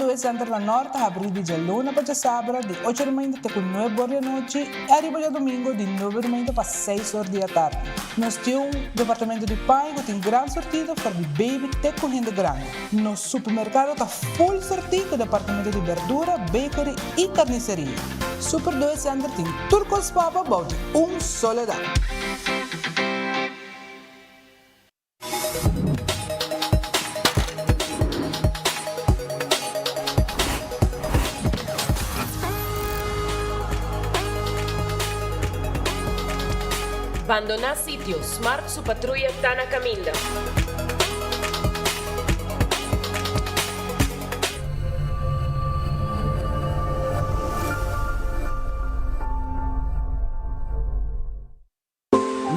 Doe Center na Nort ta habrí di djaluna pa djasabra di ocho di mainta te ku nuebe or di anochi i ariba djadumingu di nuebe di mainta pa seis or di atardi. Nos tin un departamento di paña ku tin gran sortido for di baby te ku hende grandi. Nos supermerkado ta full sortí ku departamento di berdura, bakery i karniseria. Super Doe Center tin tur kos pa bo bou di un solo dak. Bandoná sitio, Smart su patruya ta na kaminda.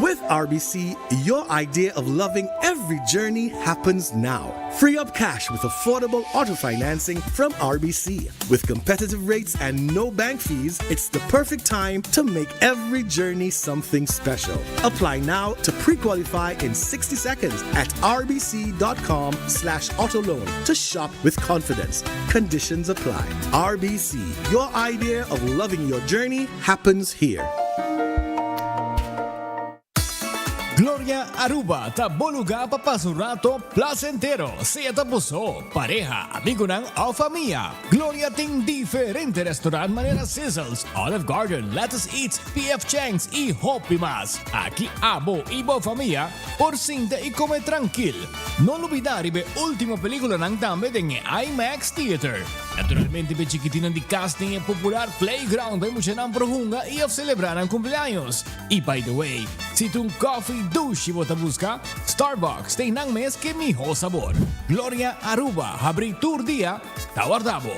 With RBC, your idea of loving every journey happens now. Free up cash with affordable auto financing from RBC. With competitive rates and no bank fees, it's the perfect time to make every journey something special. Apply now to pre-qualify in 60 seconds at rbc.com slash autoloan to shop with confidence. Conditions apply. RBC, your idea of loving your journey happens here. Gloria Aruba ta bo luga pa pasa un rato placentero, sea ta bo so, pareha, amigonan of famia. Gloria tin diferente restaurant manera Sizzles, Olive Garden, Lettuce Eats, PF Chang's y hopi mas. Aki abo y bo famia por sinta y come trankil. No lubida riba e ultimo peliculanan tambe den e IMAX Theater. Naturalmente p'e chikitinan di kas tin e popular playground pa e muchanan por hunga i of selebrá nan kumpleaños. I by the way, si ta un kòfi dushi bo ta buska, Starbucks tin nan mes k'e mihó sabor. Gloria Aruba habrí tur dia ta warda bo.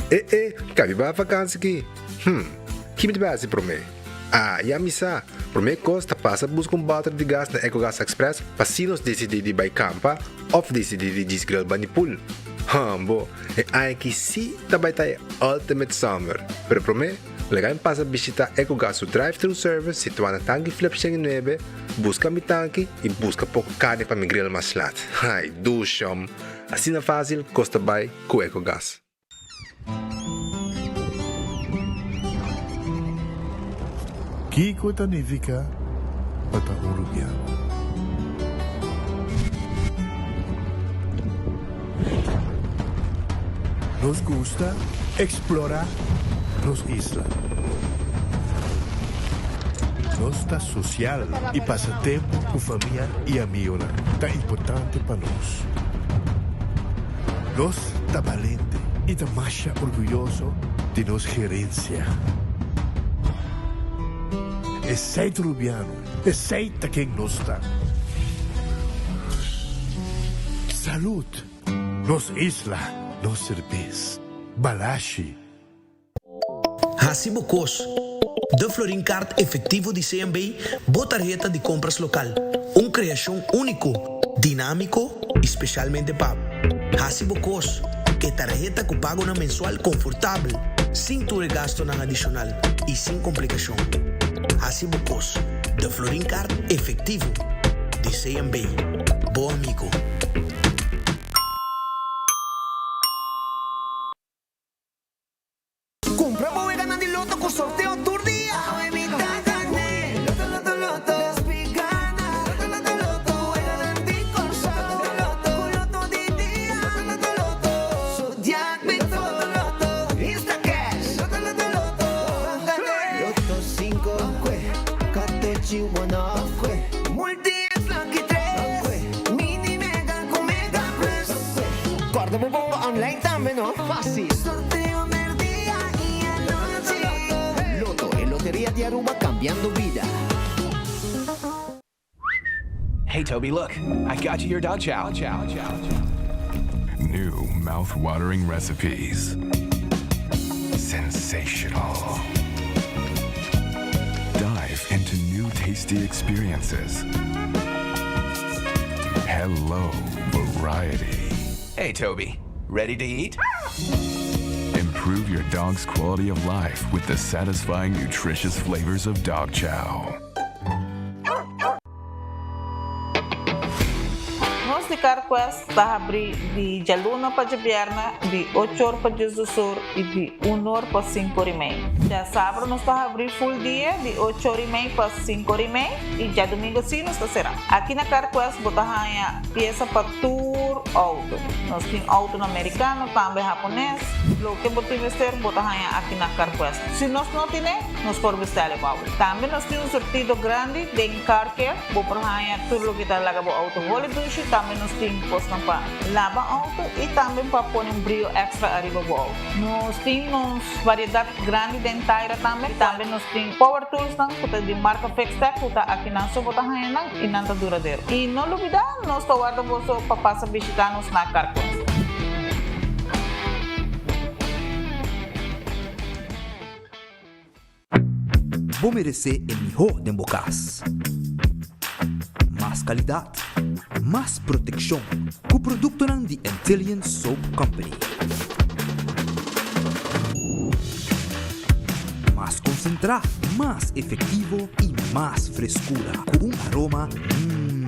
E e, ka mi bai vakansi ki? Hm, ki mi ta bai hasi promé? Ah, ya mi sa! Promé kos ta pasa buska un bòter di gas na Ecogas Express pa si nos disidí di bai kampa òf disidí di djis grill bani pool. Hòmbo, e aña aki sí ta bai ta e ultimate summer! Pero promé, laga mi pasa bishitá Ecogas su drive-thru service situá na Tanki Flip 109, buska mi tanki i buska poko karni pa mi grill mas lat. Ai, dushi hòm! Asina fásil kos ta bai ku Ecogas. Kiko ta nifiká pa ta un rubiano? Nos gusta eksplorá nos isla. Nos ta sosial i pasa tempu ku famia i amigonan ta importante pa nos. Nos ta balente i ta masha orguyoso di nos gerensia. Esei ta Rubiano, esei ta ken nos ta. Salud! Nos isla, nos serbes. Balashi. Hasi bo kos. De Florin Card Efectivo di CMB, bo tarheta di compras local. Un creacion unico, dinamico y specialmente pa bo. Hasi bo kos. E tarheta cu pagonan mensual confortabel, sin tur e gastonan adicional y sin complicacion. Hasi bo kos. De Florin Card Efectivo di CMB. Bo amigo. Kumpra bo weganan di loto ku sorteo tur dia! Awe mi ta gané! Loto loto loto! Despi gana! Loto loto loto! Weganan di Kòrsou! Loto loto! Ku loto di dia! Loto loto loto! Zodiac Big Four! Loto loto! Instacash! Loto loto loto! Ban gané! Loto sinku! Kue! Katochi wono! Kue! Multi X Lucky tres! Kue! Mini Mega ku Mega Plus! Kue! Kòrda bo bomba online tambe no! Fácil! Sorteo merdia y anochi. Lotto, e loteria di Aruba cambiando bida. Hey Toby, look, I got you your dog chow. New mouth-watering recipes. Sensational. Dive into new tasty experiences. Hello, variety. Hey Toby, ready to eat? Improve your dog's quality of life with the satisfying, nutritious flavors of dog chow. nos di CarQuest ta habri di djaluna pa djabièrnè di ocho or pa diesdos or i di un or pa sinku or i mei. Djasabra nos ta habri full dia di ocho or i mei pa sinku or i mei i djadumingu si nos ta será. Aki na CarQuest bo ta haña piesa pa tur outo. Nos tin outonan merikano, tambe hapones. Loke bo tin mester bo ta haña aki na CarQuest. Si nos no tine, nos por bestèl e bou. Tambe nos tin un surtido grandi den car care. Bo por haña tur loke ta laga bo outo holi dushi. Tambe nos tin kosnan pa laba outo i tambe pa pone un brio èkstra ariba bo outo. Nos tin nos variedat grandi den taira tambe. Tambe nos tin power toolsnan ku ta di marka Fixtech ku ta akinan so bo ta haña nan i nan ta duradero. I no lubidá, nos ta warda boso pa pasa bishitá nos na Carquest. Bo meresé e mihó den bo kas. Mas kalidat, mas protekshon ku produktonan di Antillian Soap Company. Mas konsentrá, mas efektivo i mas freskura ku un aroma mmm.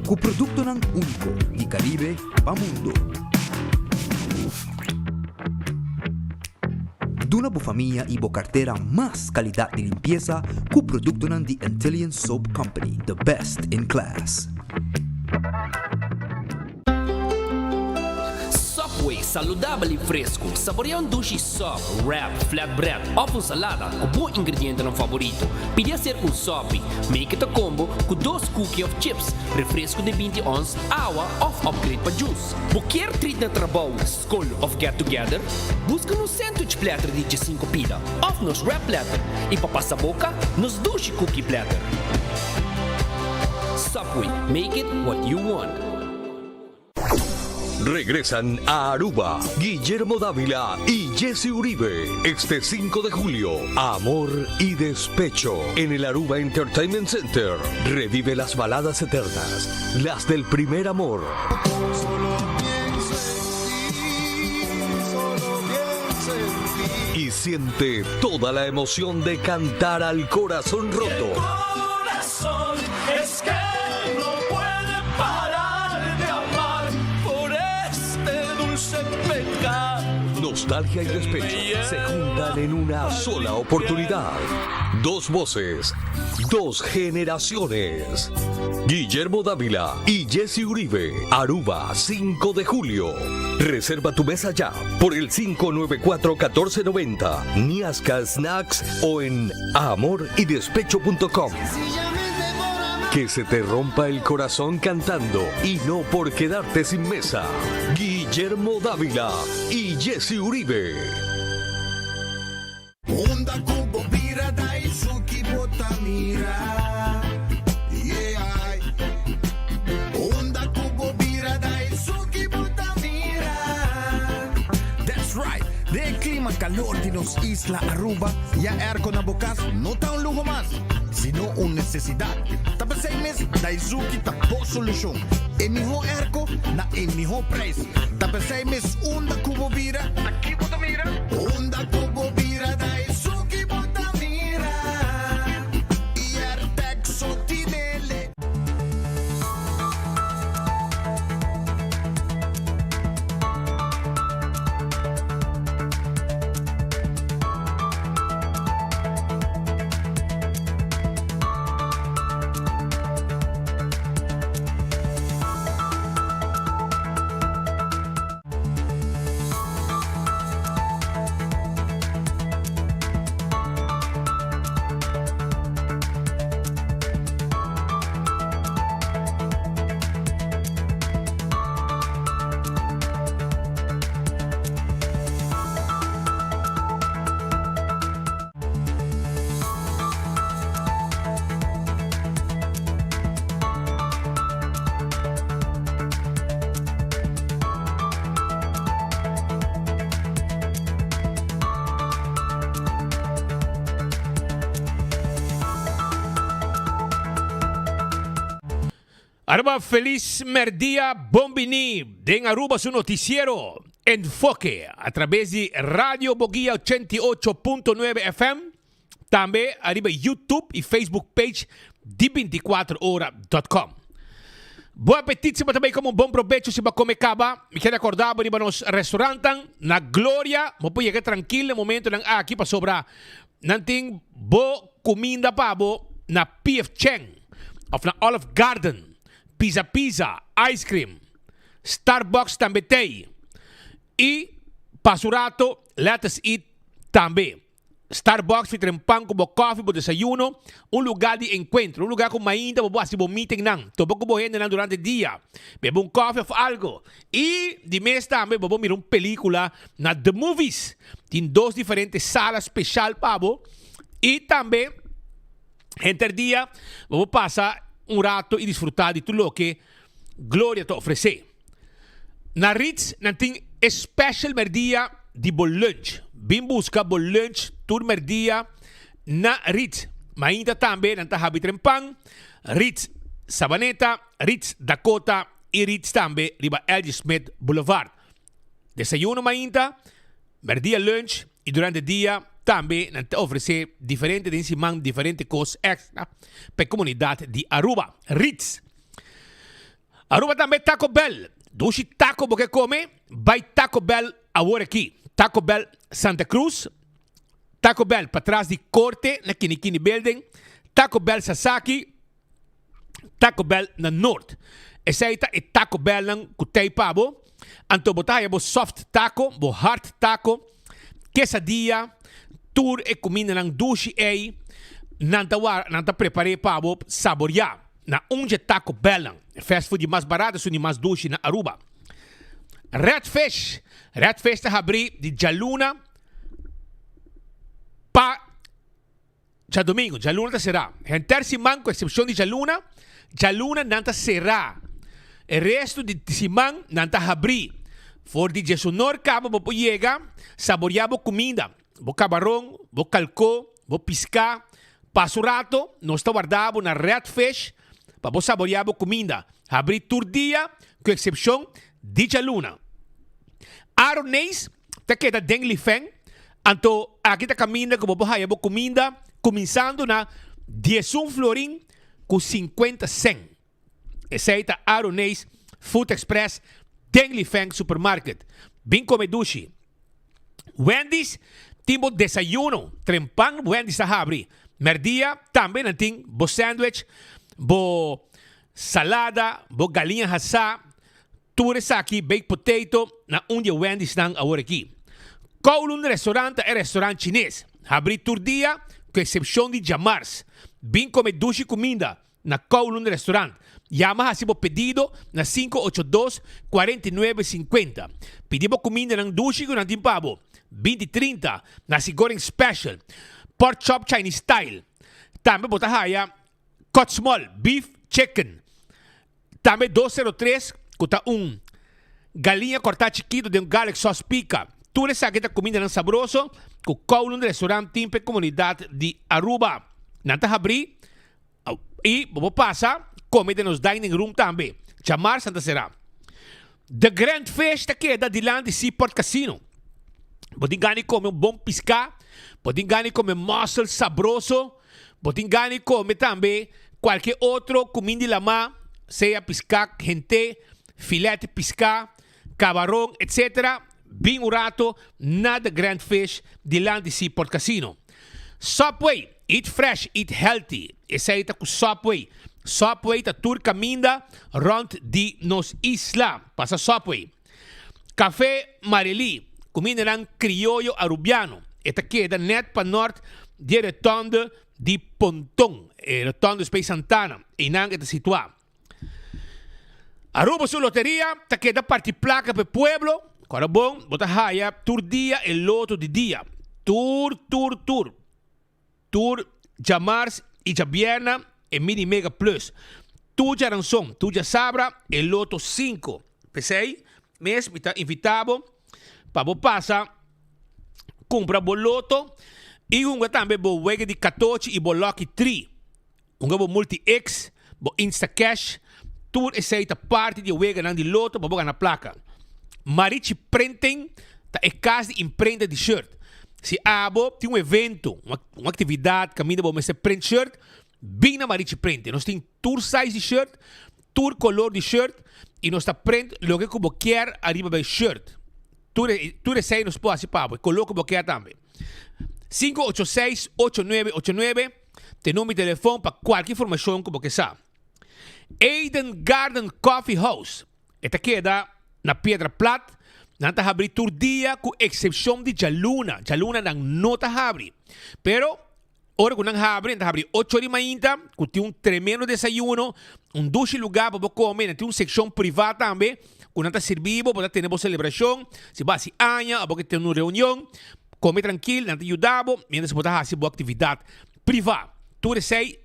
Ku produktonan úniko di Karibe pa mundo. Duna bo famia y bo cartera mas calidad di limpieza cu productonan di Antillian Soap Company, the best in class. Subway, saludabel y fresco. Saborea un dushi sub, wrap, flatbread of un salada cu bo ingredientenan favorito. Pidi acerca un sopi. Make it a combo cu dos cookie of chips, refresco di binti ons, awa of upgrade pa juice. Bo kier treat na trabou, skol of get together? Buska nos sandwich platter di djesinku pida of nos wrap platter i pa pasa boka, nos dushi cookie platter. Subway, make it what you want. Regresan a Aruba Guillermo Dávila y Jesse Uribe este 5 de julio. Amor y Despecho en el Aruba Entertainment Center. Revive las baladas eternas, las del primer amor. Y siente toda la emoción de cantar al corazón roto. Corazón es que no puede parar de amar por este dulce pecado. Nostalgia y despecho se juntan en una sola oportunidad. Dos voces, dos generaciones. Guillermo Dávila y Jesse Uribe, Aruba, 5 de julio. Reserva tu mesa ya por el 594-1490, Niasca Snacks o en amoridespecho.com. Que se te rompa el corazón cantando y no por quedarte sin mesa. Guillermo Dávila y Jesse Uribe. Unda ku bo bira Daisuki bo ta mira Yeah Unda ku bo bira Daisuki bo ta mira That's right! Den e klima kalor di nos isla Aruba, ya airco na bo kas no ta un luho mas, sino un nesesidat. Ta p'esei mes Daisuki ta bo solushon, e mihó airco na e mihó prijs. Ta p'esei mes unda ku bo bira, Ta ki bo ta mira? Unda ku bo bira ta esun ki bo ta mira. I Airtag so tinele. Aruba felis merdia bon bini den Aruba su noticiero Enfoke a traves di Radio Boguia 88.9 FM tambe ariba YouTube y Facebook page di 24 ora dot com. Bon apetit si bo ta bay come un bon probecho si bo a come caba. Mi kier recorda bo riba nos restaurantan na Gloria. Bo por yega trankil na e momentonan aki pasobra nan tin bo cuminda pa bo na PF Chang of na Olive Garden, Pizza Pizza, Ice Cream, Starbucks tambe t'ey y pa su rato Let Us Eat tambe. Starbucks fi tren pan ku bo kòfi, bo desayuno, un lugá di enkuentro, un lugá ku mainta bo por hasi bo meetingnan, topa ku bo hendenan durante dia, bebe un kòfi òf algo. I di mes tambe bo por mira un pelíkula na The Movies. Tin dos diferente sala speshal pa bo i tambe henter dia bo por pasa un rato i disfrutá di tur loke Gloria ta ofresé. Na Ritz nan tin e special merdia di bo lunch. Bin busca bo lunch tur merdia na Ritz. Mainta tambe nan ta habi tren pan, Ritz Sabaneta, Ritz Dakota y Ritz tambe riba LG. Smith Boulevard. Desayuno mainta, merdia lunch y durante dia tambe nan ta ofrece diferente den siman diferente cos extra pa e comunidad di Aruba. Ritz. Aruba tambe Taco Bell. Dushi taco bo ke come? Bai Taco Bell awor aki. Taco Bell Santa Cruz, Taco Bell patras di Corte na Kinikini Building, Taco Bell Sasaki, Taco Bell na Noord. Esei ta e Taco Bellnan ku tei pa bo. Anto bo ta haya bo soft taco, bo hard taco, quesadilla, tur e kumindanan dushi ei nan ta wara, nan ta prepar'é pa bo saboreá. Na un dje Taco Bellnan, e fast food di mas barato esun di mas dushi na Aruba. Red Fish, Red Fish ta habrí di djaluna pa djadomingo. Djaluna ta será. Henter siman ku eksepshon di djaluna, djaluna nan ta será. E resto di siman nan ta habrí. For di djesunor kaba bo por yega saboriá bo kuminda, bo kabaron, bo kalkó, bo piská. Pasa un rato, nos ta warda bo na Red Fish pa bo saboriá bo kuminda. Habrí tur dia ku eksepshon di djaluna. Aroneis ta keda den Lifeng, anto aki ta kaminda ku bo por haya bo kuminda kuminsando na diesun florin ku sinkuenta sen. Esei ta Aroneis Food Express den Lifeng Supermarket. Bin kome dushi. Wendy's tin bo desayuno trempan Wendy's ta habri. Merdia tambe nan tin bo sandwich, bo salada, bo galiña hasá, Tur esaki baked potato na un di e Wendy's-nan awor aki. Kowloon Restaurant ta e restaurant chines. Habri tur dia, ku eksepshon di djamars. Bin kome dushi kuminda na Kowloon Restaurant. Yama hasi bo pedido na 582 49 50. Pidi bo kumindanan dushi ku nan tin pa bo. 20 30, nasi goreng special, pork chop Chinese style. Tambe bo ta haya cut small, beef, chicken. Tambe 203 ku ta un galiña kòrtá chikitu den un garlic sauce pika. Tur esaki ta kumindanan sabroso ku Kowloon Restaurant tin pa e komunidat di Aruba. Nan ta habrí i bo por pasa kome den nos dining room tambe. Djamars nan ta será. The Grand Fish ta keda dilanti Seaport Casino. Bo tin gana di kome un bon piská, bo tin gana di kome mussel sabroso. Bo tin gana di come tambe cualke otro cuminda di lama, sea pisca hente, filet di pisca, cabaron, etc. Bin un rato na The Grand Fish dilanti Seaport Casino. Subway, eat fresh, eat healthy. Esey ta cu Subway. Subway ta tur caminda rond di nos isla. Pasa Subway. Café Marelí, cumindanan crioyo Arubiano. E ta keda net pa nort di e rotonde di Ponton, e rotonde Spey Santana. Einan e ta situa. Aruba su loteria ta keda parti placa pa e pueblo. Cora bon, bo ta haya tur dia e loto di dia. Tur, tur, tur. Tur djamars i djabierna e Mini Mega Plus. Tur djaranson, tur djasabra e Loto 5. P'esei mes mi ta invitá bo pa bo pasa kumpra bo loto i hunga tambe bo wega di katochi i bo Lucky Tree. Hunga bo Multi X, bo Instacash, tur esei ta parti di e weganan di loto pa bo gana plaka. Marichi Printing ta e kas di imprenta di shirt. Si abo tin un evento, un aktividat kaminda bo mester print shirt, bin na Marichi Printing. Nos tin tur size di shirt, Tur color di shirt y nos ta print loke cu bo kier ariba bay shirt. Tur e tur esey nos por haci pa bo, e color cu bo kier tambe. 586 8989 ta e number di telefon pa cualke informacion cu bo ke sa. Eden Garden Coffee House e ta keda na Piedra Plat. Nan ta habri tur dia cu excepcion di djaluna. Djaluna nan no ta habri. Pero Ora ku nan habri, nan ta habri ocho di mainta, ku tin un tremendo desayuno, un dushi lugá pa bo kome, nan tin un sekshon privá tambe ku nan ta sirbi bo, bo ta tene bo selebrashon, si bo hasi aña òf bo ke tene un reunion, kome trankil, nan ta yuda bo miéntras bo ta hasi bo aktividat privá. Tur esei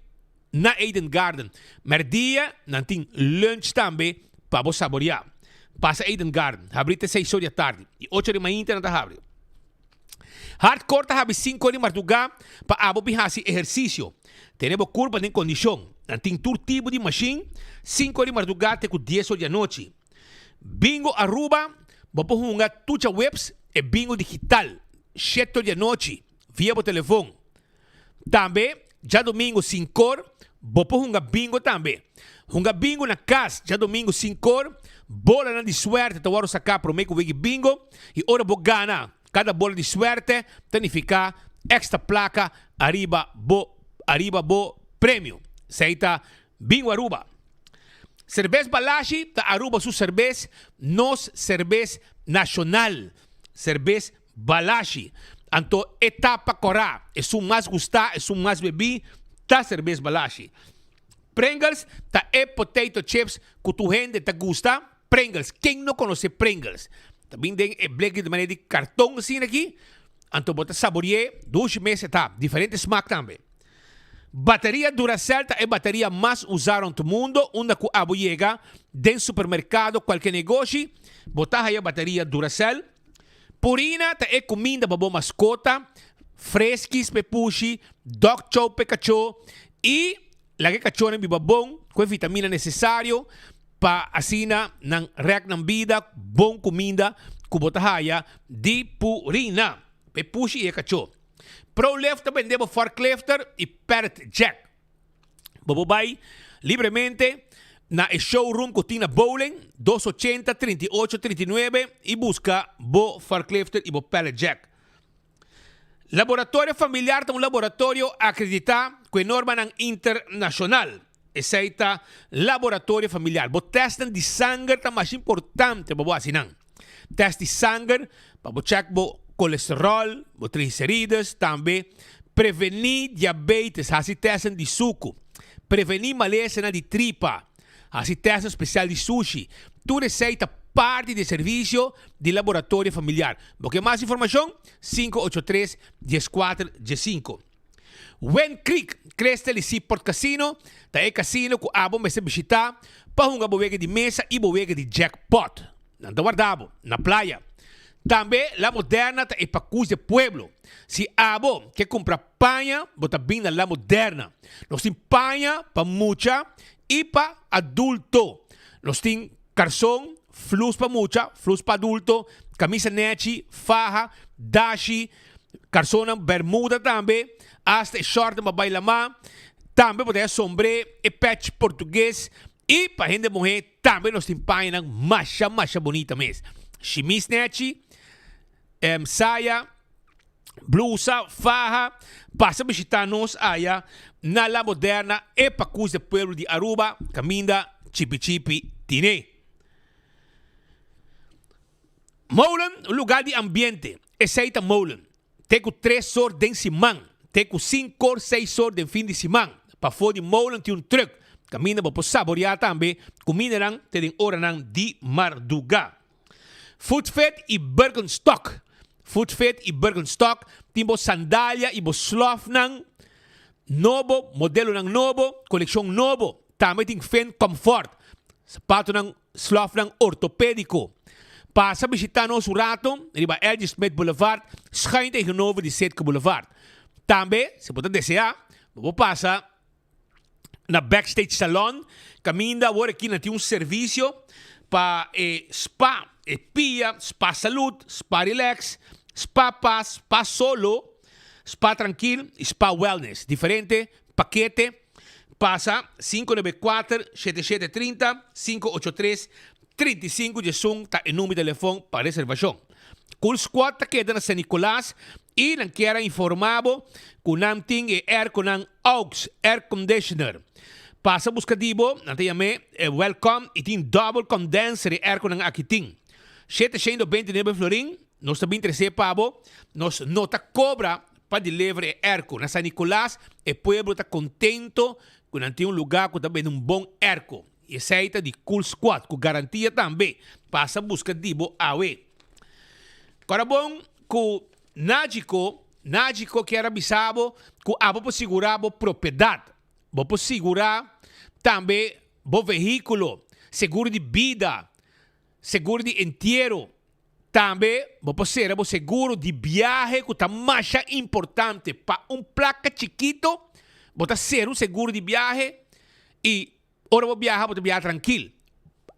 na Eden Garden. Mèrdia nan tin lunch tambe pa bo saboriá. Pasa Eden Garden, habri te seis or di atardi, i ocho di mainta nan ta habri. Hardcore ta habi sinku di mardugá pa abo bin hasi ehersisio. Tene bo kurpa den kondishon. Nan tin tur tipo di mashin, sinku di mardugá te ku dies or di anochi. Bingo Aruba, bo por hunga tucha webs e bingo digital, shete or di anochi, via bo telefon. Tambe djadomingo sinkor bo por hunga bingo tambe. Hunga bingo na kas djadomingo sinkor, bolanan di suerte ta wòrdu saká promé ku wiki bingo i ora bo gana kada bola di suerte ta nifiká èkstra plaka ariba bo ariba bo premio. Esei ta Bingo Aruba. Serbes Balashi ta Aruba su serbes, nos serbes nashonal. Serbes Balashi. Anto e tapa kòrá, esun mas gustá, esun mas bebí, ta serbes Balashi. Pringles ta e potato chips ku tur hende ta gusta. Pringles, ken no konosé Pringles? Ta bin den e bleki di manera di karton asina aki, anto bo ta sabori'é dushi mes e ta, diferente smak tambe. Bateria Duracell ta e bateria mas usá rònt mundo, unda ku abo yega den supermerkado, kualke negoshi, bo ta haya bateria Duracell. Purina ta e kuminda pa bo maskota, freskis pa e pushi, dog chow pa e kachó i laga e kachónan biba bon ku e vitamina nesesario pa asina nan rèk nan bida bon kuminda ku bo ta haya di Purina pa e pushi i e kachó. Prolift ta bende bo forklifter i pallet jack. Bo por bai libremente na e showroom ku tin na Bowling, 280 38 39 i buska bo forklifter i bo pallet jack. Laboratorio Familiar ta un laboratorio akreditá ku e normanan internashonal. Esei ta Laboratorio Familiar. Bo tèstnan di sanger ta masha importante pa bo hasi nan. Tèst di sanger pa bo chèk bo kolesteròl, bo triglicerides, tambe prevení diabetes, hasi tèstnan di suku, prevení malesanan di tripa, hasi tèstnan spesial di sushi. Tur esei ta parti di e servisio di Laboratorio Familiar. Bo ke mas informashon? 583 14 15. Wind Creek Crystal y Seaport Casino ta e casino cu abo mester bishita pa hunga bo wega di mesa y bo wega di jackpot. Nan ta warda bo na playa. Tambe La Moderna ta e pacus de pueblo. Si abo ke cumpra paña bo ta bin na La Moderna. Nos tin paña pa mucha y pa adulto. Nos tin carson, flus pa mucha, flus pa adulto, camisa nechi, faha, dashi, Karsonnan bermuda tambe, asta e shortnan pa bai lamá. Tambe bo ta haya sombré, e pèch portugues i pa hende muhé tambe nos tin pañanan masha masha bunita mes. Shimis nèchi, saya, blusa, faha. Pasa bishitá nos aya na La Moderna, e pakus de pueblo di Aruba, kaminda chipi chipi tine. Molen, un lugar di ambiente. Esei ta Molen. Te ku tres or den siman. Te ku sinku or, seis or den fin di siman. Pafó di Molen tin un trùk. Kaminda bo por saboriá tambe kumindanan te den oranan di mardugá. Footfit i Birkenstock. Footfit i Birkenstock tin bo sandalia i bo slòfnan nobo, modelonan nobo, kolekshon nobo. Tambe tin Finn Comfort, sapatonan Slòfnan ortopédiko. Pasa bishitá nos un rato riba LG. Smith Boulevard, schuin tegenover di Citgo Boulevard. Tambe, si bo ta deseá, bo por pasa na Backstage Salon, kaminda awor aki nan tin un servisio pa e spa, e pia, spa salud, spa relax, spa pas, spa solo, spa trankil i spa wellness. Diferente pakete. Pasa 594 7730 583 35 diesun ta e number di telefon pa reservacion. Cool Squad ta keda na San Nicolas y nan kier a informa bo cu nan tin e airconan Aux Air Conditioner. Pasa busca di bo, nan ta yam'e Welcome y tin double condenser e airconan aki tin. 729 florin, nos ta bin trece pa bo, nos no ta cobra pa deliver e airco. Na San Nicolas e pueblo ta contento cu nan tin un lugar cu ta bende un bon airco. Y esey ta di Cool Squad cu garantia tambe. Pasa busca di bo awe. Cora bon cu Nagico, Nagico kier a bisa bo cu abo por sigura bo propiedad. Bo por sigura tambe bo vehiculo, seguro di bida, seguro di entiero. Tambe bo por sera bo seguro di biahe cu ta masha importante. Pa un placa chikito bo ta sera un seguro di biahe y ora bo biaha bo ta biaha trankil.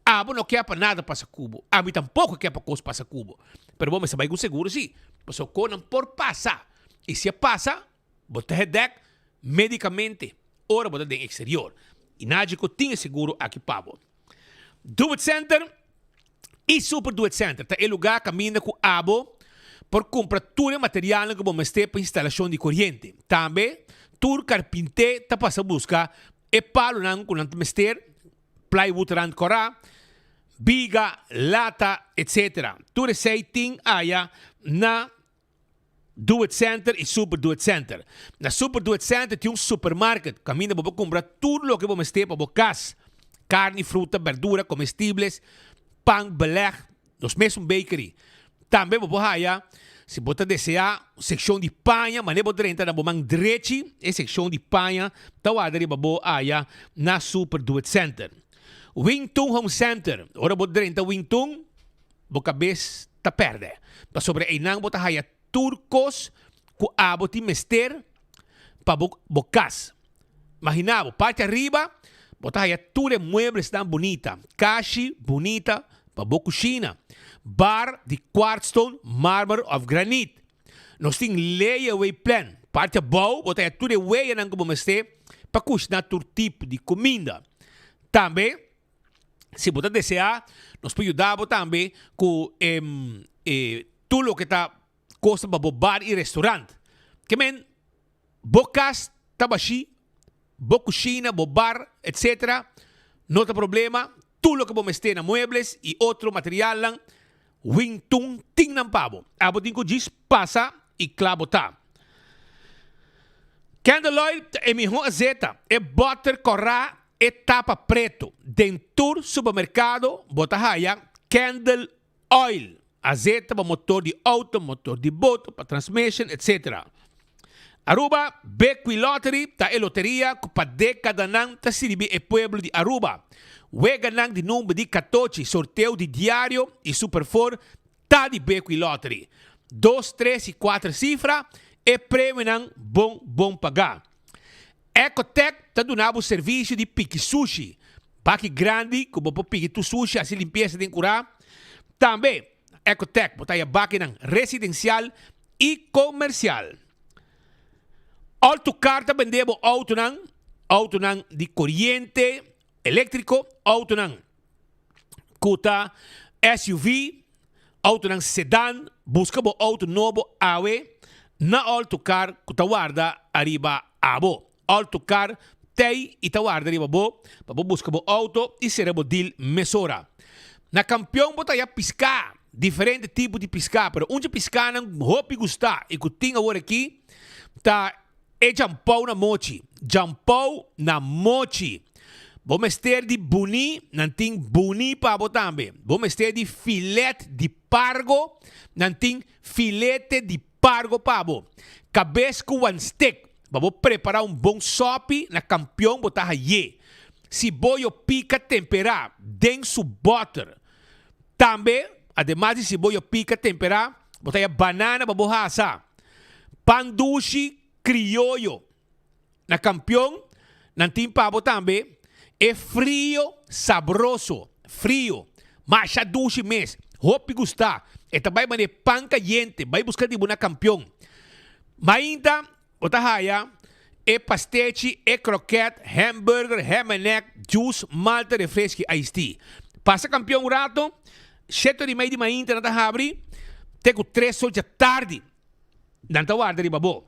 Abo no kier pa nada pasa cu bo. Ami tampoco kier pa cos pasa cu bo. Pero bo mester bay cu un seguro si, pasobra conan por pasa. Y si a pasa, bo ta gedek medicamente ora bo ta den exterior. Y Nagico tin e seguro aki pa bo. Do It Center y Super Do It Center ta e lugar caminda cu abo por cumpra tur e materialnan cu bo mester pa instalacion di coriente. Tambe tur carpinte ta pasa busca e palonan cu nan ta mester, plywood rand cora, biga, lata, etc. Tur esey tin aya na Do It Center y Super Do It Center. Na Super Do It Center tin un supermarket caminda bo por cumpra tur loke bo mester pa bo cas, carni, fruta, berdura, comestibles, pan, beleg, nos mesun bakery. Tambe bo por haya, si bo ta desea, un seccion di paña, mane bo drenta na bo man drechi, e seccion di paña ta warda riba bo aya na Super Do It Center. Wing Tun Home Center, ora bo drenta Wing Tun, Bo kabes ta pèrdè, pasobra einan bo ta haya tur kos ku abo tin mester pa bo bo kas. Maginá bo, parti ariba bo ta haya tur e mueblesnan bunita, kashi bunita pa bo kushina, bar di kwartstone, marmer òf granit. Nos tin layaway plan, parti abou bo ta haya tur e weyanan ku bo mester pa kushiná tur tipo di kuminda. Tambe. Si bo ta deseá, nos por yuda bo tambe ku e tur loke ta kosta pa bo bar i restaurant. Ke men, bo kas ta bashí, bo kushina, bo bar, etsetera, no ta problema, tur loke bo mester na muebles i otro materialnan, Wing Tun tin nan pa bo. Abo tin ku djis pasa i kla bo ta. Candle oil ta e mihó azeta, e bòter kòrá, e tapa preto. Den tur supermerkado bo ta haya candle oil, azeta pa motor di outo, motor di boto, pa transmission, etc. Aruba Bequi Lottery ta e loteria ku pa dekadanan ta sirbi e pueblo di Aruba. Weganan di number di katochi, sorteo di diario i Super Four ta di Bequi Lottery. Dos, tres i kuater sifra, e premionan bon bon pagá. Ecotec ta duna bo servisio di piki sushi. Baki grandi ku bo por piki tur sushi hasi limpiesa den kurá. Tambe Ecotec bo ta haya bakinan residensial i komersial. Autocar ta bende bo autonan, autonan di koriente eléktriko, autonan ku ta SUV, autonan sedan. Buska bo auto nobo awe na Autocar ku ta warda ariba abo. Autocar tei i ta warda riba bo pa bo buska bo auto i sera bo deal mesora. Na Kampion bo ta haya piská, diferente tipo di piská, pero un dje piskanan hopi gustá i ku tin awor aki ta e djampou na mochi. Djampou na mochi. Bo mester di buni, nan tin buni pa bo tambe. Bo mester di filet di pargo, nan tin filete di pargo pa bo. Kabes ku wanstek, pa bo prepará un bon sòpi na kampion bo ta hay'é. Siboyo pika temperá den su bòter. Tambe, ademas di siboyo pika temperá, bo ta haya banana pa bo hasa. Pan dushi krioyo na kampion nan tin pa bo tambe e frio sabroso, frio, masha dushi mes, hopi gusta. E ta bai manera pan kayente, bai buska di bo na kampion. Mainta bo ta haya. E pastechi, e kroket, hamburger, ham and egg, juice, malta, refreski, iced tea. Pasa Kampion un rato, shete ora i mei di mainta nan ta habri te ku tres or dja tardi nan ta warda riba bo.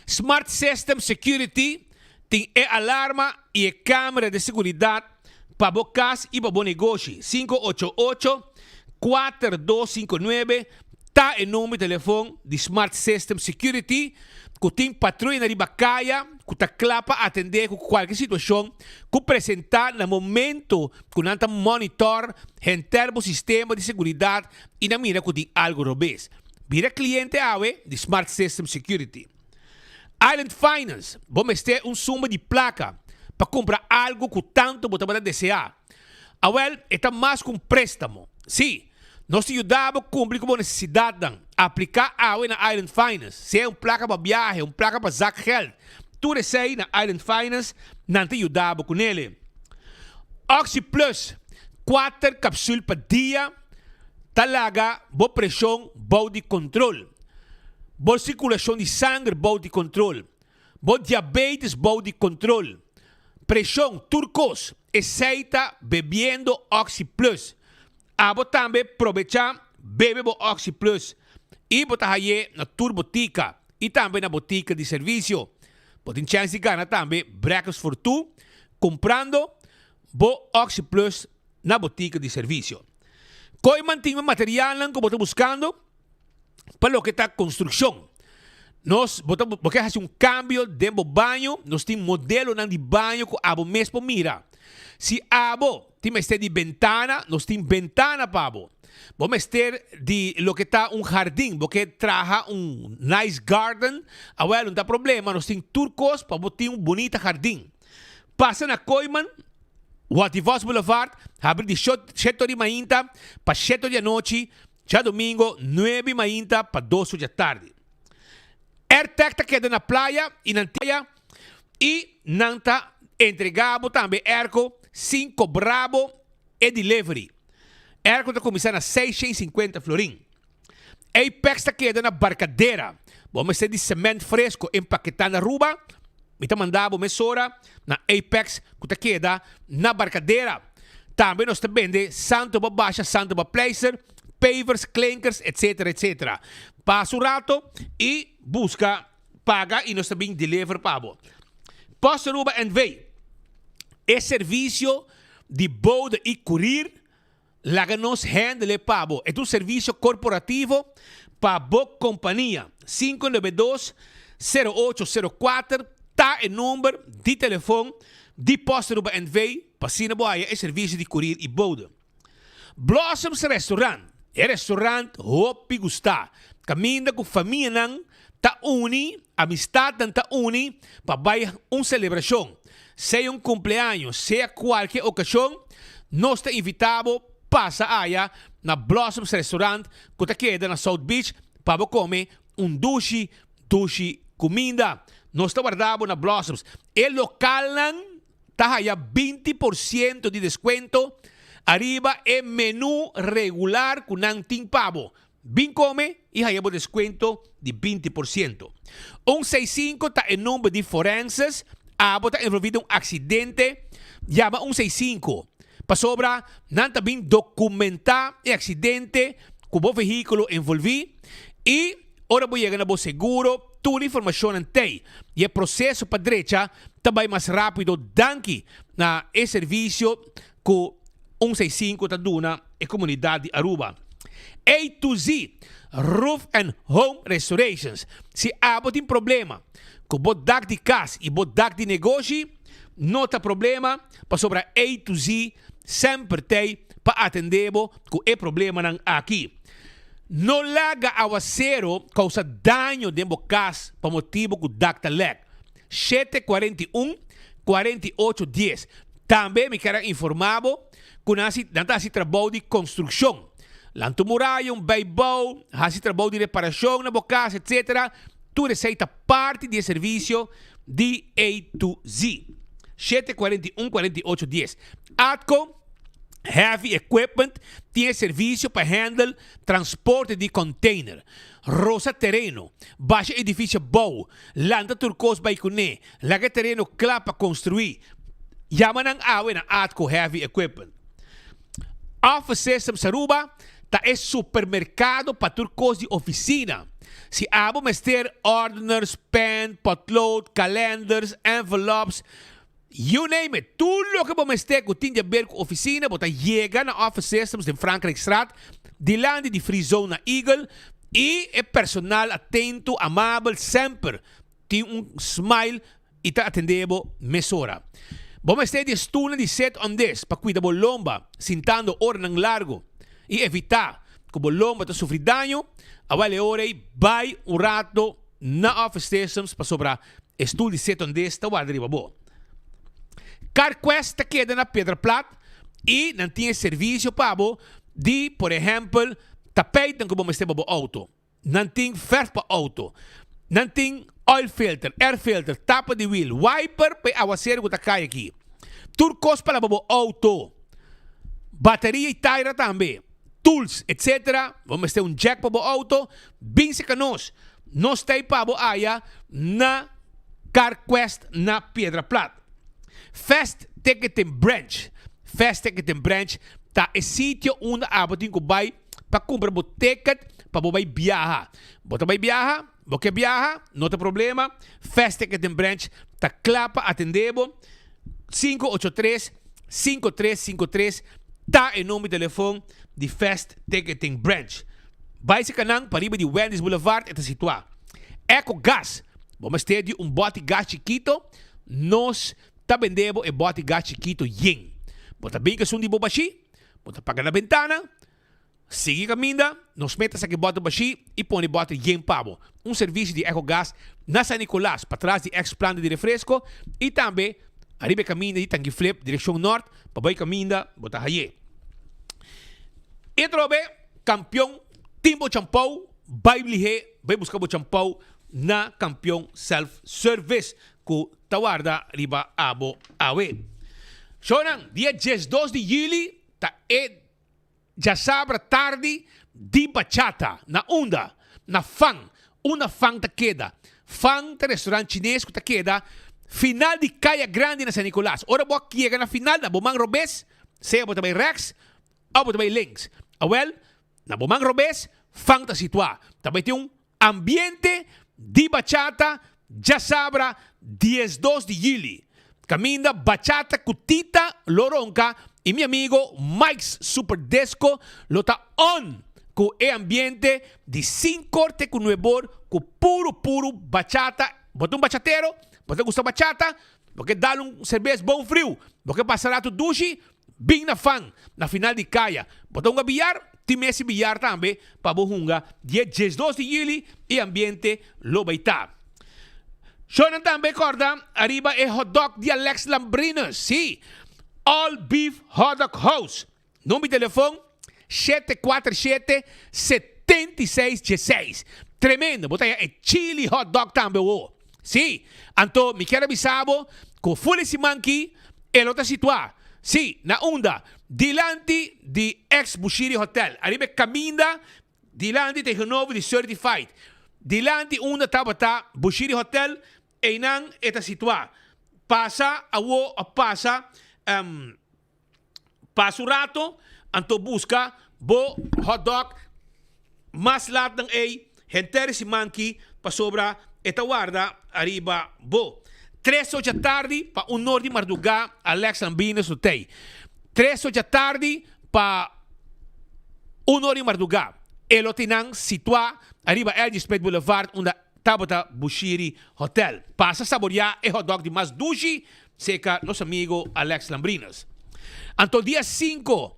Smart System Security tin e alarma i e kamera di seguridat pa bo kas i pa bo negoshi. 588 4259 ta e number di telefon di Smart System Security ku tin patruyanan riba kaya ku ta kla pa atendé ku kualke situashon ku presentá na momento ku nan ta monitor henter bo sistema di seguridat i nan mira ku tin algu robes. Bira kliente awe di Smart System Security. Island Finance, Bo mester un suma di plaka pa kumpra algu ku tantu bo tabata deseá. Awèl, e ta mas ku un préstamo. Sí, nos ta yuda bo kumpli ku bo nesesidatnan. Apliká awe na Island Finance, sea un plaka pa biahe, un plaka pa zakgeld, tur esei na Island Finance nan ta yuda bo kunele. OxyPlus, kuater kapsul pa dia. Ta laga bo preshon bou di kontrol, bo sirkulashon di sanger bou di kontrol, bo diabetes bou di kontrol, preshon, tur kos. Esei ta bebiendo Oxi Plus. Abo tambe probecha bebe bo Oxi Plus i bo ta haye na tur botika i tambe na botika di servisio. Bo tin chèns di gana tambe Breakfast for Two kumprando bo Oxi Plus na botika di servisio. Koe mantin e materialnan ku bo ta buskando pa loke ta konstrukshon. Nos, bo ta, bo ke hasi un kambio den bo baño, nos tin modelonan di baño ku abo mes por mira. Si abo tin mester di bentana, nos tin bentana pa bo. Bo mester di loke ta un hardin, bo ke traha un nice garden, awel no ta problema, nos tin tur kos pa bo tin un bunita hardin. Pasa na Kooiman. Wativos Boulevard habri di shete di mainta pa shete di anochi, djadomingo nuebe mainta pa dos di atardi. Airtag ta keda na playa y nan tin y nan ta entrega bo tambe airco sin cobra bo e delivery. Airco ta cuminsa na 650 florin. Apex ta keda na Barcadera. Bo mester di cement fresco empaketá na Aruba? Mi ta manda bo mesora na Apex ku ta keda na Barcadera. Tambe nos ta bende santo pa basha, santo pa pleister, pavers, klinkers, etc. Etc. Pasa un rato i buska, paga i nos ta bin deliver pa bo. Post Aruba NV. E servisio di bode i kurir Laga nos handle pa bo. E ta un servisio korporativo pa bo kompania. 592 0804 ta e number di telefon di Post Aruba NV pa asina bo haya e servisio di kurir i bode. Blossoms Restaurant, e restaurant hopi gustá, kaminda ku famianan ta uni, amistadnan ta uni pa bai un selebrashon, sea un kumpleaños, sea kualke okashon, nos ta invitá bo pasa aya na Blossoms Restaurant ku ta keda na South Beach pa bo kome un dushi dushi kuminda. Nos ta warda bo na Blossoms. E lokalnan ta haya 20% di deskuento ariba e menú regular ku nan tin pa bo. Bin kome i haya bo deskuento di 20%. Un 65 ta e number di forenses, abo ta envolvi den un aksidente, yama un 65, pasobra nan ta bin dokumenta e aksidente ku bo vehíkulo envolvi i ora bo yega na bo seguro tur informashonnan t'ei i e proseso pa drecha ta bai mas rápido danki na e servisio ku un 65 ta duna e komunidat di Aruba. A to Z Roof and Home Restorations Si abo tin problema ku bo dak di kas i bo dak di negoshi, no ta problema pasobra A to Z semper t'ei pa atendé bo ku e problemanan aki. No laga awasero kousa daño den bo kas pa motibu ku dak ta lèk. 7 41 48 10 Tambe mi kier a informá bo ku nan hasi nan ta hasi trabou di konstrukshon. Lanta un muraya, un bijbou, hasi trabou di reparashon na bo kas, etsetera. Tur esei ta parti di e servisio di A to Z. 7 41 48 10 Atco. Heavy Equipment tin e servisio pa handle transporte di container, rosa tereno, basha edifisio bou, lanta tur kos bai kuné, laga e tereno kla pa konstruí. Yama nan awe na Atco Heavy Equipment. Office Systems Aruba ta e supermerkado pa tur kos di ofisina. Si abo mester ordeners, pen, potlood, kalenders, envelops, You name it, tur loke bo mester ku tin di aber ku ofisina bo ta yega na Office Systems den Frankrijkstraat, dilanti di Free Zone na Eagle, i e personal atento, amabel, semper tin un smile i ta atende bo mesora. Bo mester di e stulnan di sit on this pa kuida bo lomba sintando oranan largu i evitá ku bo lomba ta sufri daño, awel e ora ei bai un rato na Office Systems pasobra E stul di setondes ta warda riba bo. CarQuest ta keda na Piedra Plat i nan tin e servisio pa bo di, por ehèmpel, tapijtnan ku bo mester pa bo outo. Nan tin fèrf pa outo. Nan tin oil filter, air filter, tapa di wiel, wiper pa e awaseru ku ta kai aki. Tur kos pa laba bo outo. Bateria i taira tambe. Tools, etcetera. Bo mester un jack pa bo outo. Bin seka nos. Nos ta ei pa bo aya na CarQuest na Piedra Plat. Fast Ticketing Branch Fast Ticketing Branch ta e sitio unda abo tin ku bai pa kumpra bo ticket pa bo bai biaha. Bo ta bai biaha? Bo ke biaha? No ta problema, Fast Ticketing Branch ta kla pa atende bo. 583 5353 ta e number di telefon di Fast Ticketing Branch. Bai si kanan pariba di Wendy's Boulevard e ta situá. Eco Gas, Bo mester di un bòti gas chikito? Nos ta bende bo e bòti gas chikito yen. Bo ta bin ku esun di bo bashí, bo ta paga na bentana, sigui kaminda, nos meta saki bòter bashí i pone bòter yen pa bo. Un servisio di Eco Gas na San Nicolas, patras di ex planta di refresco i tambe ariba e kaminda di Tangi Flip direkshon nort pa bai kaminda bo ta haye. E trobe Kampion tin bo champou, bai lihé bai buska bo champou na Kampion Self Service ku ta warda riba abo awe. Shownan, dia 12 di juli ta e djasabra tardi di bachata na unda? Na Fan. Unda Fan ta keda? Fan ta restaurant chines ku ta keda final di Kaya Grandi na San Nicolas. Ora bo a yega na final na bo man robes, sea bo ta bai rèks Òf bo ta bai links. Awèl, na bo man robes, fan ta situá. Ta bai tin un ambiente di bachata djasabra 12 di yüli. Kaminda bachata ku Tita lo ronka i mi amigo Mike's Super Disco lo ta on ku e ambiente di sinkor te ku nuebor ku puru puru bachata. Bo ta un bachatero? Bo ta gusta bachata? Bo ke dal un serbes bon friu? Bo ke pasa ratu dushi? Bin na fan na final di kaya. Bo ta hunga billar? Tin mesi billar tambe pa bo hunga dia 12 di juli e ambiente lo bay ta. Shownan tambe corda ariba e hotdog di Alex Lambrinus. Si, All Beef Hotdog House. Number di telefon 747 76 16. Tremendo, bo ta haya e chili hotdog tambe wo. Sí, anto mi kier a bisa bo ku ful e siman ki e lo ta situá, sí, na unda? Dilanti di ex Bushiri Hotel, ariba e kaminda dilanti tegenover di Certified, dilanti unda tabata Bushiri Hotel, einan e ta situá. Pasa awo a pasa Pasa un rato, anto buska bo hotdog mas lat dan ei henter e siman ki pasobra e ta warda ariba bo. Tres ocha tardi pa un nor di mardugá Alex Lambinus lo tei. Tres ocha tardi pa un nor di mardugá e lo tin nan situá ariba LG Smith Boulevard unda Tabata Bushiri Hotel. Pasa saboreá e hotdog di mas dushi serka nos amigo Alex Lambrinas. Anto dia sinku,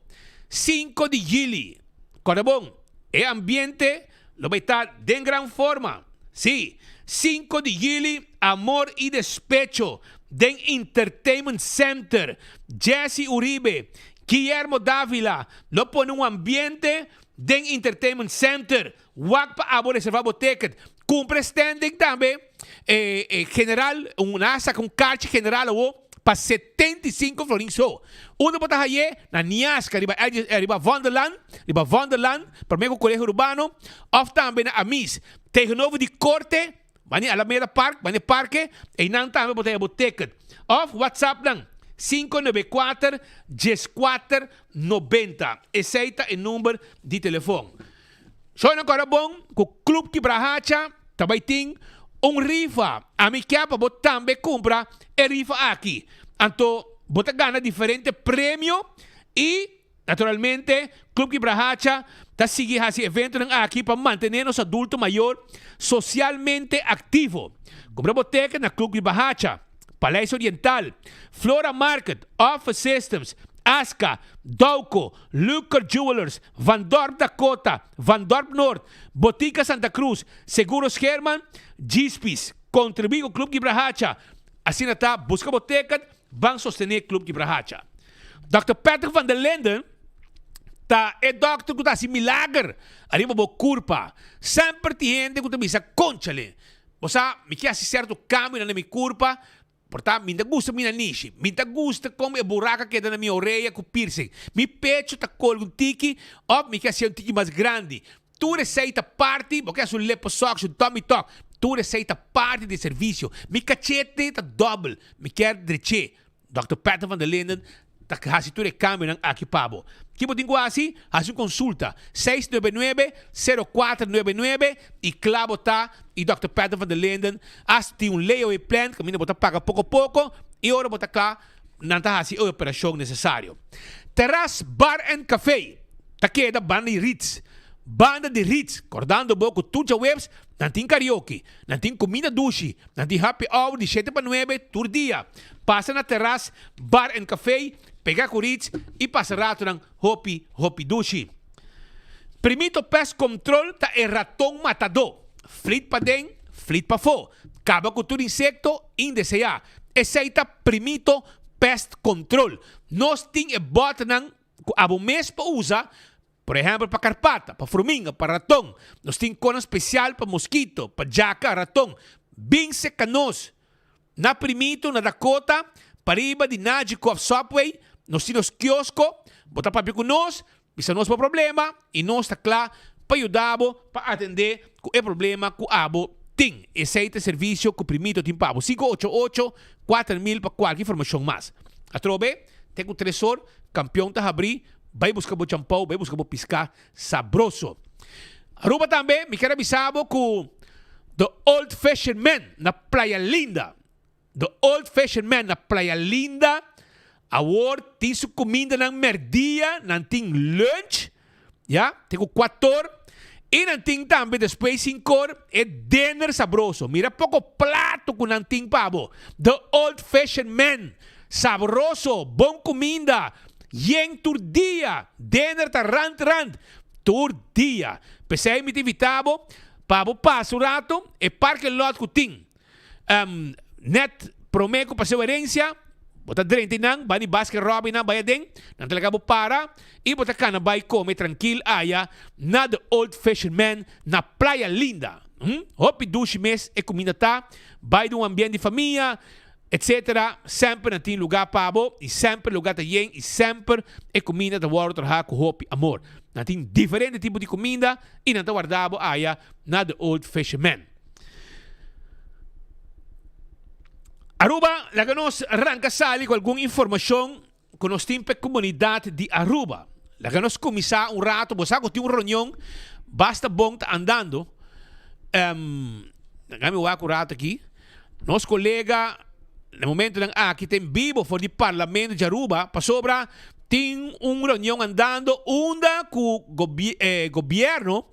sinku di juli, kòrda bon, e ambiente lo bai ta den gran forma. Sí, sinku di juli, Amor y Despecho den Entertainment Center. Jesse Uribe, Guillermo Davila lo pone un ambiente den Entertainment Center. Wak pa abo reserva bo ticket. Cumpra standing tambe. E, e general, un a saca un kaartje general awo. pa 75 florin so. Unda bo ta haye? Na Niasca riba riba Vondellaan, riba Vondellaan, prome cu Colegio Urbano, of tambe na Amis, tegenover di Corte, bani Alameda Park, bani parke, eynan tambe bo ta haya bo ticket. Of WhatsApp nan, 594 14 90. Esey ta e number di telefon. Shownan kòrda bon ku Club Kibrahacha ta bai tin un rifa. Ami kia pa bo tambe kumpra e rifa aki. Anto bo ta gana diferente premio i naturalmente Club Kibrahacha ta sigui hasi eventonan aki pa mantené nos adulto mayor sosialmente aktivo. Kumpra bo teken na Club Kibrahacha. Paleis Oriental, Flora Market, Office Systems, Aska, Dauco, Luker Jewelers, Van Dorp Dakota, Van Dorp Noord, Botica Santa Cruz, Seguros Herman, Djispis. Contribui cu Club Kibrahacha. Asina ta, busca bo ticket, ban sostene Club Kibrahacha. Dòkter Patrick van der Linden ta e dòkter cu ta haci milager ariba bo curpa. Semper tin hende cu ta bisa, Conchale, Bo sa, mi ke hasi sierto kambionan na mi kurpa, por ta mi ta gusta mi nanishi, mi ta gusta kon e buraka keda na mi orea ku piercing, mi pechu ta kolga un tiki òf mi ke hasié un tiki mas grandi. Tur esei ta parti, bo ke hasi un liposuction, tummy tuck, tur esei ta parti di e servisio. Mi kachete ta dòbel, mi kier dreché. Dòkter Patrick van der Linden ta hasi tur e kambionan aki pa bo. Ki bo tin ku hasi? Hasi un konsulta, 699, 0499 i kla bo ta i Dòkter Patrick van der Linden hasta tin un layaway plan kaminda bo ta paga poko poko i ora bo ta kla nan ta hasi e operashon nesesario. Terras Bar and Café ta keda banda di Ritz. Banda di Ritz, kordando bo ku tur djaweps nan tin karaoke, nan tin kuminda dushi, Nan tin happy hour di shete pa nuebe tur dia. Pasa na terras, bar en café, pega cu Ritz y pasa ratonan hopi hopi dushi. Primito Pest Control ta e raton matadó. Flit paden, flit pafó. Caba cu tur insecto indeseá. Esey ta Primito Pest Control. Nos tin e botnan cu abo mes por usa. Por ehèmpel pa karpata, pa fruminga, pa raton. Nos tin konan spesial pa moskito, pa djaka, raton. Bin seka nos. Na Primito, na Dakota, pariba di Najikoff Subway, nos tin nos kiosko. Bo ta papia ku nos, bisa nos bo problema i nos ta kla pa yuda bo pa atendé ku e problema ku abo tin. Esei ta e servisio ku Primito tin pa bo. 588 4000 pa kualke informashon mas. Atrobe, te ku tres or, Kampion ta habrí. Bai buska bo champou, bai buska bo piská sabroso. Aruba tambe mi kier a bisa bo ku The Old Fashioned Man na Playa Linda, The Old Fashioned Man na Playa Linda awor tin su kumindanan mèrdia, nan tin lunch, ya, te ku kuator, i nan tin tambe despues sinkor e dinner sabroso. Mira poko plato ku nan tin pa bo. The Old Fashioned Man, sabroso, bon kuminda. Yen tur dia, dinner ta rand rand tur dia. P'esei mi ta invita bo pa bo pasa un rato e parking lot ku tin net prome ku Paseo Herencia. Bo ta drenta einan, bai di Baskin Robbins nan bai aden, nan ta laga bo para i bo ta kana bai kome trankil aya na The Old Fisherman na Playa Linda. Hopi dushi mes e kuminda ta, bai den un ambiente di famia. Etc. Semper nan tin luga pa bo y semper luga ta yen y semper e cuminda ta wordo traha cu hopi amor. Nan tin diferente tipo di cuminda y nan ta warda bo aya na The Old Fisherman. Aruba, laga nos ranca sali cu algun informacion cu nos tin p'e comunidad di Aruba. Laga nos cuminsa un rato, bo sa cu tin un reunion basta bon ta andando. Um, laga mi wak un rato aki. Nos colega na momentonan aki ta en bibo for di Parlamento di Aruba pasobra tin un reunion andando unda cu eh, gobierno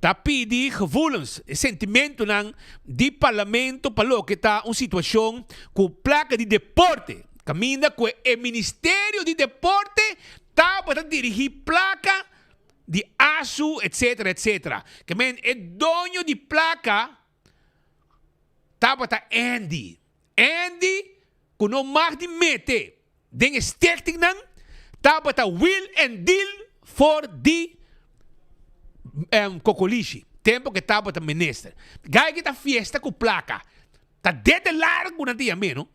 ta pidi gevoelens, e sentimentonan di Parlamento pa loke ta un situacion cu placa di deporte. Kaminda ku e Ministerio di Deporte tabata dirigí plaka di ASU etcetera etcetera. Ke men e doño di plaka tabata Andy. Andy ku no mag di mete den e stichtingnan tabata will and deal for di Kokolishi tempo ku e tabata minister. Gai ki ta fiesta ku plaka. Ta dede largu nan ta yam'é no.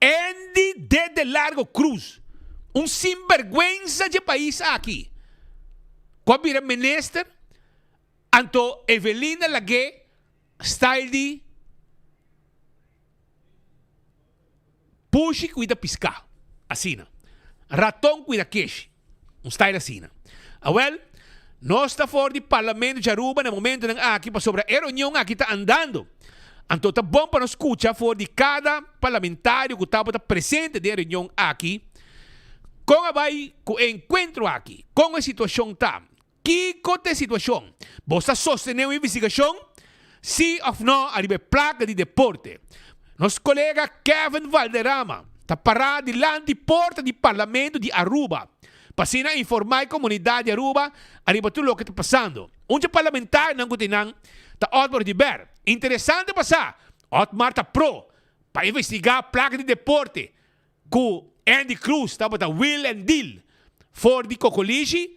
Andy Dede Largo Cruz, un sinberguensa dje pais aki, ku a bira minister, anto Evelina lag'é style di Pushi kuida piská, asina. Raton kuida keshi, un style asina. Awel, nos ta for di Parlamento di Aruba na momentonan aki pasobra e reunion aki ta andando. Anto ta bon pa nos skucha for di kada parlamentario ku tabata presente den e reunion aki kon a bai ku e enkuentro aki, kon e situashon ta. Kiko ta e situashon? Bo sa sostené un investigashon? Sí òf nò ariba e plaka di deporte? Nos kolega Kevin Valderrama ta pará dilanti porta di Parlamento di Aruba pa asina informá e komunidat di Aruba ariba tur loke ta pasando. Un dje parlamentarionan ku tin nan ta Otmar Oduber. Interesante pa sa, Otmar ta pro pa investigá plaka di deporte ku Andy Cruz tabata wheel and deal for di Cocolishi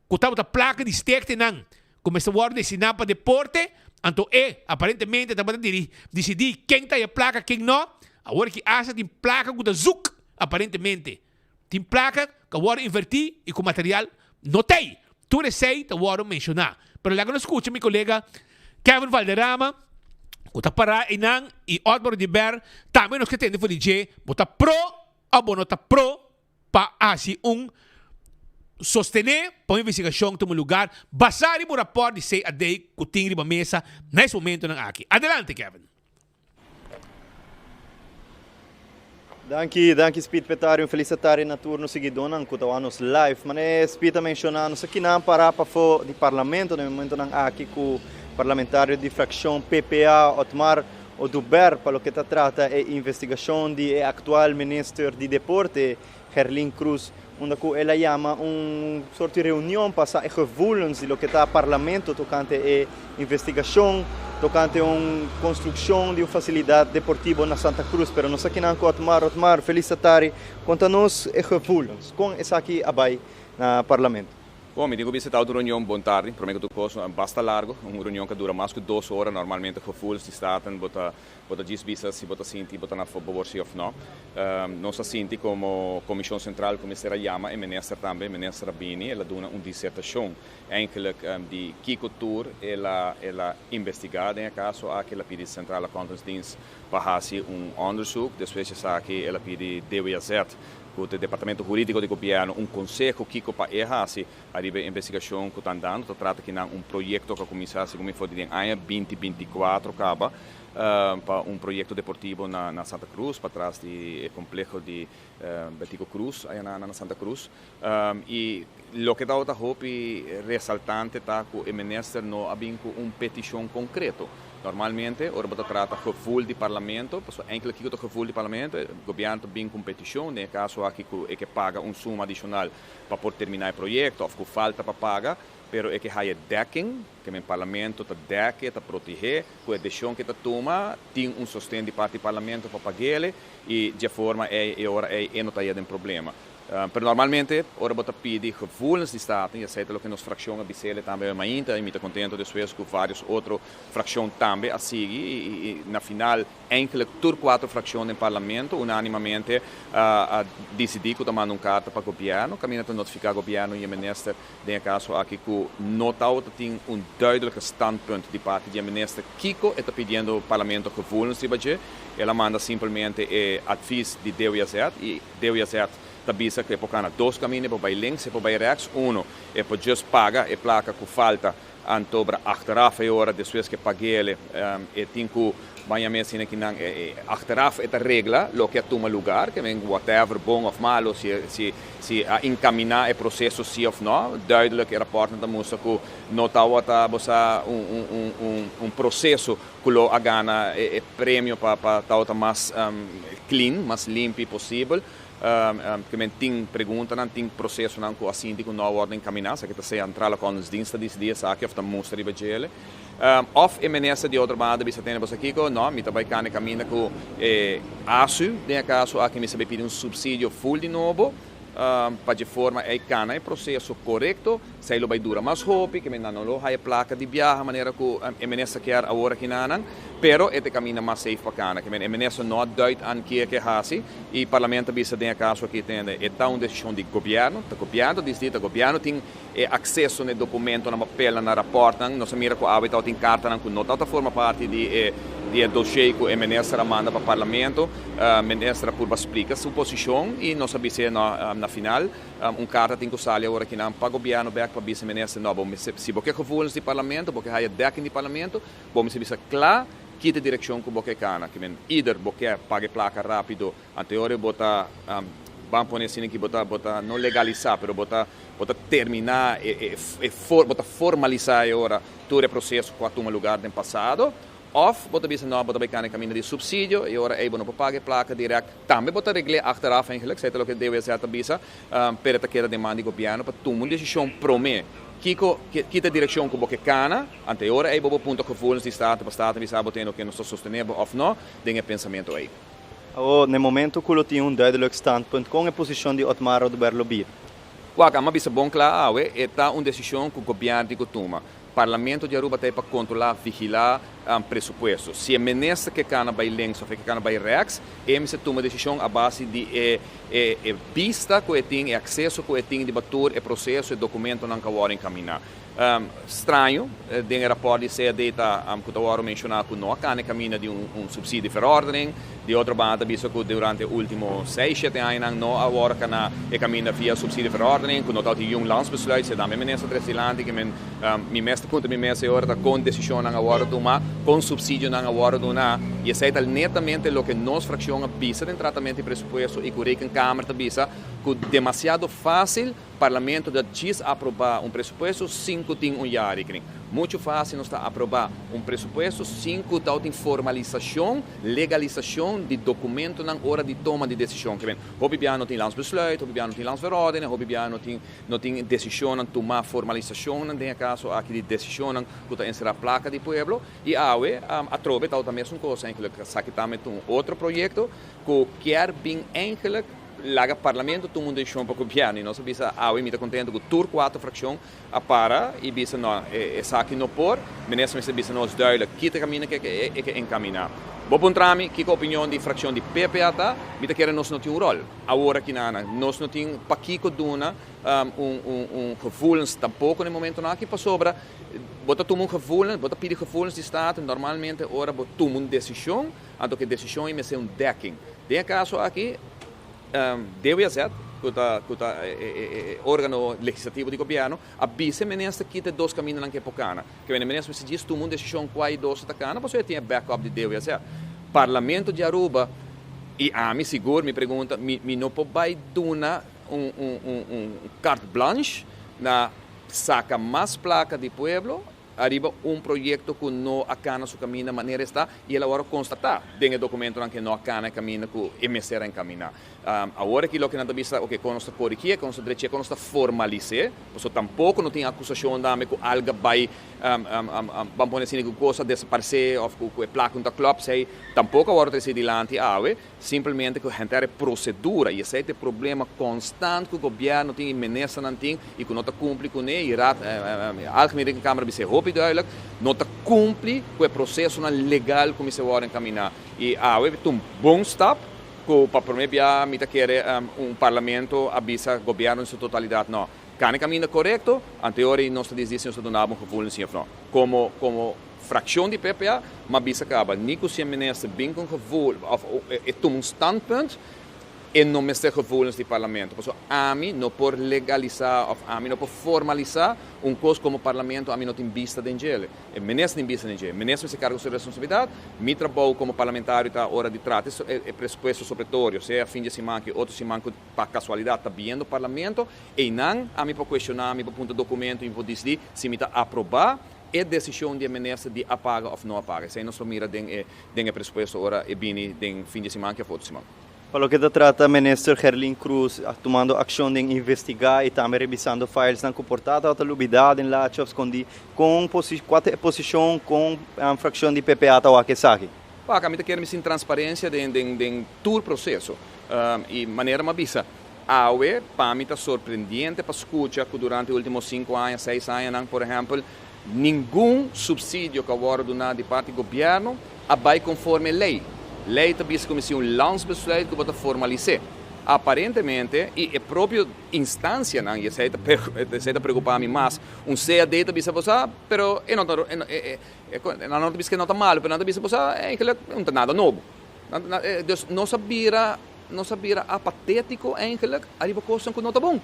ku tabata plaka di stektenan ku mester wòrdu destiná pa deporte, anto e aparentemente tabata diri disidí ken ta e plaka ken no, awor ki asta tin plaka ku ta zuk aparentemente tin plaka ku a wòrdu invertí i ku material no t'ei, tur esei ta wòrdu menshoná. Pero laga nos skucha mi kolega Kevin Valderrama ku ta pará einan i Otmar Oduber tambe nos ke tende for di dje, bo ta pro òf bo no ta pro pa hasi un sostené pa un investigashon tuma lugar basá riba un rapòrt di CAD ku tin riba mesa na es momentonan aki. Adelante Kevin. Danki, danki Speed Petari, un felis atari na tur nos siguidónan ku ta wak nos live. Manera Speed a menshoná, nos a kinan pará pafó di Parlamento na e momentonan aki ku parlamentario di frakshon PPA, Otmar Oduber pa loke ta trata e investigacion di e actual minister di deporte, Gerlin Croes, unda cu el a yama un soort di reunion pa sa e gevoelens di loke ta parlamento tocante e investigacion tocante un construccion di un facilidad deportivo na Santa Cruz. Pero nos aki nan cu Otmar. Otmar, feliz atari. Conta nos e gevoelens, con esaki a bay na parlamento? Bon, mi tin ku bisa ta otro reunion bon tardi. Promé ku tur kos, basta largu. Un reunion ku a dura mas ku dos ora. Normalmente gevoels di Staten bo ta bo ta djis bisa si bo ta sinti bo ta na fabor si òf nò. Nos a sinti komo Komishon Sentral ku mester a yama e minister tambe. E minister a bini, el a duna un disertashon eigenlijk di kiko tur el a el a investigá den e kaso aki. El a pidi Centrale Accountantsdienst pa hasi un onderzoek. Despues di esaki el a pidi DWZ ku ta e departamento hurídiko di gobièrnu un konseho kiko pa e hasi ariba e investigashon ku ta andando. Ta trata kinan un proyekto ku a kuminsá segun mi for di den aña binti 24 kaba pa un proyekto deportivo na na Santa Cruz patras di e kompleho di Betico Croes aya na na Santa Cruz. I loke tabata hopi resaltante ta ku e minister no a bin ku un petishon konkreto. Normalmente ora bo ta trata gevoel di parlamento, pasobra enkele kiko ta gevoel di parlamento, e gobièrnu ta bin ku un petishon, den e kaso aki ku e ke paga un suma adishonal pa por terminá e proyekto òf ku falta pa paga, pero e ke haya dekking, ke men parlamento ta dèk e, ta protehé, ku e deshon ke ta tuma tin un sosten di parti parlamento pa pag'ele i dje forma ei e ora ei e no ta haya den problema. Pero normalmente ora bo ta pidi gevoelens di Staten, y esey ta loke nos fraccion a bisele tambe awe mainta, y mi ta contento despues cu varios otro fraccion tambe a sigui, y na final eigenlijk tur cuatro fraccion den Parlamento unanimamente a dicidi cu ta manda un carta pa Gobierno, caminda ta notifica Gobierno y e Minister den e caso aki cu no tawata tin un duidelijke standpunt di parti di e Minister kico e ta pidiendo Parlamento gevoelens riba dje, el a manda simpelmente e advies di DWZ y. DWZ ta bisa ku e por kana dos kaminda, e por bai links, e por bai rèks. Uno, e por djust paga e plaka ku falta antobra achteraf e ora despues ku e pag'el e tin ku baña mes asina ki nan achteraf e ta regla loke a tuma lugar, ke men whatever bon òf malo si si si a enkaminá e proseso si òf nò. Duidelijk e rapòrtnan ta mustra ku no tabata bo sa un un un un proseso ku lo a gana e premio pa pa tabata mas clean, mas limpi posibel. Ke men tin preguntanan, tin prosesonan ku a sinti ku no a wòrdu enkaminá, esaki ta sea Centrale Accountantsdienst ta disidí esaki òf ta mustra riba djele. Òf e minister di otro banda bisa tene boso kiko, no, mi ta bai kanda e kaminda ku e ASU, den e kaso aki mi sa bai pidi un supsidio ful di nobo. Pa dje forma ei kana e proseso korekto, esei lo bai dura mas hopi, ke men nan no lo haya plaka di biaha manera ku e minister kier awor aki nanan, pero e ta e kaminda mas safe pa kana. Ke men e minister no a duit an kie ke hasi i parlamento a bisa den e kaso aki tende e ta un desishon di gobièrnu, ta gobièrnu ta disidí, ta gobièrnu tin e akseso na e dokumentonan, papelnan, na rapòrtnan. Nos a mira ku awe tabatin kartanan ku no tabata forma parti di e di e dossier ku e minister a manda pa parlamento. Minister a purba splika su posishon i nos a bis'é no na final un karta tin ku sali awor akinan pa gobièrnu bèk pa bisa minister no bo mester si bo ke gevoelens di parlamento bo ke haya dekking di parlamento bo mester bisa kla kita direkshon ku bo ke kana. Ider bo ke paga e plaka rápido Anteore bo ta ban pone asina ki bo ta bo ta no legalisá pero bo ta bo ta terminá e e for bo ta formalisá e ora tur e proseso ku a tuma lugar den pasado òf bo ta bisa no bo ta bai kana e kaminda di supsidio e ora ei bo no por paga e plaka dirèkt tambe bo ta regl'é achteraf eigenlijk esei ta loke DWZ ta bisa pero e ta keda den man di gobièrnu pa tuma un desishon promé kiko ki ta e direkshon ku bo ke kana ante e ora ei bo por punta gevoelens di Staten pa Staten bisa bo tende oke nos ta sostené bo òf no den e pensamentu ei. Awor, n'e momento cu lo tin un duidelijk standpunt con e posicion di Otmar Oduber lo bira. Wak, a bisa bon cla awe, e ta un decision cu gobierno tin cu tuma. Parlamento di Aruba ta e pa controla, vigila presupuesto. Si e minister ke cana bay links of e ke cana bay rechts, e mester tuma decision a base di e e e bista cu e tin, e acceso cu e tin riba tur e proceso, e documentonan cu a worde encamina. Straño, den e rapòrt di CAD ta ku ta wòrdu menshoná ku no a kana e kaminda di un subsidieverordening. Di otro banda ta bisa ku durante e último seis, shete añanan no a wòrdu kaná e kaminda via subsidieverordening, ku no tabatin yun landsbesluit. Esei tambe minister tres dilanti ke men mi mes ta puntra mi mes e ora ta kon desishonnan a wòrdu tumá, kon supsidionan a wòrdu duná. I esei ta netamente loke nos frakshon a bisa den tratamentu di presupuesto i ku Rekenkamer ta bisa ku demasiado fásil Parlamento ta djis aprobá un presupuesto sin ku tin un jaarrekening. Muchu fásil nos ta aprobá un presupuesto sin ku tabatin formalisashon, legalisashon di dokumentonan ora di toma di desishon. Ke men, hopi bia no tin landsbesluit, hopi bia no tin landsverordening, hopi bia no tin no tin desishonnan tumá, formalisashonnan den e kaso aki di desishonnan ku ta enserá plaka di pueblo. I awe atrobe tabata mesun kos eigenlijk. Esaki tambe ta un otro proyekto ku kier bin eigenlijk. Laga Parlamento tuma un desishon pa gobièrnu i nos a bisa awe mi ta kontentu ku tur kuater frakshon a para i bisa no esaki no por, minister mester bisa nos duidelijk ki ta kaminda ku e ke enkaminá. Bo puntra mi kiko opinion di frakshon di PPA ta, mi ta kere nos no tin un ròl awor aki nan, nos no tin pakiko duna un un gevoelens tampoko na e momentonan aki pasobra bo ta tuma un gevoelens, bo ta pidi gevoelens di Staten normalmente ora bo tuma un desishon. Anto ku e desishon ei mester un dekking. Den e kaso aki, DWZ, ku ta ku ta e organo legislativo di gobièrnu, a bisa e minister kita e dos kamindanan ku e por kana. Ke men e minister mester djis tuma un desishon kua e dos ta kana pasobra e tin e backup di DWZ. Parlamento di Aruba i ami sigur mi pregunta, mi mi no por bai duna un un un un carte blanche na saka mas plaka di pueblo Ariba un proyecto cu no a cana su caminda manera esta y el a worde constata den e documentonan cu no a cana e caminda cu e mester a encamina. Awor aki loke nan ta bisa, ok, con nos ta corrigie, con nos ta dreche, con nos ta formalise, pasobra tampoco no tin acusacion dame cu alga bay, ban pone asina, cu cos a desaparece of cu e placa no ta klop, esey tampoco a worde trece dilanti awe. Simplemente cu henter e procedura y esey ta e problema constant cu gobierno tin y ministernan tin y cu no ta cumpli cune y Raad, Algemeen Rekenkamer a bisa e hopi duidelijk, no ta cumpli cu e procesonan legal cu mester worde encamina. Y awe ta un bon stap cu pa prome bia mi ta kere un parlamento a bisa gobierno en su totalidad no, cana e caminda corecto, anteor y nos ta disdi si nos ta duna bo un gevoel si of no. Como, como. Fraccion di PPA, ma bisa caba ni cu si e minister bin cu un gevoel of e tuma un standpunt, e no mester gevoelens di parlamento. Pasobra ami no por legalisa of ami no por formalisa un cos como parlamento ami no tin bista den djele. E minister tin bista den dje. E minister mester carga su responsabilidad. Mi trabou como parlamentario ta ora di trata e presupuesto sobretorio, sea fin di e siman aki otro siman cu pa casualidad ta biendo parlamento, eynan ami por cuestiona, mi por punta documento y mi por dicidi si mi ta aproba E desishon di e minister di a paga òf no a paga, esei nos lo mira den e den e presupuesto ora e bini den fin di e siman aki òf otro siman. Pa loke ta trata minister Gerlin Cruz tumando akshon den investigá i tambe revisando filesnan ku por ta tabata lubidá den lachi òf skondí, kon kua ta e posishon, kon frakshon di PPA ta wak esaki? Wak, ami ta kere mi sin transparensia den den den tur proseso i manera mi a bisa. Awe, pa mi ta sorprendiente pa scucha cu durante ultimo cinco aña, seis añanan, por ehempel, ningun subsidio cu a wordo duna di parti gobierno a bay conforme ley. Ley ta bisa cu mester un landsbesluit cu bo ta formalise. Aparentemente, y e propio instancianan, y esey ta esey ta preocupa mi mas, un CAD ta bisa bo sa, pero e no ta, nan no ta bisa cu e no ta malo, pero nan ta bisa bo sa, eigenlijk no ta nada nobo. Dus nos a bira. Nos a bira apatético eigenlijk ariba cosnan cu no ta bon.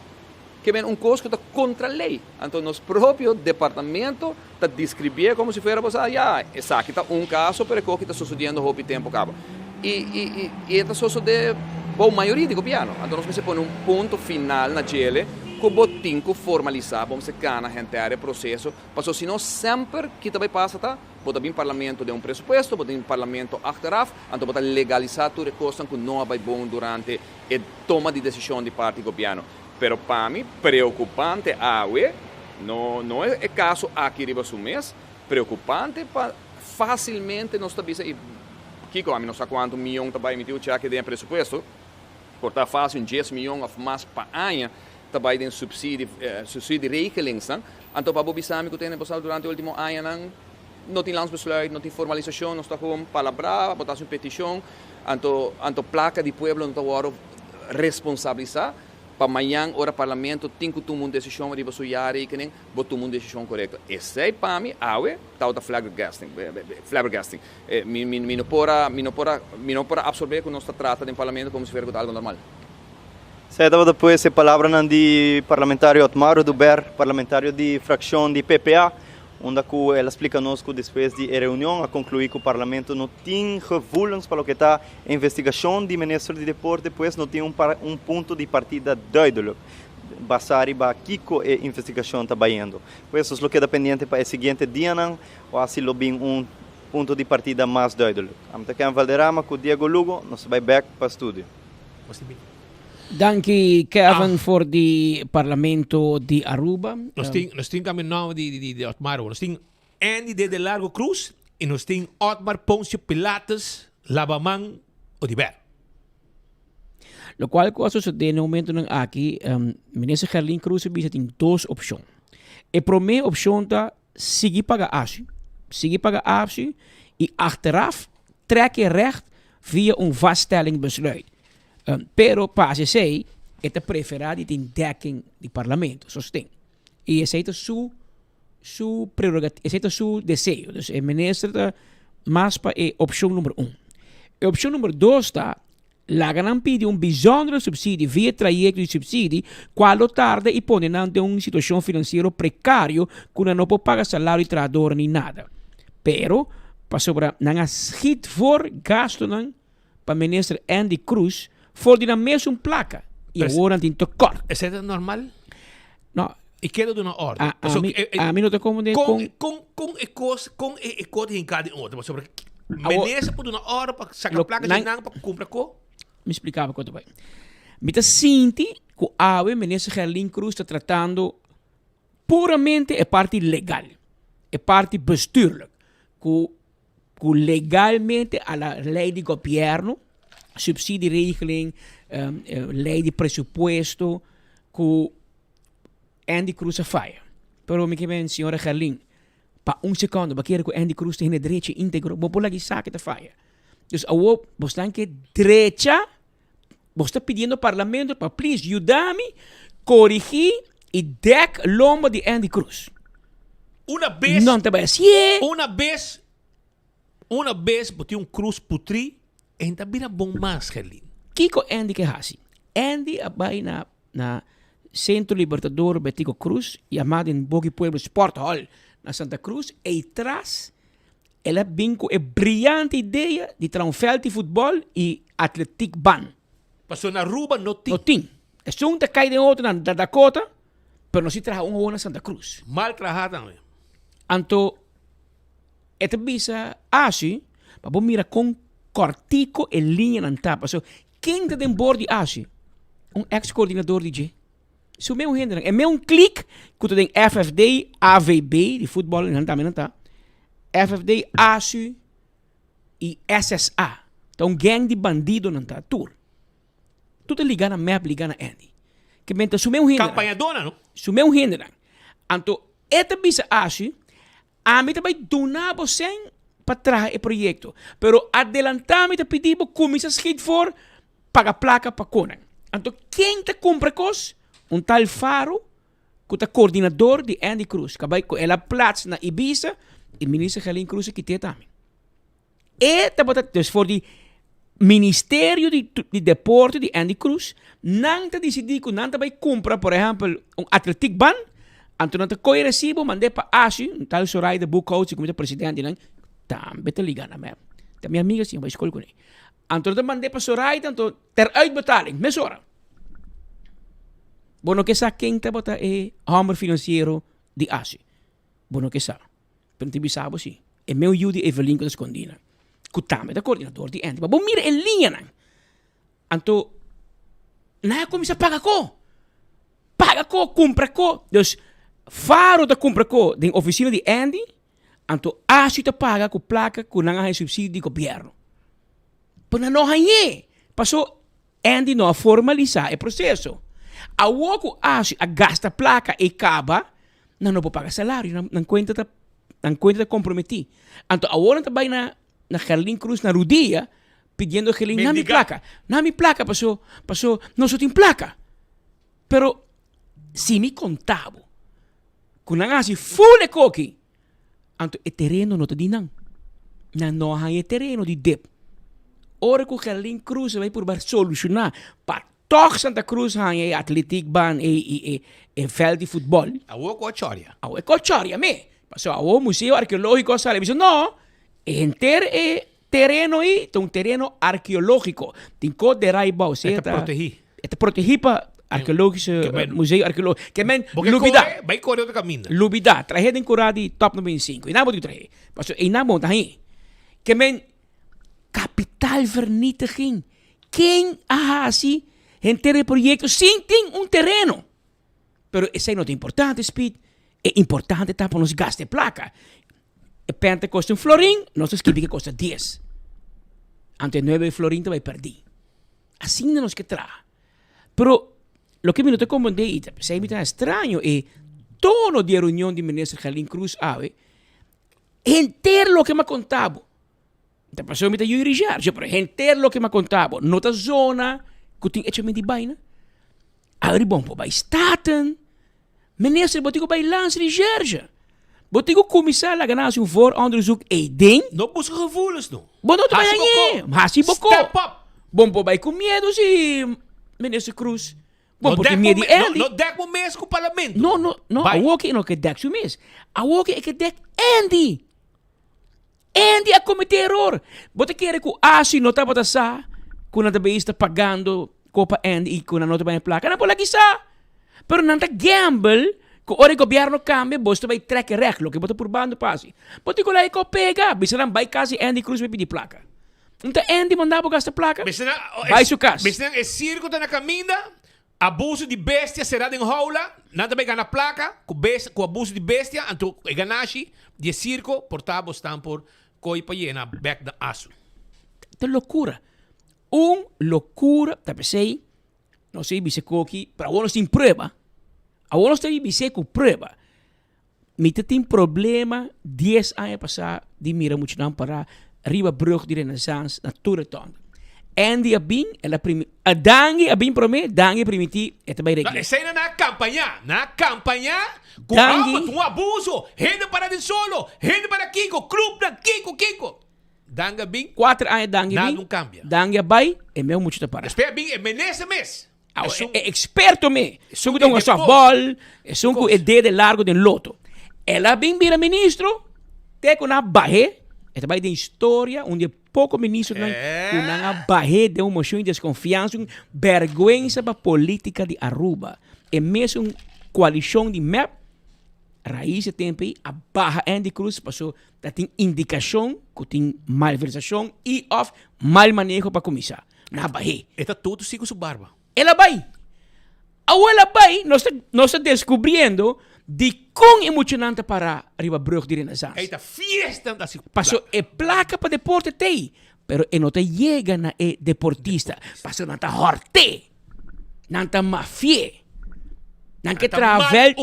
Ke men un cos cu ta contra ley. Anto nos propio departamento ta describié como si fuera bo sa, ya, esaki ta un caso pero e coki ta sucediendo hopi tempo caba. Y, y, y, y e ta sosode bou mayoria di gobierno. Anto nos mester pone un punto final na djele cu bo tin cu formalisa, bo mester cana henter e proceso, pasobra si no semper ki ta bay pasa ta, Bo ta bin parlamento den un presupuesto, bo ta bin parlamento achteraf, anto bo ta legalisá tur e kosnan ku no a bai bon durante e toma di desishon di parti gobièrnu. Pero pa mi, preokupante awe, no no e kaso aki riba su mes, preokupante pa fásilmente nos ta bisa i kiko, ami no sa kuantu mion ta bai miti uchaki den e presupuesto, por ta fásil un dies mion òf mas pa aña ta bai den subsidie, subsidieregelingsnan. Anto pa bo bisa mi ku tene pasado durante ultimo añanan no tin landsbesluit, no tin formalisashon, nos ta gewoon palabrá, bo ta hasi un petishon, anto anto plaka di pueblo no ta wòrdu responsabilisá pa mañan ora parlamento tin ku tuma un desishon riba su jaarrekening, bo tuma un desishon korekto. Esei pa mi awe tabata flabbergasting, flabbergasting. Mi mi mi no por a mi no por a mi no por a absorbé ku nos ta trata den parlamento komo si fuera ku ta algu normal. Esei tabata pues e palabranan di parlamentario Otmar Oduber, parlamentario di fraccion di PPA, unda cu el a splica nos cu despues di e reunion a conclui cu parlamento no tin gevoelens pa loke ta e investigacion di minister di deporte, pues no tin un un punto di partida duidelijk basa riba kico e investigacion ta bayendo. Pues nos lo keda pendiente pa e siguiente dianan o asi lo bin un punto di partida mas duidelijk. Ami ta Ken Valderrama cu Diego Lugo, nos ta bay bek pa studio. Danki Kevin for di Parlamento di Aruba. Nos tin, nos tin tambe nòmber di, di, di Otmar. Nos tin Andy de de Largo Cruz i nos tin Otmar Poncio Pilatus Labaman Oduber. Lokual ku a sosodé na e momentunan aki, Minister Gerlin Croes a bisa tin dos opshon. E promé opshon ta sigui paga ASU, sigui paga ASU i achteraf trek e recht via un vaststelling besluit. Pero pa haci esey e ta prefera di tin dekking di parlamento, sosten. Y esey ta su su prerogativa, esey ta su deseo. Dus e minister ta mas pa e opcion number un. E opcion number dos ta laga nan pidi un bijzondere subsidie via trayecto di subsidie cual lo tarda y pone nan den un situacion financiero precario cu nan no por paga salario di trahador ni nada. Pero pasobra nan a schiet voor gastonan pa minister Andy Croes for di nan mesun placa y awor nan tin tekort. Esey ta normal? No. Y keda duna orde. A, a, mi, a mi no ta comprende con... Con, con, con e cos, con e, e cos hinca den otro. Pasobra minister por duna orde pa saca placa di nan pa cumpra co. Mi explicaba con ta bay. Mi ta sinti cu awe minister Gerlin Croes ta tratando puramente e parti legal, e parti bestuurlijk, cu cu legalmente a la ley di gobierno, subsidieregeling, ley di presupuesto, cu Andy Croes a faya. Pero mi ke men señora Gerlin, pa un secondo bo a kere cu Andy Croes ta hende drechi integro, bo por laga e sa ke ta faya. Dus awor bo stan ke drecha. Bo sta pidiendo parlamento pa please yuda mi corigi y dek lomba di Andy Cruz. Una bes. Non ta bay hacié. Una bes, una bes bo tin un cruz putri e ta bira bon mas, Gerlin. Kiko Andy ke haci? Andy a bay na na Centro Libertador Betico Cruz, yama den Boki Pueblo Sport Hall na Santa Cruz, ey tras El a bin ku e briyante idea di traha un vèlt di futbòl i atletiek ban. Pasobra na Aruba no tin. No tin. Esun ta kai den otro na Dakota, pero nos si traha un awor na Santa Cruz. Mal traha tambe. Anto e ta bisa Ashi pa bo mira kon kòrtiko e liñanan ta. Pasobra ken ta den bor di Ashi? Un eks koordinador di dje. Su meun hendenan. E meun klik ku ta den FFD, AVB, di futbòl, nan tambe nan ta. FFD, ASU i SSA. Ta un gang di bandidonan ta, tur. Tur ta ligá na mep, ligá na Andy. Ke men ta su meun hendenan. Kampañadónan, no? Su meun hendenan. Anto e ta bisa ashi, ami ta bai duna bo sèn pa traha e proyekto, pero adelantá mi ta pidi bo kuminsá schiet voor paga plaka pa konan. Anto ken ta kumpra kos? Un tal Faro ku ta koordinador di Andy Cruz, ku a bai ku el a plats na Ibiza i minister Gerlin Cruz a kit'é tambe. E tabata dus for di ministerio di di deporte di Andy Cruz, nan ta disidí ku nan ta bai kumpra por ehèmpel un atletiek ban, anto nan ta kohe resibo mand'é pa Ashi, un tal Zoraida Boekhout si ku mi ta presidente nan, tambe ta liga na mep. Ta mi amiga si, mi bai skol kuné. Anto nan ta mand'é pa Zoraida anto ter uitbetaling mesora. Bo no ke sa ken tabata e hòmber finansiero di Ashi. Bo no ke sa. Pero mi ta bisa bo si, e meu yu di Evelyn ku ta skondí nan, ku tambe ta koordinador di Andy. Ma bo mira e liñanan. Anto nan a kuminsá paga ko. Paga ko, kumpra ko. Dus Faro ta kumpra ko den ofisina di Andy, anto Ashley ta paga ku plaka ku nan a haña supsidio di gobièrnu. Pero nan no hañ'é, paso Andy no a formalisá e proseso. Awor ku Ashley a gasta plaka ei kaba, nan no por paga salario, nan nan kuenta ta nan kuenta ta komprometí. Anto awor nan ta bai na na Gerlin Cruz na rudia pidiendo Gerlin na mi Mendigá. plaka, na mi plaka paso paso nos no tin plaka. Pero si mi konta bo ku nan a hasi ful e koki, anto e tereno no ta di nan. Nan no a haña e tereno di dip. Ora ku Gerlin Cruz a bai purba solushoná pa Tòg Santa Cruz haña e atletiek baan e i e e vèlt di futbòl. Awor ku a chòria. Awor ku a chòria me. Pasobra awor Museo Arkeológiko a sali a bisa no, e henter e tereno ei ta un tereno arkeológiko. Tin kos derá ei bou. E ta protegí. E ta protegí pa arkeológische museo arkeológiko. Ke men Bo ke lubidá. kore, bai kore otro kaminda. Lubidá. Trah'é den kurá di Top 95. Einan bo tin ku trah'é. Pasobra einan bo no ta hañ'é. Ke men kapitaalvernietiging. Ken a hasi henter e proyecto sin tin un tereno? Pero esey no ta importante, Speed. E importante ta pa nos gasta e placa. E pen ta costa un florin, nos ta skibi ke costa dies. Anto e nuebe florin ta bay perdi. Asina nos ke traha. Pero loke mi no ta comprende y ta pesey mi ta extraño e tono di e reunion di Minister Gerlin Cruz awe, henter loke mi a conta bo. Ta pasobra mi ta yu Richard, pero henter loke mi a konta bo no ta zona ku tin echament di baina. Abri bon por bai Staten. Minister, bo tin ku bai lansa Richard. Bo tin ku kuminsá laga nan hasi un vooronderzoek eiden. No buska gevoelens no. Bo no ta bai Hasi bo hañ'é. ko. Hasi bo ko. Step up. Bon por bai ku miedu si, Minister Cruz. Bon No por tin dek bo miedu di me- no, Andy. no dek bo mes ku parlamento. No, no, no. Bai. Awor ke no ke dek su mes. Awor ke e ke dek Andy. Andy a comete eror. Bo ta kere cu Ashley no tabata sa cu nan ta bay esta pagando copa Andy y cu nan no ta bay placa? Nan por laki sa. Pero nan ta gamble cu ora e gobierno cambia bo ta bay trek e recht, loke bo ta purbando pa haci. Bo tin cu laga e cop pega. Bisa nan bay cas di Andy Cruz bay pidi placa. Un ta Andy manda bo gasta placa? Bay su cas. Bisa nan e circo ta na caminda. Abuso di bestia será den houla, nan ta bai gana plaka ku bes ku abuso di bestia, anto e ganashi di e sirko por ta bo stan por koi pa yena bek na asu. Ta lokura. Un lokura. Ta p'esei nos ta bisa koki, pero awor nos tin prueba. Awor nos ta bis'é ku prueba. Mi ta tin problema dies aña pasá di mira muchanan pará riba brug di Renaissance na tur rotonde. Andy a bin, el a primi, a Dangui a bin promé, Dangui a primití e ta bai No, regla. esei nan a kampañá, nan a kampañá ku Dangui. amba ta un abuso, hende para den solo, hende para kiko, klupnan, kiko, kiko. Dangui a bin, Kuater aña Dangui nada bin, no kambia. Dangui a bai, e meu mucha ta pará. Despues a bin e menester mes. Awe, Esun- e experto me. Esun ku ta hunga e deporte. softball, esun ku e dede largo den loto. El a bin bira ministro, te ku nan a bah'é, e ta bai den historia, un di e poko ministronan ku nan a bah'é den un mocion di desconfiansa, un berguensa pa politica di Aruba. E mesun coalicion di mep, Raiz e tempo ei a baha Andy Cruz paso ta tin indicacion ku tin malversacion i of mal maneho pa cuminsa. Na bah'é. E ta todo si ku su barba. El a bai. Awor el a bai, nos ta, nos ta descubriendo dikon e muchanan ta para riba brug di Renaissance. Ei ta fiesta ta si Paso e placa pa deporte t'ei, pero e no ta yega na e deportista, paso nan ta hort'é, nan ta mafi'é. Nan ke traha veld,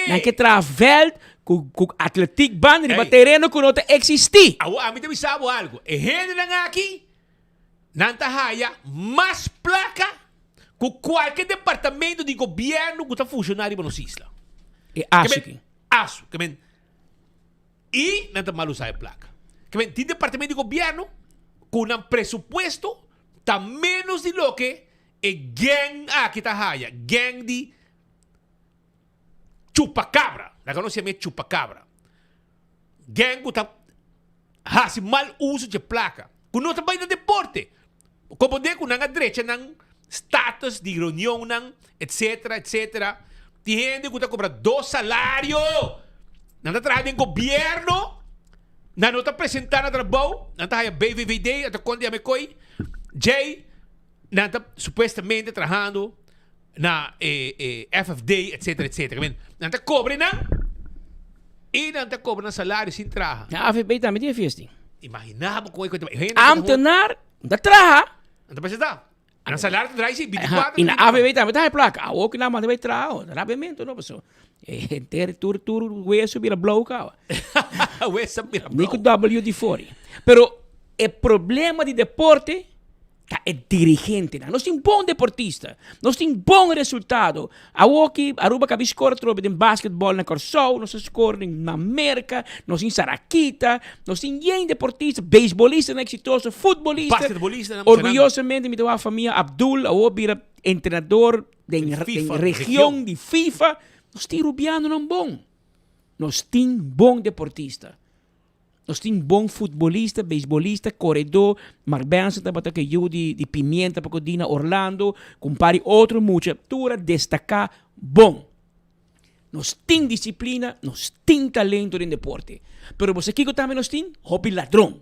nan ke traha veld ku ku atletiek band riba tereno ku no ta eksistí. Awor ami ta bisa bo algu, e hendenan aki nan ta haya mas plaka ku kualke departamento di gobièrnu ku ta funshoná riba nos isla. E asu aki. Asu. Ke men i nan ta mal usá e plaka. Ke men tin departamento di gobièrnu ku nan presupuesto ta ménos di loke E gang aki ta haya, gang di chupacabra, laga nos yama e chupacabra. Gang ku ta hasi mal uso dje plaka, ku no ta bai na deporte. Komprondé ku nan a drecha nan status di reunionnan, etcetera, etcetera. Tin hende ku ta kobra dos salario, nan ta traha den gobierno, nan no ta presentá na trabou, nan ta haya BVVD, ata kon di yama e koi, djei. Nan ta supuestamente trahando na e e FFD etcetera etcetera. Men nan ta cobre nan y nan ta cobra nan salario sin traha. Na AVB tambe tin e fiesting. Imagina bo con e cu Ambtenaar ta traha. Nan ta presenta. Nan salario ta draai si 24. Y na AVB tambe ta haya placa. Awor cu nan manda bay traha rabiamento no paso henter tur tur weso bira blauw caba. Weso bira blauw. Ni cu WD-40. Pero e problema di deporte Ta e dirigentenan. Nos tin bon deportista. Nos tin bon resultado. Awoki Aruba kabi score atrobe den basketball na Kòrsou, nos a score den na Merka, nos tin Sarakita, nos tin yen deportista, beisbolistanan eksitoso, futbolista. Basketbolistanan. Orguyosamente mi ta wak famia Abdul awor bira entrenador den den region di FIFA. Nos tin rubianonan bon. Nos tin bon deportista. Nos tin bon futbolista, beisbolista, koredó, Mark Benson tabata ku e yu di di Pimienta pa ku di na Orlando, ku un par di otro mucha, tur a destaká bon. Nos tin disiplina, nos tin talento den deporte. Pero bo sa kiko tambe nos tin? Hopi ladron.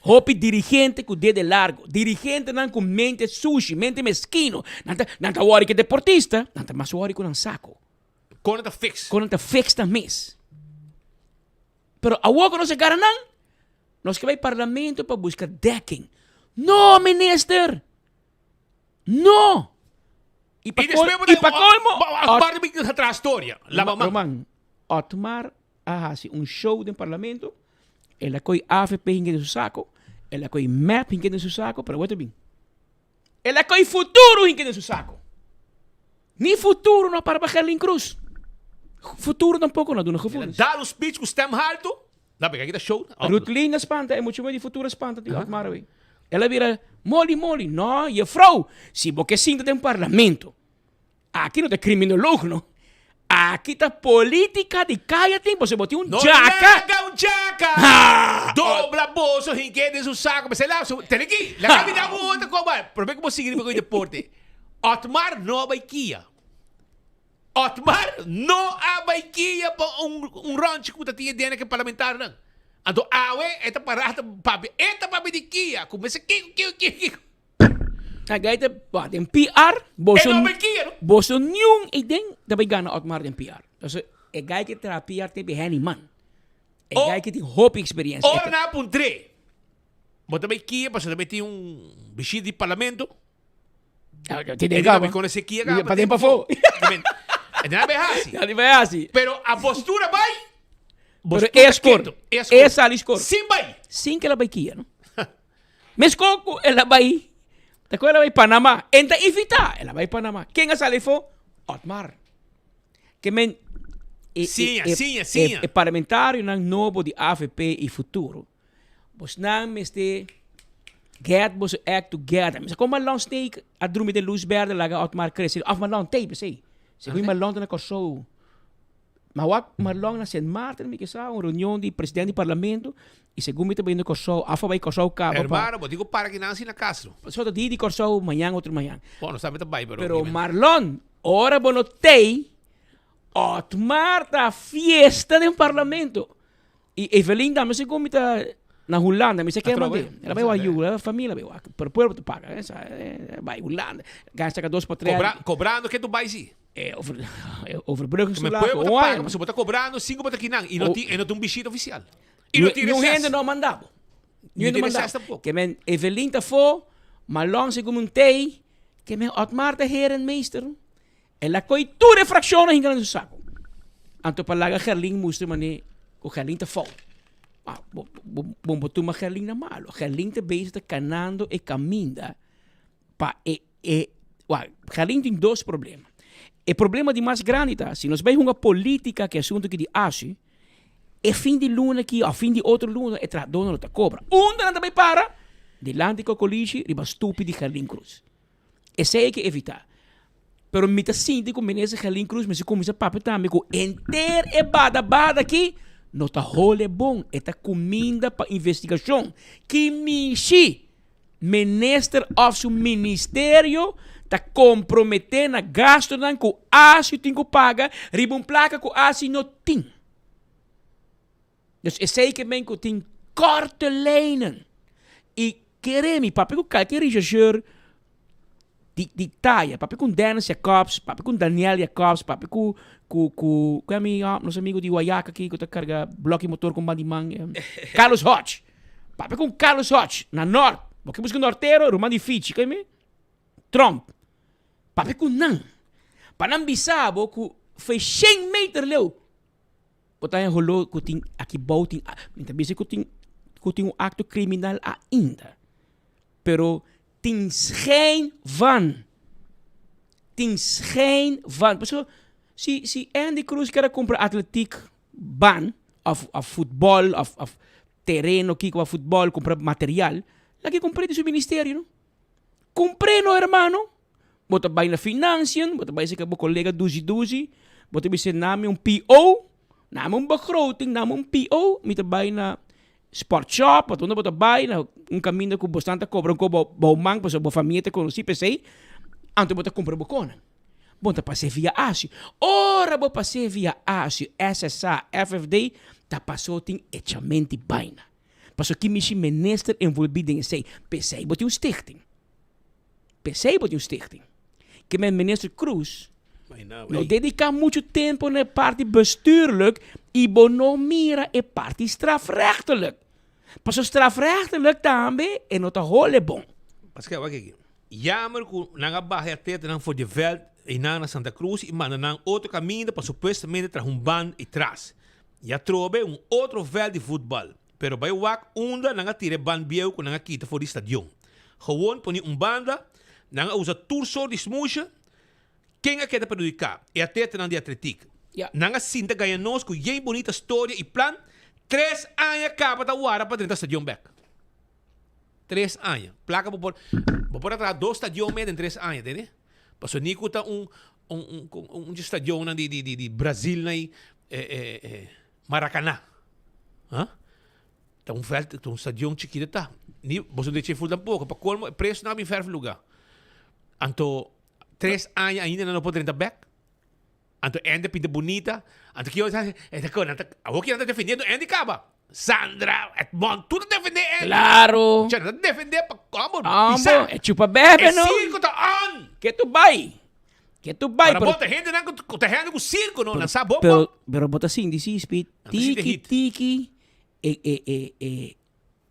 Hopi dirigente ku dede largo, dirigentenan ku mente sushi, mente meskino. Nan ta nan ta wòri ku e deportista, nan ta mas wòri ku nan sako. Kon nan ta fix? Kon nan ta fix nan mes. Pero awor ku nos a gara nan, nos ke bai parlamento pa buska dekking. No, minister! No! I pa, kol, i pa kolmo... Otmar mi ta traha storia. Laba man. Roman, Otmar a hasi un show den parlamento. El a koi AVP hinke den su sako. El a koi MEP hinke den su sako, pero awor ta bin. El a koi futuro hinke den su sako. Ni futuro no a para pa Gerlin Cruz. Futuro tampoco no a duna gevoelens. El a dal un speech ku stem haltu. La pega kita show. Rutlin a spanta e mucha muher di futuro a spanta di Otmar awey. El a bira moli moli. No, juffrouw, si bo ke sinta den parlamento. Aki no ta criminoloog no. Aki ta politica di caya tin pasobra bo tin un No djaka. laga un djaka dobla boso hinke den su saco p'esei la su tene aki laga mi da bo otro koba prome ku bo sigui riba ku e deporte Otmar no a bai kia Otmar no a bai kia pa un un ronchi ku ta tin e dene ke parlamentarionan anto awe e ta para ta papia e ta papia di kia ku mester kiko kiko kiko kiko. Agay ta ba den PR, boso E no bay kia no. boso niun e den ta bay gana Otmar den PR. Entonces e guy ke traha PR te be handy man. E O guy ke tin hopi experiencia. Ora nan a puntr'é, bo ta bay kia pasobra ta bay tin un bishita di parlamento. Ah, tin E den di no kaba. mi konosé kia kaba Pa den pafó. E di nan bay hasi. Nan di bay hasi. Pero a postura bay, Pero postura e score. keto, e score. E sali score. Sin bay. Sin ke la bay kia no. Mesco cu el a bay, ta cu el a bay Panama, en ta invita, el a bay Panama. Ken a sali afo? Otmar. Ke men, e, Siña, e, siña, e, siña. e parlamentarionan nobo di avp y Futuro, bosnan mester get boso act together. Mester con Marlon Snake a drumi den luz berde laga Otmar crece, of Marlon tape esey. Segun Marlon ta na Corsou. Ma wak Marlon na Sint Maarten mi ke sa un reunion di president di parlamento y segun mi ta bayendo Kòrsou af a bay Kòrsou kaba pa Hermano bo tin ku para kinan asina Castro. So ta di di Kòrsou mañan otro mañan. Bon nos tambe ta bay pero. Pero Marlon ora bo no tey Otmar ta fiesta den parlamento y Evelyn tambe segun mi ta na Hulanda mi sa ke mande el a bay wak yu familia bay wak pero pueblo ta paga bay Hulanda gasta dos pa tres. Cobrando ke tu bay si. E over, e overbruggingstoelage. Me pueblo ta paga, pasobra bo ta cobrando sin cu bo ta kinan y no tin, e no tin un bishita oficial. Y no tin Ni un reces. hende no a manda bo. Ni Ni un tin hende manda reces bo. tampoco. Ke men Evelyn ta fo, Marlon segun un tey, ke men Otmar ta herenmeester. El a koe tur e frakshonnan hinka den su sako. Anto pa laga Gerlin mustra manera ku Gerlin ta fout. Ah, bo, bo, bo, bo tuma Gerlin na malo. Gerlin ta bezig ta kanando e kaminda pa e, e, wak, Gerlin tin dos problema. E problema di mas grandi ta, si nos bai hunga politica ku e asuntu aki di ASU, e fin di luna aki of fin di otro luna e trahadónan lo ta kobra. Unda nan ta bai para? Dilanti Cocolishi riba stupi di Gerlin Cruz. Esei hay ke evitá. Pero mi ta sinti ku Minister Gerlin Cruz mester kuminsá papia tambe ku henter e bada bada aki no ta hole bon, e ta kuminda pa investigashon. Ki mishi minister òf su ministerio ta komprometé na gastunan ku ASU tin ku paga riba un plaka ku ASU no tin. Dus esei ke men ku tin korte lijnen. I kere mi, papia ku kalke regisseur di di taya, papia ku Dennis Jacobs, papia ku Daniel Jacobs, papia ku ku ku ku ami nos amigo di Guayaca aki ku ta karga bloki motor ku un banda di man, Carlos Hodge. Papia ku Carlos Hodge na Nort. Bo ke buska nortero, ruman di Fichi, ke mi? Trump. Papia ku nan. Pa nan bisa bo ku foi shen meter leu. Bo ta haña holó ku tin aki bou tin mi ta bisa ku tin ku tin un akto kriminal ainda. Pero tin schijn van. Tin schijn van. Pasobra si si Andy Cruz kier a kumpra atletiek ban òf òf futbòl òf òf tereno kiko pa futbòl kumpra material laga e kumpr'é di su ministerio no. Kumpr'é no hermano. Bo ta bai na financiën, bo ta bai serka bo kolega dushi dushi, bo ta bisa nami un PO, nami un begroting, nami un PO, mi ta bai na sport shop, of unda bo ta bai na un kaminda ku bosnan ta kobra un kobo bou man pasobra bo famia ta konosí p'esei, anto bo ta kumpra bo konan. Bo ta pas'é via ASU. Ora bo pas'é via ASU, SSA, FFD, ta pasó tin echamenti baina. Pasobra ki mishi minister envolví den esei? P'esei bo tin un stichting. P'esei bo tin un stichting. Ke men minister Croes no dedica mucho tempo na e parti bestuurlijk y bo no mira e parti strafrechtelijk. Pasobra strafrechtelijk tambe e no ta hole bon. Paske wak aki. Jammer ku nan a baha e atletanan for di veld einan na Santa Cruz y manda nan otro kaminda pa supuestamente traha un band y tras. Y atrobe un otro veld di voetbal. Pero bai wak unda nan a tira e band bieu ku nan a kita for di stadion. Gewoon pone un banda, nan a usa tur sort di smusha. Ken a keda perhudiká? E atletanan di atletik. Nan a sinta gaña nos ku yen bunita storia i plan. Tres aña kaba ta wara pa drenta stadion bek. Tres aña. Plaka bo por bo por a traha dos stadion mei den tres aña, tende? Pasobra ni ku ta un un un un dje stadionnan di di di Brazil nan ei Maracaná. Ha? Ta un veld, ta un stadion chikito ta. Ni, boso no deche ful tampoco. Pa colmo, e precio nan a bin verf luga. Anto, tres aña ainda nan no por drenta bek. Anto Andy a pinta bunita. Anto kiyo sa, e ta con, nan ta, awor ki nan ta defendiendo Andy caba. Sandra, Edmond, tur ta defende Andy. Claro. Cha, nan ta defende pa combo, Ambo, pisa. e chupa bebe, E no? circo ta on. Ke tu bay? Ke tu bai, Pero pero bo ta hendenan ku ku ta hende ku sirko no, nan sa bo pero bo. pero bo ta sinti si Speed, Nan ta sinti tiki hit. tiki e e e e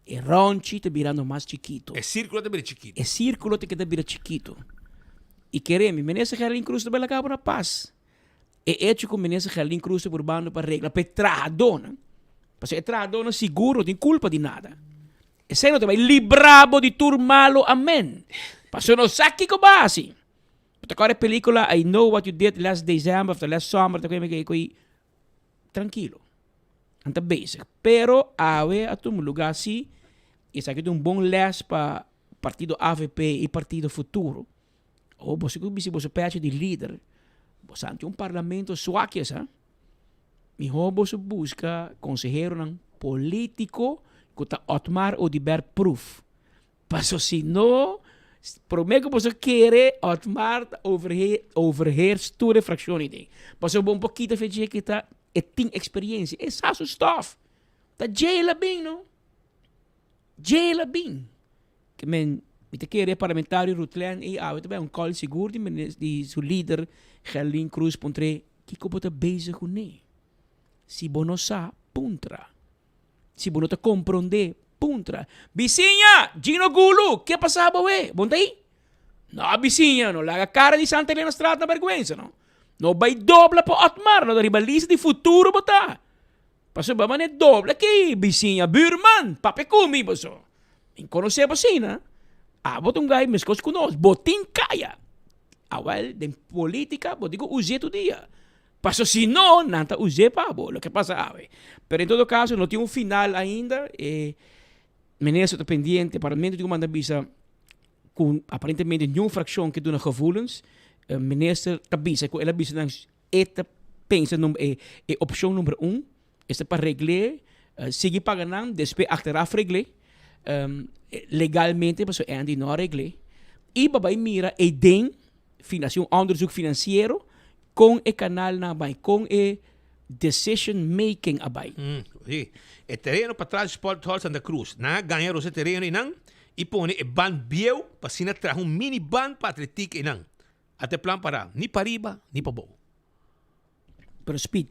e ronchi ta birando mas chikito. E sirkulo ta bira chikito. E sirkulo ta keda bira chikito. I kere mi, Minister Gerlin Cruz ta bai laga bo na pas. E echo ku Minister Gerlin Cruz ta purbando pa regla pa e trahadónan, pasobra e trahadónan sigur no tin kulpa di nada. Esei no ta bai libra bo di tur malo, amen. Pasobra no sa kiko bo a hasi. Bo ta kòrda e pelikula I know what you did last December of last summer ta kome ke koe trankilo. Nan ta bezig. Pero awe a tuma luga si y esaki ta un bon les pa partido avp y partido Futuro. Ora boso ku bisti boso pecho di lider, boso anti un parlamento swak esa. Mihó boso buska konseheronan politiko ku ta Otmar Oduber proof. Paso si no, prome ku boso kere Otmar ta overhe overheers tur e frakshon ei den. Paso bo un por kita fe dje ki ta e tin eksperiencia, e sa su stof. Ta dje el a bin no. Dje el a bin. Ke men mi ta kere e parlamentario Ruthlène ei awe ta bai un call sigur di minis di su lider Gerlin Croes puntr'é kiko bo ta bezig kuné. Si bo no sa, puntra. Si bo no ta komprondé, puntra. Bisiña! Gino Gulu! Ke pasa bo we? Bon ta ei? No, bisiña, no laga cara di Santa Elena Straat na bergüenza, no. No bay dobla pa Otmar, no ta riba lista di futuro bo ta. Pasobra bo mane dobla aki, bisiña, buurman, papia cu mi boso. Mi conoce bo asina. Abo ta un guy mescos cu nos, bo tin caya. Awel, den politica bo tin cu us'e tur dia. Paso si no, nan ta us'e pa bo, loke pasa awe. Pero en todo caso, no tin un final ainda. E minister ta pendiente, parlamento tin cu manda bisa cu aparentemente niun fraccion ke duna gevoelens. E minister ta bisa cu el a bisa nan e ta pensa num e e opcion number un, esta pa regl'e, sigui paga nan, despues achteraf regl'e legalmente pasobra Andy no a regl'e. Y pa bay mira eyden hasi un onderzoek financiero Kon e kanalnan a bai? Kon e decision making a bai? Sí. E tereno patras di Sport Hall Santa Cruz. Nan a gaña rosa e tereno einan i pone e band bieu pa asina traha un mini band pa atletiek einan. Ata e plan pará, ni pariba ni pabou. Pero Speed,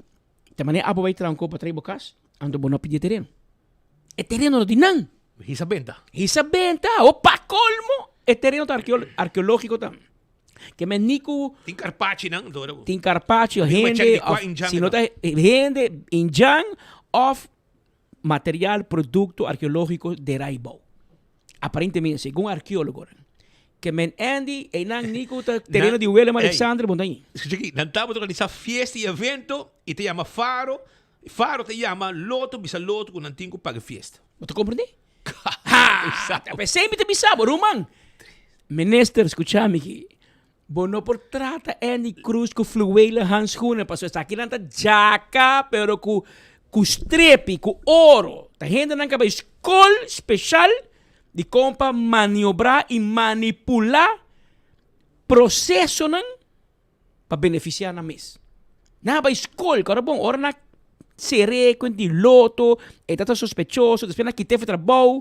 ta manera abo bai traha un kopa trae bo kas, anto bo no pidi e tereno. E tereno no di nan. Hisa benta. Hisa benta. O pa colmo, e tereno ta arkeológiko tam. Ke men ni ku. Tin karpachi nan dora. Tin karpachi o hende of si no ta hende indjan of material produkto arkeológiko derai bou. Aparentemente segun arkeólogonan. Ke men Andy einan ni ku ta tereno di Willem Alexander bon ta ahi. Escucha aki, nan tabata organisa fiesta y evento y ta yama Faro, Faro ta yama Loto bisa Loto ku nan tin ku paga e fiesta. Bo ta komprende? Ha! P'esei mi ta bisa bo, ruman. Minister, skucha mi aki. Bo no por trata Andy Cruz ku fluwelen handschoenen, pasobra esakinan ta djaka, pero ku ku strepi, ku oro. Ta hendenan ku a bai skol speshal di kon pa maniobrá i manipulá prosesonan pa benefisiá nan mes. Nan a bai skol, kòrda bon, ora nan ser'é ku di loto, e ta ta sospechoso, despues nan kit'é for trabou.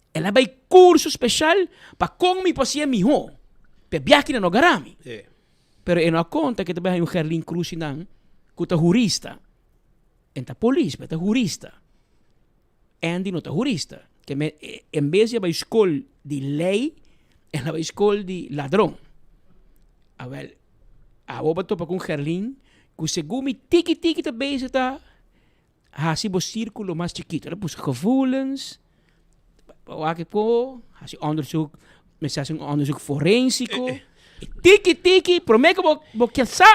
El a bai kurso speshal pa kon mi por hasié mihó, p'e biaha nan no gara mi. Pero e no a konta ku e ta bai haña un Gerlin Cruz nan ku ta hurista. E ta polis, pero e ta hurista. Andy no ta hurista. Ke men, en bes di a bai skol di lei, el a bai skol di ladron. Awel, awor bo a topa ku un Gerlin ku segun mi tiki tiki ta bezig ta hasi bo sirkulo mas chikitu. El a buska gevoelens, wak ko, hasi onderzoek, mester hasi un onderzoek forensiko. Tiki tiki, prome ku bo bo ke sa,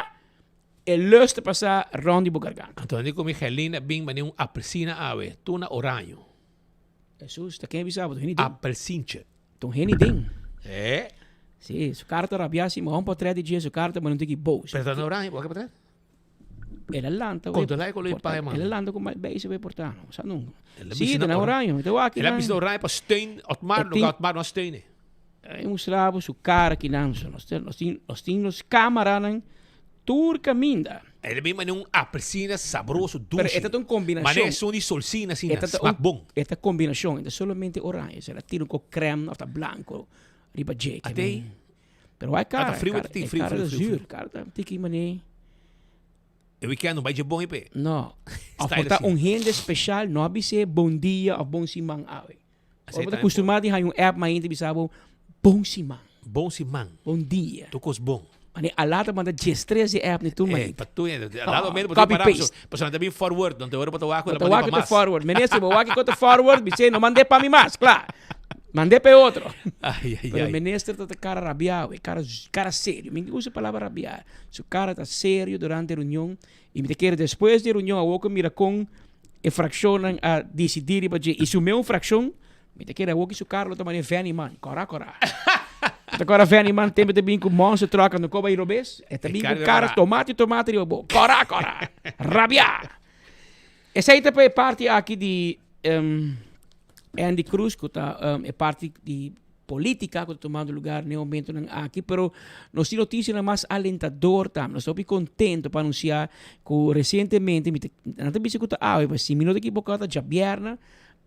E lus ta pasa rond di bo garganta. Anto hende ku mi Gerlin a bin mane un apelsina awe, tur na oraño. Hesus, ta ken a bisa bo? Ta un hende den. Apelsintje. Ta un hende den. Eh. Si, su kara ta rabiá si, ma un potret di dje, su kara ta manda un tiki boos. Pero ta na oraño, bo a ke potret? El a lanta. Kontrolá e kolor di paña, man. El a lanta ku mal beis e porta, no sa nunka. Si, ta na oraño. Mi ta wak El a bisa na oraño pa steun Otmar, loke Otmar no a steun e. E mustra bo su cara kinan so. Nos nos tin nos tin nos camaranan tur caminda. E ta bin mane un apelsina sabroso dushi. Pero e ta un combinacion. Mane esun di solsina asina, smak bon. E ta combinacion, e ta solamente oranje. Se la tira un ko crème of ta blanco riba dje. Atei. Pero wak cara, Ata friu e ta tin, friu, cara friu, ta friu, zuur, friu. cara ta tiki mane. E weekend no bai dje bon e pe. No. Of Style por ta asina. un hende special no a bis'é bon dia of bon siman awe. Así Ora bo ta tambe kustumá di haña un app mainta bisa bo bon siman. Bon siman. Bon dia. Tur kos bon. Mane Alá ta manda diestres di app ni tur Eh, mainta. pa tur hende. Alá lo menos bo Copy tin para paste. pasobra nan ta bin forward. Nan ta ora bo ta wak ku Bo nan ta manda wak pa ku ta mas. forward. Minister, bo wak ku ta forward, bis'é no mand'é pa mi mas, kla. Mand'é pa e otro. Ai, ai, Pero ai. minister ta ta kara rabiá we, kara kara serio. Mi usa e palabra rabiá. Su kara ta serio durante reunion I mi ta kere despues di e reunion awor ku mira kon e frakshonnan a disidí riba dje i su meun frakshon, mi ta kere awor ki su kara lo ta manera Vennyman, kòrá kòrá. Bo ta kòrda Vennyman tempu e ta bin ku monster truck anto koba i robes? E ta bin ku kara tomati tomati riba bo, kòrá kòrá, rabiá! Esei ta pa e parti aki di Andy Cruz ku ta e parti di Politica cu ta tumando lugar n'e momentonan aki, pero nos tin noticianan mas alentador tambe. Nos ta hopi contento pa anuncia cu recientemente, mi ta, nan ta bisa cu ta awe, pero si mi no ta equivoca ta djabièrnè,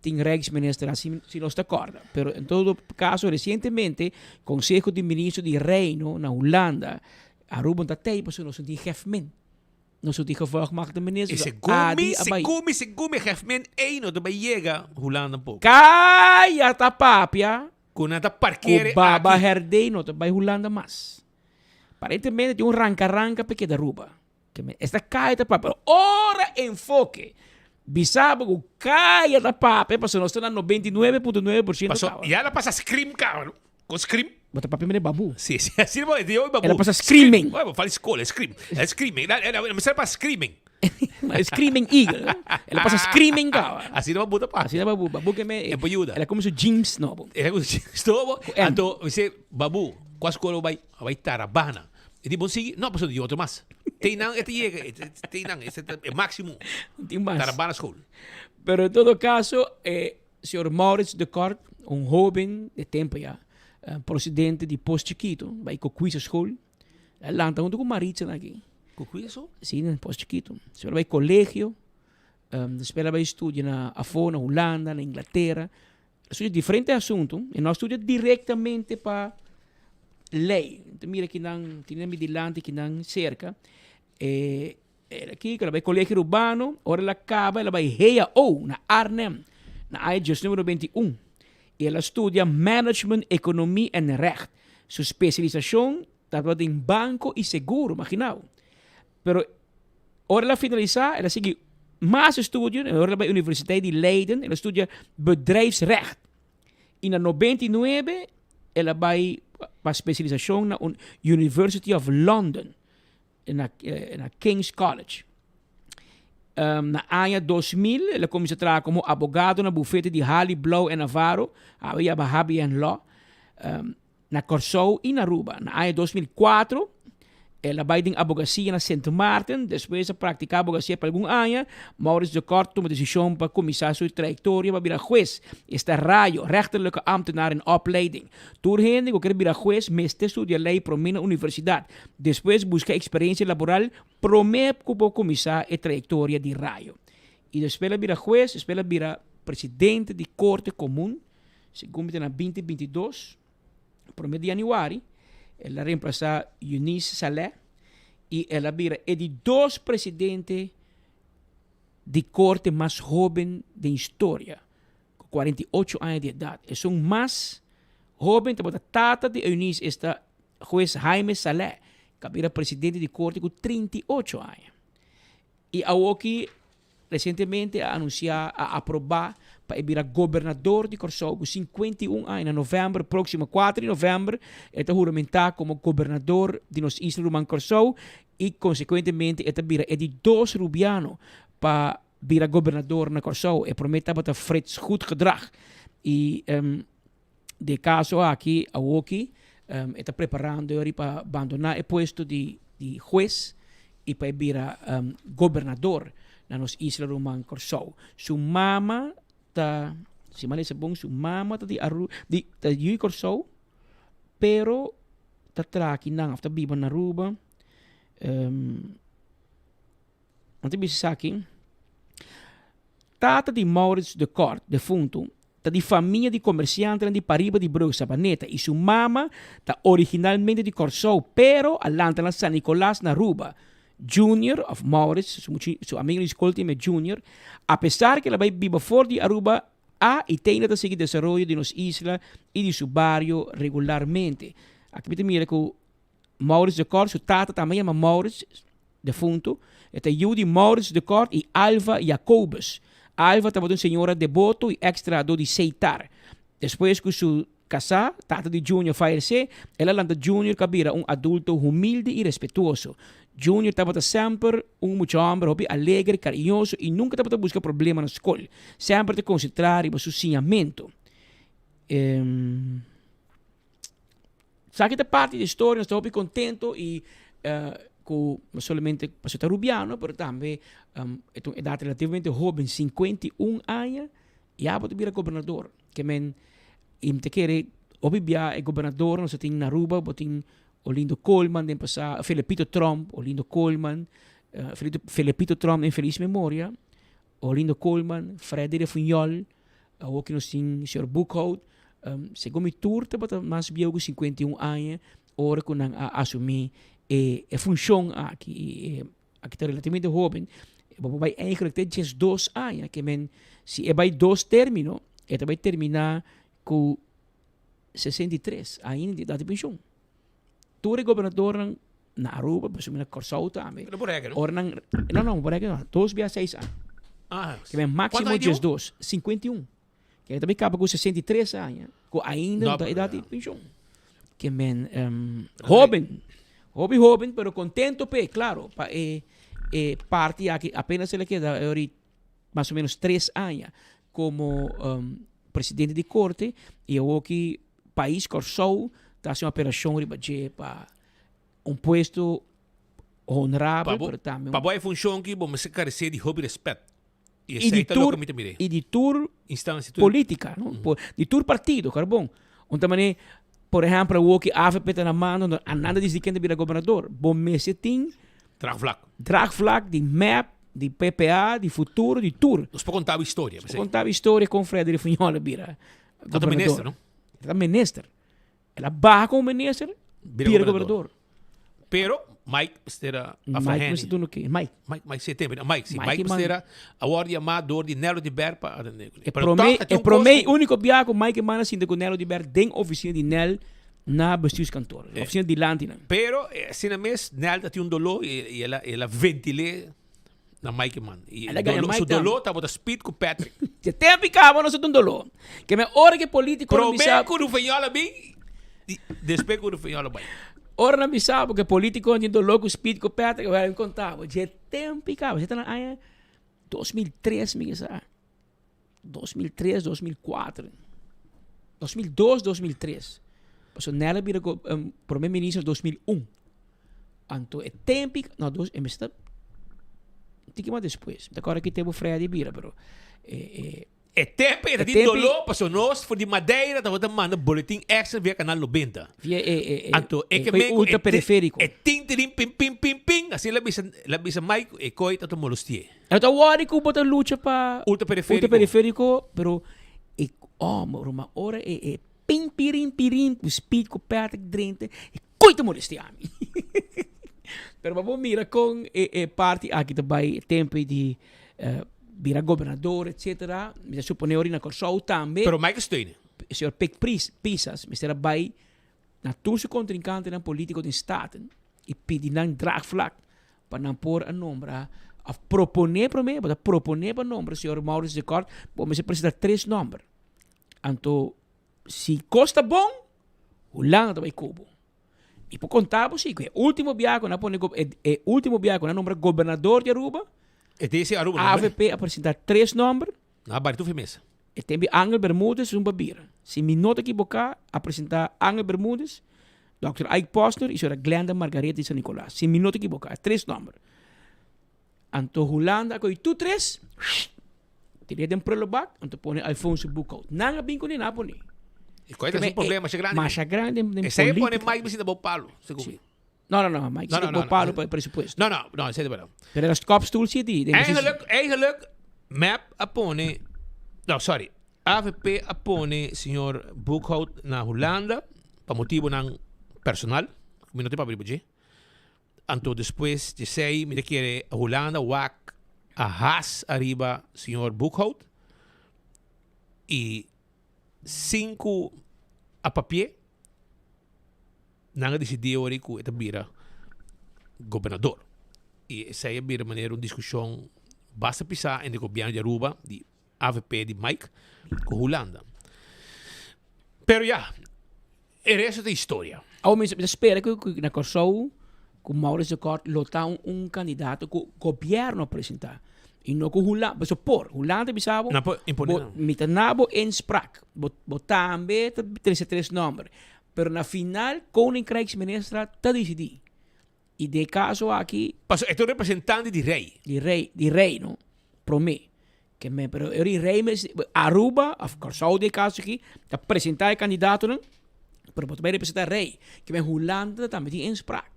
tin Rijksminister si, si nos ta corda. Pero en todo caso recientemente Conseho di Ministro di Reino na Hulanda, Aruba no ta tey pasobra nos no tin Gefmin. Nos no tin gevolgmachte minister. E segun mi, segun mi, segun mi Gefmin ey no ta bay yega Hulanda tampoco. Caya ta papia. Ku nan ta parkeer Ku Baba aki. Herdé no ta bai Hulanda mas. Aparentemente tin un ranka ranka pa keda Aruba. Esta kaya ta papia. Ora enfoke bisa bo ku kaya ta papia pasobra nos ta na 99.9% Paso kaba. ya la pasa scream kaba no. Kon scream? Bo ta papia mene babu. Si, si, así bo, di hoy babu. El a pasa screaming. Oye, bo fala escola, scream. Screaming. Mi sa pa screaming. Screaming eagle. El a pasa screaming kaba. Así no babu ta papia. Así no babu. Babu ke me. E por yuda. El a come su jeans nobo. El a come su jeans nobo. Anto, mi se, babu, kua escola bo bai? A bai Tarabana. E di bon sigui? No, pasobra di otro mas. Teinan e ta yega, teinan, e ta e maximo. Tin mas. Tarabana school. Pero en todo caso, eh, señor Maurits de Kort, un hoben de tempo ya, eh, procedente di Pos Chiquito, bai Cocuisa school, a lanta hunto cu Maritza aki. Cocuisa school? Si, na Pos Chiquito. Señor bai colegio, um, despues a bai studia na afo, na Hulanda, na Inglaterra. A studia diferente asunto y no a studia directamente pa ley. Entonces mira kinan tin mi dilanti kinan cerca. Eh, el aki cu el a bay Colegio Urbano, ora el a caba el a bay HAO na Arnhem, na aña 1991. Y el a studia Management, Economie en Recht. Su specialisacion tabata den banco y seguro, imagina bo. Pero Ora el a finalisá, el a sigui mas estudio, en ora el a bai Universiteit di Leiden, el a studia Bedrijfsrecht. I na 99 el a bai pa spesialisashon na University of London, na na King's College. Um, na aña 2000 el a kuminsá traha komo abogado na bufete di Harley Blouw en Navarro, awe yama HBN Law. Um, Na Kòrsou i na Aruba. Na aña 2004 el a bai den abogasia na Sint Maarten, despues a praktiká abogasia pa algun aña. Maurits de Kort tuma desishon pa kuminsá su trayektoria pa bira hues. Esta rayo, rechterlijke ambtenaar in opleiding. Tur hende ku ker bira hues mester studia lei promé na universidat, despues buska eksperensia laboral promé ku por kuminsá e trayektoria di rayo. I despues el a bira hues, despues el a bira presidente di Korte Komun. Segun mi ta na binti binti dos, prome di januari, el a reemplasa Eunice Saleh y el a bira e di dos presidente di corte mas hoben den historia, cu 48 aña di edad. Esun mas hoben tabata tata di Eunice, esta hues Jaime Saleh, cu a bira presidente di corte cu 38 aña. Y awoki recientemente a anuncia, a aproba pa e bira gobernador di Corsou cu 51 aña. Na november proximo, 4 di november, e ta huramenta como gobernador di nos isla ruman Corsou y consecuentemente e ta bira e di dos Rubiano pa bira gobernador na Corsou. E prome tabata Frits Goedgedrag. Y den e caso aki, awoki, e ta preparando yori pa bandona e puesto di di hues y pa e bira gobernador na nos isla ruman Corsou. Su mama ta, si mi a lesa bon, su mama ta di Aru, di ta yu di Corsou, pero ta traha akinan of ta biba na Aruba. Nan ta bisa esaki, Tata di Maurits de Kort, defuntu, ta di famia di komersiantenan di pariba di Brug Sabaneta i su mama ta originalmente di Kòrsou pero a lanta na San Nicolas na Aruba. Junior, òf Maurits, su muchi su amigu di skol tin e Junior, apesar ku el a bai biba for di Aruba a i teinda ta sigui desaroyo di nos isla i di su bario regularmente. Aki mi ta mira ku Maurits de Kort, su tata tambe yama Maurits, defuntu. E ta yu di Maurits de Kort i Alva Jacobus. Alva tabata un señora deboto i eks trahadó di Seitar. Despues ku su kasá, tata di Junior, fayesé, el a lanta Junior ku a bira un adulto humilde i respetuoso. Junior tabata semper un mucha hòmber hopi alegre, kariñoso i nunka tabata buska problema na skol. Semper ta konsentrá riba su siñamentu. Esaki ta parti di historia, nos ta hopi contento y cu no solamente pasobra ta Rubiano, pero tambe e ta un edad relativamente hoben, 51 aña, ya bo ta bira gobernador. Ke men, y mi ta kere hopi bia e gobernador nos a tin na Aruba, bo tin Olindo Koolman den pasa, Felipito Tromp, Olindo Koolman, Felipito Tromp den feliz memoria, Olindo Koolman, Freddy Refunjol, Awor ki nos tin señor Boekhout, segun mi tur tabata mas bieu ku 51 aña ora ku nan a asumí e e funshon aki. I e aki ta relativamente hoben. Bo por bai eigenlijk te 12 aña, ke men si e bai dos término, e ta bai terminá ku. 63 ainda di edat di penshon. Tur e gobernadornan na Aruba, pasobra na Kòrsou tambe. Pero por rèk, no? Ora nan, no, no, por rèk no. Dos bia seis aña. Ah, Ke men máksimo Kuantu aña diesdos, 51. Ke ta bin kaba ku 63 aña, ku ainda no ta edat di penshon. Ke men hóben, hopi hóben, pero kontento p'e, klaro, pa e e parti aki apenas el a keda orit mas o menos tres aña komo presidente di korte i awoki pais Kòrsou ta hasi un apelashon riba dje pa un puesto honrabel, pero tambe un. Pa bo e funshon ki bo mester karesé di hopi rèspèt. I I di esei ta tur, loke mi ta mir'é. i di tur Instansia, tur. politica, no? Po- Di tur partido, carbon. Un ta manera, por ehempel, awo ki avp ta na mando, no, a nada dici ken ta bira gobernador. Bo mester tin Draagvlak. draagvlak di mep, di PPA, di Futuro, di tur. Nos por contaba historia. Nos por contaba historia con Freddy Refunjol a bira Ta gobernador. minister, no? Ta minister. El a baha como minister, Bira bira gobernador. gobernador. Pero Mike mester a Mike mester duna ke? Mike. Mike, Mike si tempo. Mike, si. Mike Mike man- mester a a wòrdu yamá dor di Nelo de Ber pa atendé kuné. E Pero promé, tòg ta tin e un promé kos i ku- úniko biaha ku Mike Eman a sinta ku Nelo de Ber den ofisina di Nel na bestuurskantoor. Eh. Ofisina dilanti nan. Pero eh, asina mes Nel ta tin un doló i, i el a, el a ventil'é na Mike Eman. I El a gaña doló, Mike su tambe. doló tabata speed ku Patrick. Te tempo i kaba nos a tin doló. Ke men ora ku e polítiko nan Promé bisa ku Rufeñol a bin i despues ku Rufeñol a bai. Ora nan bisa bo ku e polítiko tin doló ku speed ku Patrick, wèl mi konta bo, dje tempo i kaba. Esei ta na aña 2003 mi ke sa. 2003, 2004. 2002, 2003. Pasobra Nel a bira prome minister 2001. Anto e tempo, no, dos, e mester ta un tiki mas despues. Mi ta acorda ki tempo Freddy bira, pero e, e, E tempo e ta E di tempo doló, pasobra nos for di Madeira tabata manda boletin extra via Canal Nobenta. Via e, e, e, Anto e e ke koi men ku ultra e te- periférico. E tin tirin pin pin pin pin, asina el a bisa, el a bisa Mike, e koi ta ta molostié. El ta worry ku bo ta lucha pa Ultra periférico. ultra periférico, pero e oh, ruman, ora e, e pin pirin pirin ku speed ku Patrick drenta, e koi ta molestia mi. Pero pa bo mira kon e, e parti aki ta bai tempo di eh, bira gobernador, etcetera. Mi ta supone ora na Kòrsou tambe. Pero Mike steun. Señor Pik Pris, Pisas mester a bai na tur su kontrinkantenan politiko den Staten i pidi nan draagvlak pa nan por a nombra of proponé promé, bo ta proponé pa nombra señor Maurits de Kort, bo mester presentá tres nòmber. Anto si kos ta bon, Hulanda ta bai ku bo. Mi por konta bo si ku e último biaha ku nan a pone e e último biaha ku nan a nombra gobernador di Aruba, E te ese Aruba nomber. avp a presentá tres nòmber. Nan a bari tur firmesa. E tempi Angel Bermudez un babira. Si mi no ta ekiboká, a presentá Angel Bermudez, dòkter Ike Posner i señora Glenda Margaretha di San Nicolas. Si mi no ta ekiboká, e tres nòmber. Anto Hulanda a kohe tur tres, tir'é den prullenbak, anto pone Alfonso Boekhoudt. Nan a bin kuné, nan a pone. E kohe ta un problema masha grandi. Masha grandi den Esei a pone polítika. Mike Bisinda bou palo, segun mi. No, no, no, Mike No, zit no, op no, palo no. pa e presupuesto. No, no, no, esei ta berdad. Pero era kopstoel zit die. Den Eigenlijk, eigenlijk, mep a pone, no, sorry, avp a pone señor Boekhout na Hulanda pa motibonan personal, mi no ta papia riba dje. Anto despues djesei mi ta kere Hulanda wak a has ariba señor Boekhout y sin cu a papi'e, nan a disidí ora ku e ta bira gobernador. I esei a bira manera un diskushon basta pisá entre gobièrnu di Aruba, di avp di Mike, ku Hulanda. Pero ya, e resto ta historia. Awor mi ta spera ku na Kòrsou ku Maurice de Kort lo ta un kandidato ku gobièrnu a presentá i no ku Hulanda, pasobra por Hulanda ta bisa bo, Nan por imponé nan. mi ta na bo inspraak, bo tambe ta trese tres nòmber. Pero na final Koninkrijksminister ta disidí. I den e kaso aki. Pasobra e ta un representante di rei. Di rei, di reino, promé. Ke men, pero e ora rei mes, Aruba òf Kòrsou den e kaso aki, ta presentá e kandidatonan, pero bo ta bai representá rei. Ke men Hulanda tambe tin inspraak.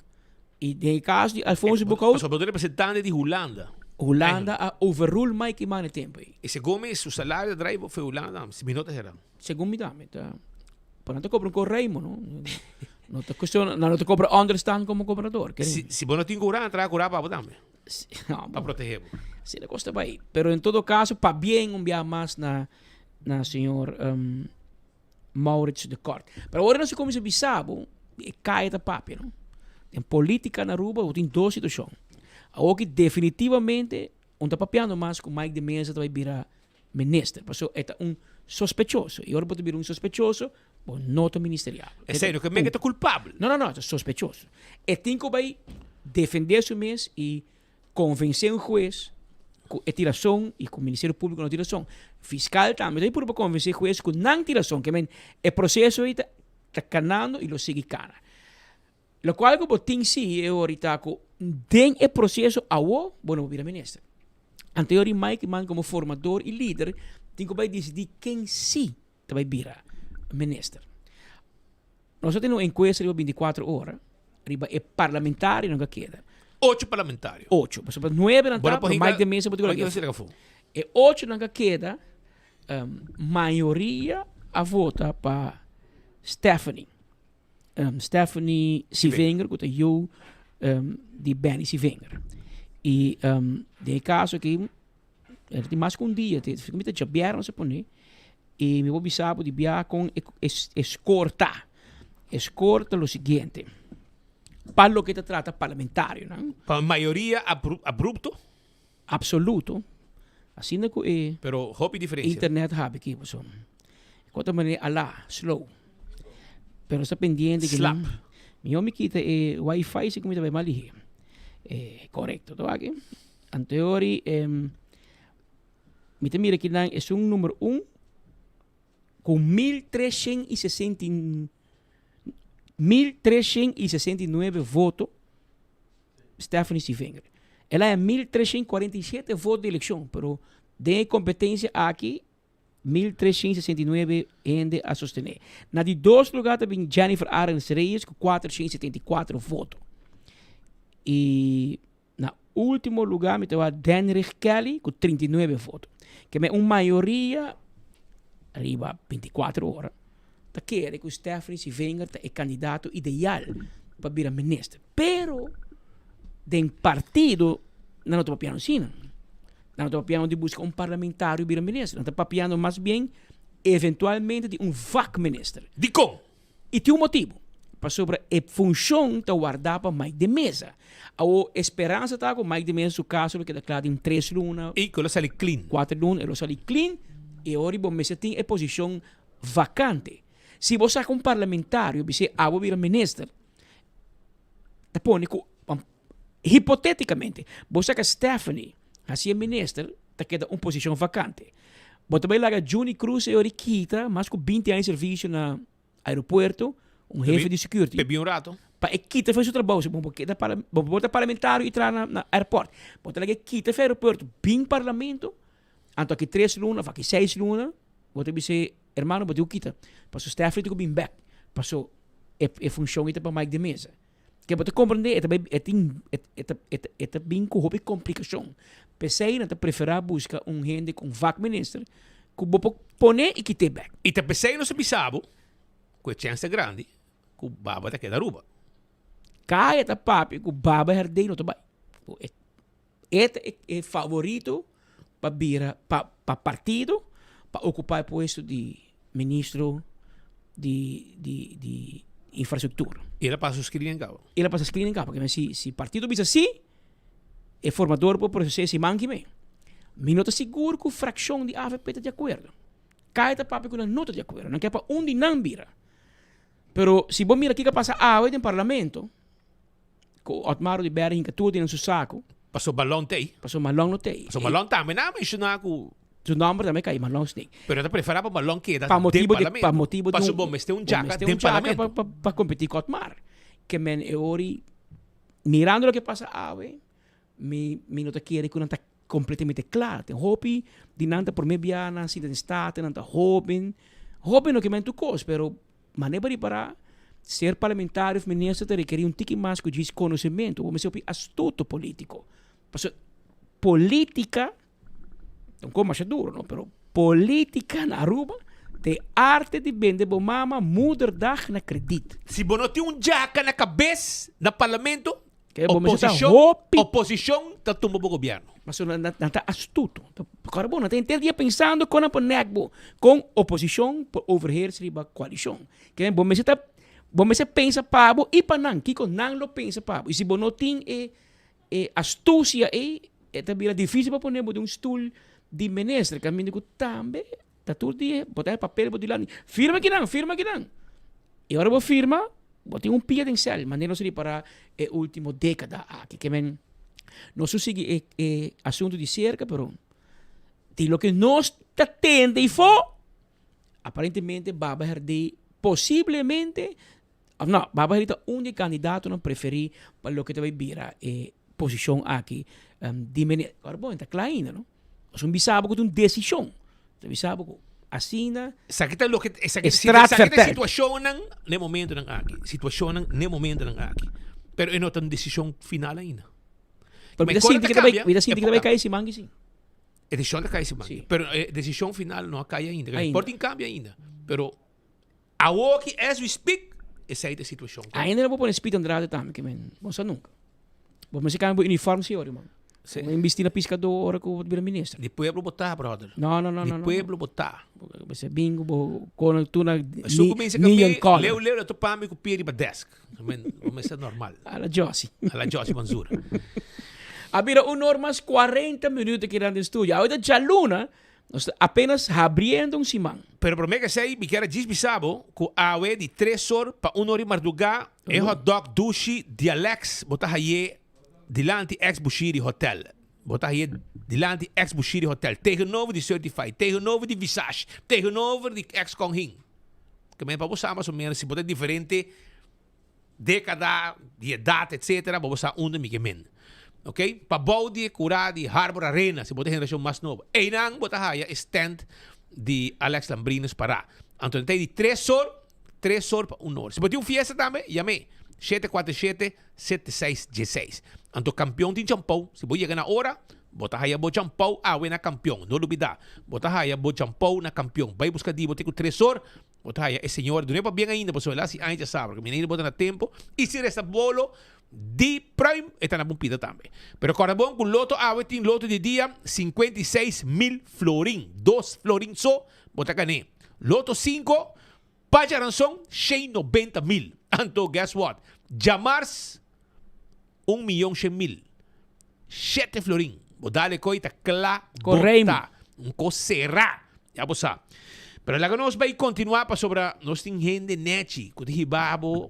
I den e kaso di Alfonso Boekhoudt. Pasobra bo ta un representante di Hulanda. Hulanda a overrule Mike Eman e tempu ei. I segun mi su salario ta drai for Hulanda, si mi no ta hera. Segun mi tambe ta. Pero nan ta cobra un correimo, no? No ta cuestión, nan no ta cobra onderstand como cobrador. Si, si bo no tin cura, nan traha cura pa bo tambe. No, Pa protege bo. Si la cosa ta bay. Pero en todo caso, pabien un bia mas na, na señor um, Maurits de Kort. Pero ora nos a cuminsa bisa bo, e caya ta papia, no? Den politica na Aruba bo tin dos situacion. Awoki definitivamente un ta papiando mas cu Mike de Meza ta bay bira minister, pasobra e ta un sospechoso y ora bo ta bira un sospechoso bo no ta ministeriabel. Esey no ke men ke ta culpabel. No, no, no, e ta sospechoso. E tin cu bay defende su mes y Konvensé un hues ku e tin rason i ku Ministerio Públiko no tin rason. Fiskal tambe ta purba konvensé hues ku nan tin rason. Ke men e proseso ei ta ta kanando i lo sigui kana. Lokual ku bo tin si e ora ta ku den e proseso awo bo no por bira minister. Anto e ora Mike Eman komo formador i lider tin ku bai disidí ken si ta bai bira minister. Nos a tene un enkuesta riba bintikuater ora riba e parlamentarionan ku a keda. Ocho parlamentario. Ocho. Pasobra nuebe nan ta, pero Mike de Meza bo tin ku laga afó. E ochonan ku a keda, mayoria a vota pa Stephanie. Stephanie Sivinger ku ta yu di Benny Sivinger. I den e kaso aki E tin mas ku un dia, te mi ta djabièrnè nos a pone i mi por bisa bo di bia kon e score ta. E score ta lo siguiente, pa loke ta trata parlamentarionan. Pa mayoria abrupto? Absoluto. Asina ku e Pero hopi diferencia. internet habi aki pasobra e ta manera ala, slow. Pero nos ta pendiente ki Slap. Mihó mi kita e wifi si ku mi ta bai mas lihé. Korekto, ta wak? Anteori mi ta mira kinan esun numero un ku 1369 voto Stephanie Sievinger. El a haña 1347 voto di elekshon, pero den e kompetensia aki 1369 hende a sostené. Na di dos lugá ta bin Jennifer Arends Reyes ku 474 voto. I Na ultimo lugar mi ta wak Denrich Kelly cu 39 voto. Ke men un mayoria riba 24 ora ta kere cu Stephanie Sievinger ta e candidato ideal pa bira minister. Pero den partido nan no ta papiando asina. Nan no ta papiando di busca un parlamentario bira minister. Nan ta papiando mas bien eventualmente di un vakminister. Dikon? I tin un motibu, pasobra e funshon ta wardá pa Mike de Meza. Awor, e speransa ta ku Mike de Meza su kaso lo keda kla den tres luna. I ku e lo sali clean. Kuater luna e lo sali clean i e ora bo mester tin e posishon vakante. Si bo saka un parlamentario bis'é abo bira minister, ta pone ku, hipotetikamente, bo saka Stephanie hasié minister, ta keda un posishon vakante. Bo ta bai laga Juni Cruz e ora kita mas ku binti aña di servisio na aeropuerto, un hefe di security. Pe bin un rato. Pa e kita for su trabou. Si bo por keda parla, bo por ta parlamentario i traha na na airport. Bo ta laga e kita for aeropuerto bin parlamento, anto aki tres luna of aki seis luna bo ta bisa e hermano bo tin ku kita. Paso Stefany tin ku bin bek. Paso e e funshon ei ta pa Mike de Meza. Ke bo ta komprendé e ta bai e tin e ta e ta e ta bin ku hopi komplikashon. P'esei nan ta preferá buska un hende ku un vakminister ku bo por pone i kit'é bèk. I ta p'esei nos a bisa bo ku e chèns ta grandi ku Baba ta keda Aruba. Kaya ta papia ku Baba Herdé no ta bai. E e ta e favorito pa bira pa pa partido pa okupá e puesto di ministro di di di infrastruktura. El a pasa su screening kaba? El a pasa screening kaba. Pasobra si si partido bisa si, e formador por proses'é siman ki mei. Mi no ta sigur ku frakshon di avp ta di akuerdo. Kaya ta papia ku nan no ta di akuerdo. Nan ke pa un di nan bira. Pero si bo mira kiko a pasa awe den parlamento, Ku Otmar Oduber hinka tur den su saku. Paso Malon t'ei. Paso Malon no t'ei. Paso Malon tambe nan a menshoná ku. Su nòmber tambe kai, Malon Snake. Pero nan ta preferá pa Malon keda den parlamento. Pa motibu di Paso bo mester un djaka den parlamento. Pa pa kompetí ku Otmar. Ke men e ori, mirando loke pasa awe, mi mi no ta kere ku nan ta kompletamente kla. Tin hopi di nan ta promé bia nan sinta den Staten, nan ta hóben. Hóben no ke men tur kos, pero Manera pa ripará, ser parlamentario of minister ta rekerí un tiki mas ku djis konosementu. Bo mester hopi astuto polítiko. Pasobra polítika ta un kos masha duro, no? Pero polítika na Aruba ta e arte di bende bo mama moederdag na kredit. Si bo no tin un djaka na kabes na parlamento. Oposishon, oposishon ta tumba bo gobierno. Pasobra nan ta astuto. Kòrda bo, nan ta henter dia pensando kon nan por nèk bo, kon oposishon por overheers riba koalishon. Ke bo mester ta, bo mester pensa pa bo i pa nan, kiko nan lo pensa pa bo. I si bo no tin e e astusia ei, e ta bira difisil pa pone bo den un stul di minister, kaminda ku tambe Ta tur dia bo ta e papel bo dilanti, firma kinan, firma kinan. I ora bo firma, bo tin un pia den sèl, manera nos a ripará e último dékada aki. Ke men, nos lo sigui e e asuntu di serka, pero di loke nos ta tende ifó, aparentemente Baba Herdé posiblemente, òf no, Baba Herdé ta un di e kandidatonan preferí pa loke ta bai bira e posishon aki di mene. Ora bo, e ta kla ainda, no? Nos un bisa bo ku ta un desishon. Ta bisa bo ku asina. Esaki ta loke esaki esaki ta situashonnan n'e momentonan aki. Situashonnan n'e momentonan aki. Pero e no ta un desishon final ainda. Pero mi ta sinti ku ta bai mi ta sinti ku ta bai kai siman ki si. E desishon ta kai siman. Pero e desishon final no a kai ainda. Por tin kambio ainda. Pero awoki as we speak esei ta e situashon. Ainda no por pone Speed Andrade tambe ke men bo sa nunka. Bo mester cambia bo uniform si ora, man. Sí. Bo bisti na piscador ora cu bo bira minister. Di pueblo bo ta, brother. No, no, no, Di no. pueblo bo ta. Bo se bingo bo kono tu na Su kuminsa neon kapi, color. leu leu la topa mi ku pie riba desk. Men, bo mester normal. A la Josie. A la Josie Manzura. A bira un or mas 40 minuut aki den studio. Awe ta djaluna, Nos ta apenas habriendo un siman. Pero prome ke esei mi kier a djis bisa bo ku awe di tres or pa un or di mardugá e hotdog dushi di Alex bo ta haye dilanti ex Bushiri Hotel. Bo ta haye dilanti ex Bushiri Hotel tegenover di Certified, tegenover di Visage, tegenover di ex Kong Hing. Ke men pa bo sa mas o menos si bo ta diferente Dékada, di edat, etcetera, bo bo sa unda mi ke men. Ok? Pabou di e kurá di Harbor Arena, si bo ta generashon mas nobo. Einan bo ta haya e stand di Alex Lambrines pará. Anto ta di tres or, tres or pa un or. Si bo tin un fiesta tambe, yam'é, 747 7616. Anto Kampion tin champou. Si bo yega na ora, bo ta haya bo champou awe na Kampion. No lubidá, bo ta haya bo champou na Kampion. Bai buska di bo te ku tres or. Bo ta haya e señora dun'é pabien ainda pasobra el a hasi aña djasabra ku mi ainda bo ta na tempo i si resta bolo di pruim e ta na bon pida tambe. Pero kòrda bon ku loto awe tin loto di dia 56,000 florin, dos florin so bo ta gané. Loto sinku pa djaranson 190,000. Anto guess what? Djamars un miyon 100,000. Shete florin. Bo dale koy ta kla bota. Un kos sera. Ya bo sa. Pero laga nos bai kontinua pasobra nos tin hende nechi ku ta hiba bo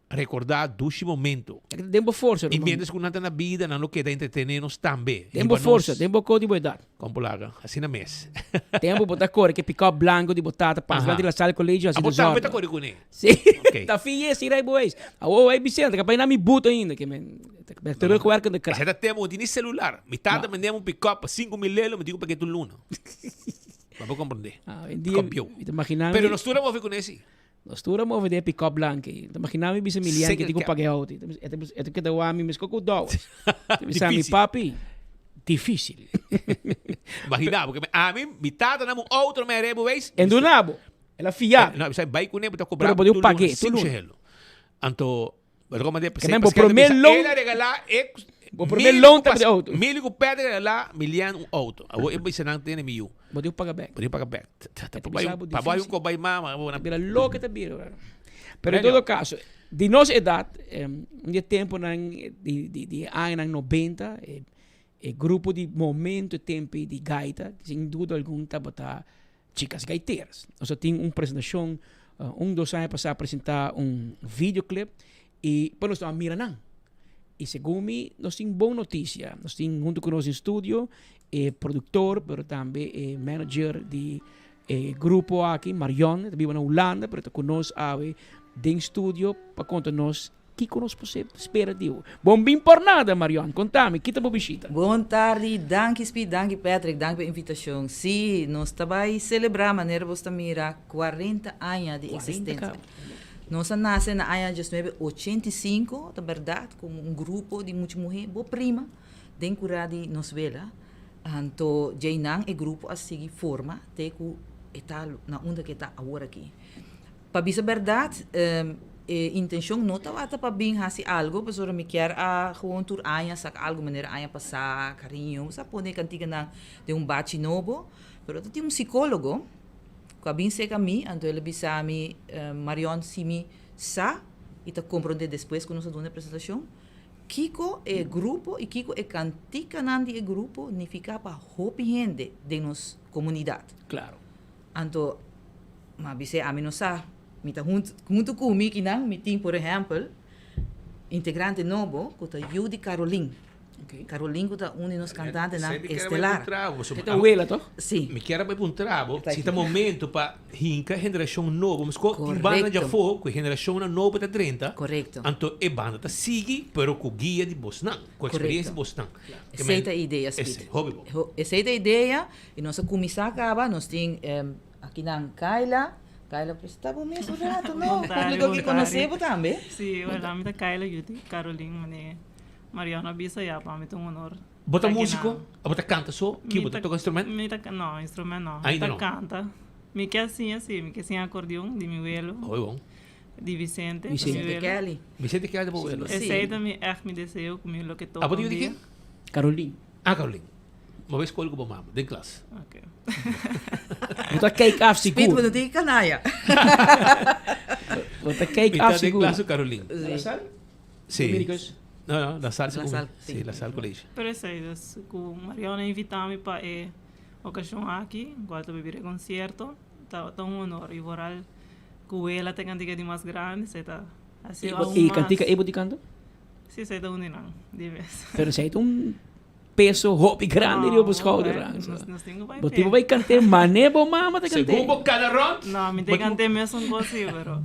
rekordá dushi momento. Den bo forsa, I ruman. mientras ku nan ta na bida, nan lo keda entretené nos tambe. Den bo Hiba forsa, nos den bo ko di bo edat. Kon por laga? Asina mes. Tempu bo ta kore ke pikòp blanku di bo tata pasa dilanti La Salle Colegio hasi Abo tambe desòrden. ta kore kuné? Sí, Ok. ta fin yes, i rijbewijs. Awor ey Vicente, capaz na mi boet ainda, ke men met terugwerkende kracht. Esei ta tempu ku no tin ni celular. Mi tata mende mi un pick-up pa 5000 lelo, mi tin ku pag'é tur luna. Pa bo komprendé. Ah, hoy en dia, Pick-up bieu. mi ta imaginá mi. Pero nos tur a move kuné sí. Nos tur a move den e pick-up blank ei. Mi ta imaginá mi bisa Milian ke Single tin ku cab. pag'é auto. E ta e ta keda wak mi meskos ku dòwes. Ta bisa mi, Difícil. papi, difícil. Imaginá bo, ke ami, mi tata na mi un auto na mi rijbewijs. En duna bo. El a fia. No, bisa bai kuné, bo ta kobra Pero bo tur pagué, luna, tur sinku luna. shehelo. Anto, bo ta komandé, Ke men bo promé loan. El a regalá e Bo promé loan ta di auto. Mili ku Pedro regalá Milian un auto. Awor e bisa nan tene mi yu. Bo tin ku paga bèk. Bo tin ku paga bèk. E ta bisa bo Pa bo hay un difícil. kobay mama. Bo na Bira loke ta bira. Pero en Bueno. todo caso, di nos edad, un di e temponan di di di e añanan 90, e e grupo di momento e tempo di gaita, sin duda algun tabata Chicas Gaiteras. Nos a tin un presentacion un dos aña pasa a presenta un videoclip y pa nos a mira nan. Y segun mi nos tin bon noticia. Nos tin hunto cu nos den studio e productor pero tambe e manager di e grupo aki Marion ta biba na Hulanda pero ta cu nos awe den studio pa conta nos Kiko nos por spera di bo? Bon bin por nada, Marion. Konta mi, kita bo bishita? Bon tardi, danki Speed, danki Patrick, danki pa e invitashon. Sí, nos ta bai selebrá manera bos ta mira 40 aña di eksistensia. Nos a nase na aña diesnuebe ochenta i sinku, ta bèrdat, komo un grupo di mucha muhé, bo prima, den kurá di nos wela. Anto djeinan e grupo a sigui forma te ku e ta na unda ku e ta awor aki. Pa bisa bèrdat. E intencion no tabata pa bin haci algo, pasobra mi kier a gewoon tur aña saca algo manera aña pasa, cariño, bo sa pone e canticanan den un bachi nobo. Pero ta tin un psicologo cu a bin cerca mi, anto el a bisa mi, Marion, si mi sa y ta comprende despues cu nos a duna e presentacion, kico e grupo y kico e canticanan di e grupo nifica pa hopi hende den nos comunidad. Claro. Anto, m'a bis'é, ami no sa. Mi ta hunt, huntu ku mi kinan mi tin por ehèmpel integrante nobo ku ta yu di Carolien. Carolien ku ta un di nos kantantenan estelar. E ta wela toch? Si. Mi kier a bai puntra bo si ta momento pa hinka generashon nobo. Miskó tin banda djafó ku e generashonnan nobo ta drenta. Korekto. Anto e banda ta sigui pero ku guia di bosnan, ku eksperensia di bosnan. Esei ta e idea, Speed. Esei, hopi bo. Esei ta e idea i nos a kuminsá kaba, nos tin Akinan Kayla. Kayla presta bo mes un rato no. Publico ki conoce bo tambe. Si, hola mi ta Kayla Juti Carolin mane Mariano a bisa ya pa mi ta un honor. Bo ta musico? O bo ta canta so? Ki bo ta toca instrument? Mi ta no instrument no. Mi ta canta. Mi ke siña si, mi ke siña acordeon di mi welo. Hoy bon. Di Vicente. Vicente Kelly. Vicente Kelly ta bo welo. Esey ta mi echt mi deseo cu mi lo ke toca un dia. Abo ta yu di ken? Carolin. Ah Carolin. Bo bai skol ku bo mama, den klas. Ok. Bo ta kijk af sigur. Piet, bo no tin kanaya. Bo ta kijk af sigur. Mi ta den klas ku Carolin. La Salle? Si. Dominicus? No, no, La Salle. La Salle, si. Si, La Salle College. Pero esei, dus ku Mariona a invita mi pa e okashon aki, kual ta bira e konsierto, ta ta un honor. I vooral ku wela ta e kantika di mas grandi, esei ta hasi aun mas. E kantika ei bo tin kanta? Si, esei ta un di nan, di bes. Pero esei ta un Peso hopi grandi riba bo schouder. Bo tin bo bai kant'é mane bo mama ta kant'é. Segun bo kada rond. No, mi ta kant'é mesun kos si, pero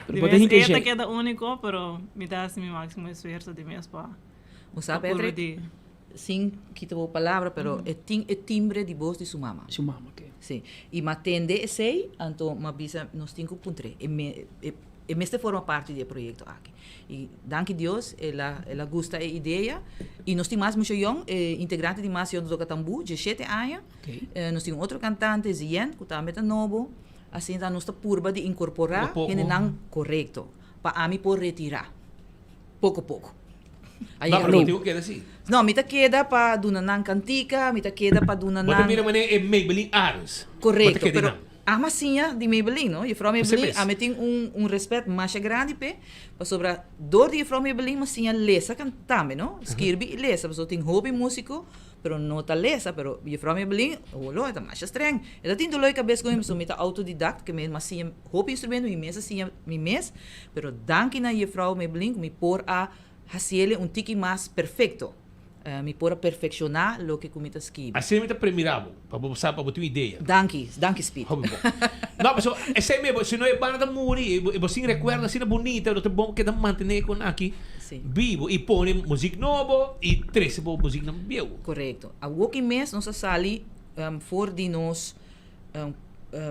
di mes e ta keda úniko, pero mi ta hasi mi máksimo esfuerso di mes pa Bo sa Patrick, sin kita bo palabra, pero e tin e timbre di bos di su mama. Su mama, oké. Si. I m'a tende esei, anto m'a bisa nos tin ku puntr'é. E e mester forma parti di e proyekto aki. I danki Dios el a el a gusta e idea i nos tin mas mucha yòn, e integrante di mas yòn ta toka tambú, diesshete aña. Nos tin un otro kantante, Zien, ku tambe ta nobo. Asina ta nos ta purba di inkorporá hendenan korekto pa ami por retirá poko poko. No, pero bo tin ku keda si. No, mi ta keda pa duna nan kantika, mi ta keda pa duna nan. Bo ta mira manera e Maybelline Arends. Korekto, pero Ama siña di Maybelline, no? Juffrouw Maybelline, ami tin un un respet masha grandi p'e, pasobra dor di juffrouw Maybelline mi a siña lesa kan tambe, no? Skirbi i lesa, pasobra tin hopi músiko, pero no ta lesa, pero juffrouw Maybelline, holo, e ta masha streng. E ta tin doló di kabes ku mi, pasobra mi ta autodidact, ke mi a siña hopi instrumento, mi mes a siña mi mes, pero danki na juffrouw Maybelline ku mi por a hasiele un tiki mas perfecto. Mi por a perfekshoná loke ku mi ta skibi. Asina mi ta premira bo, pa bo sa, pa bo tin un idea. Danki, danki Speed. Hopi bon. No, pasobra esei mi, si no e banda ta muri, e bo sin rekuerdo asina bunita, lo ta bon keda mantené kon aki bibo i pone muzik nobo i trese bo muziknan bieu. Korekto. Awoki mes nos a sali for di nos,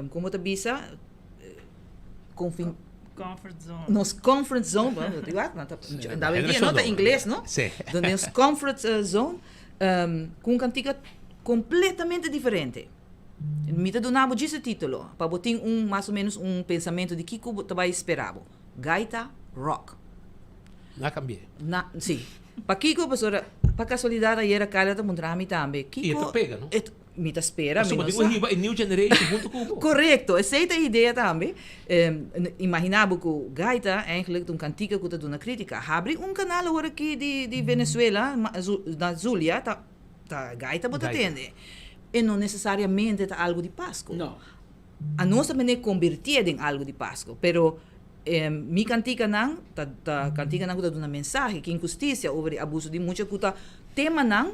kon bo ta bisa? Confin Comfort zone. Nos comfort zone, bueno, di wat, no ta, da hoy día no ta inglés, no? Sí. Donde nos comfort zone, cu un cantica completamente diferente. Mi ta duna bo djis e titulo, pa bo tin un, mas o menos un pensamento di kico bo ta bay spera bo. Gaita Rock. Na cambié. Na, sí. Pakico? Pasobra, pa casualidad ayera Carla ta puntra mi tambe, kico. Y e ta pega, no? Mi ta spera, mi Pasobra no bo tin sa. ku hiba e new generation huntu ku bo. Korekto, esei ta e idea tambe. Imaginá bo ku gaita eigenlijk ta un kantika ku ta duna krítika. Habri un kanal awor aki di di Venezuela, na Zulia, ta ta gaita bo ta tende. E no nesesariamente ta algu di Pasku. No. Anos ta mester konbertié den algu di Pasku, pero mi kantikanan ta ta kantikanan ku ta duna mensahe, ki inhustisia over di abuso di mucha ku ta temanan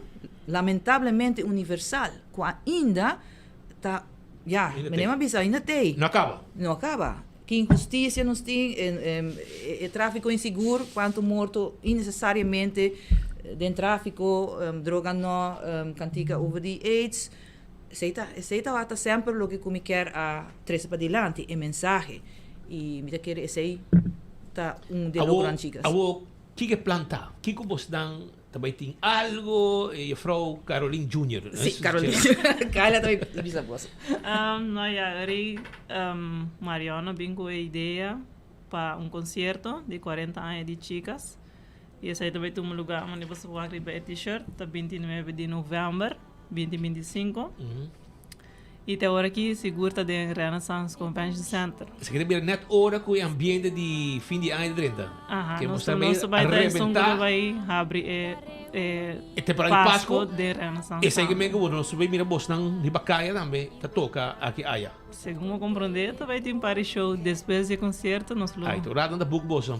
lamentablemente universal ku ainda ta ya meneer a bisa ainda t'ei. No a kaba. No a kaba. Ki inhustisia nos tin, e tráfiko insigur, kuantu morto innesesariamente den tráfiko, droga no, kantika over di aids. Esei ta, esei tabata semper loke ku mi kier a trese padilanti, e mensahe. I mi ta kere esei ta un di e logronan chikas. Awor, kiko e plan ta? Kiko bosnan ta bai tin algo? E juffrouw Caroline Junior. Si, Caroline. Kayla ta bai bisa bos. No ya, ori Mariona bin ku e idea. pa un konsierto di 40 aña di Chicas. I esei ta bai tuma lugá manera boso wak riba e t-shirt, ta 29 di novèmber 2025. I te ora aki sigur ta den Renaissance Convention Center. Esaki ta bira net ora ku e ambiente di fin di aña ta drenta. Aha, Ke nos nos ta nos ta bai ta esun ku ta rebentá bai habri e e e temporada di Pasku Pasku. den Renaissance Esaki tambe. men ku nos ta bai mira bosnan riba kaya tambe ta toka aki aya. Segun bo komprondé ta bai tin par di show despues di e konsierto nos lo. Ai, tur rato nan ta boek boso.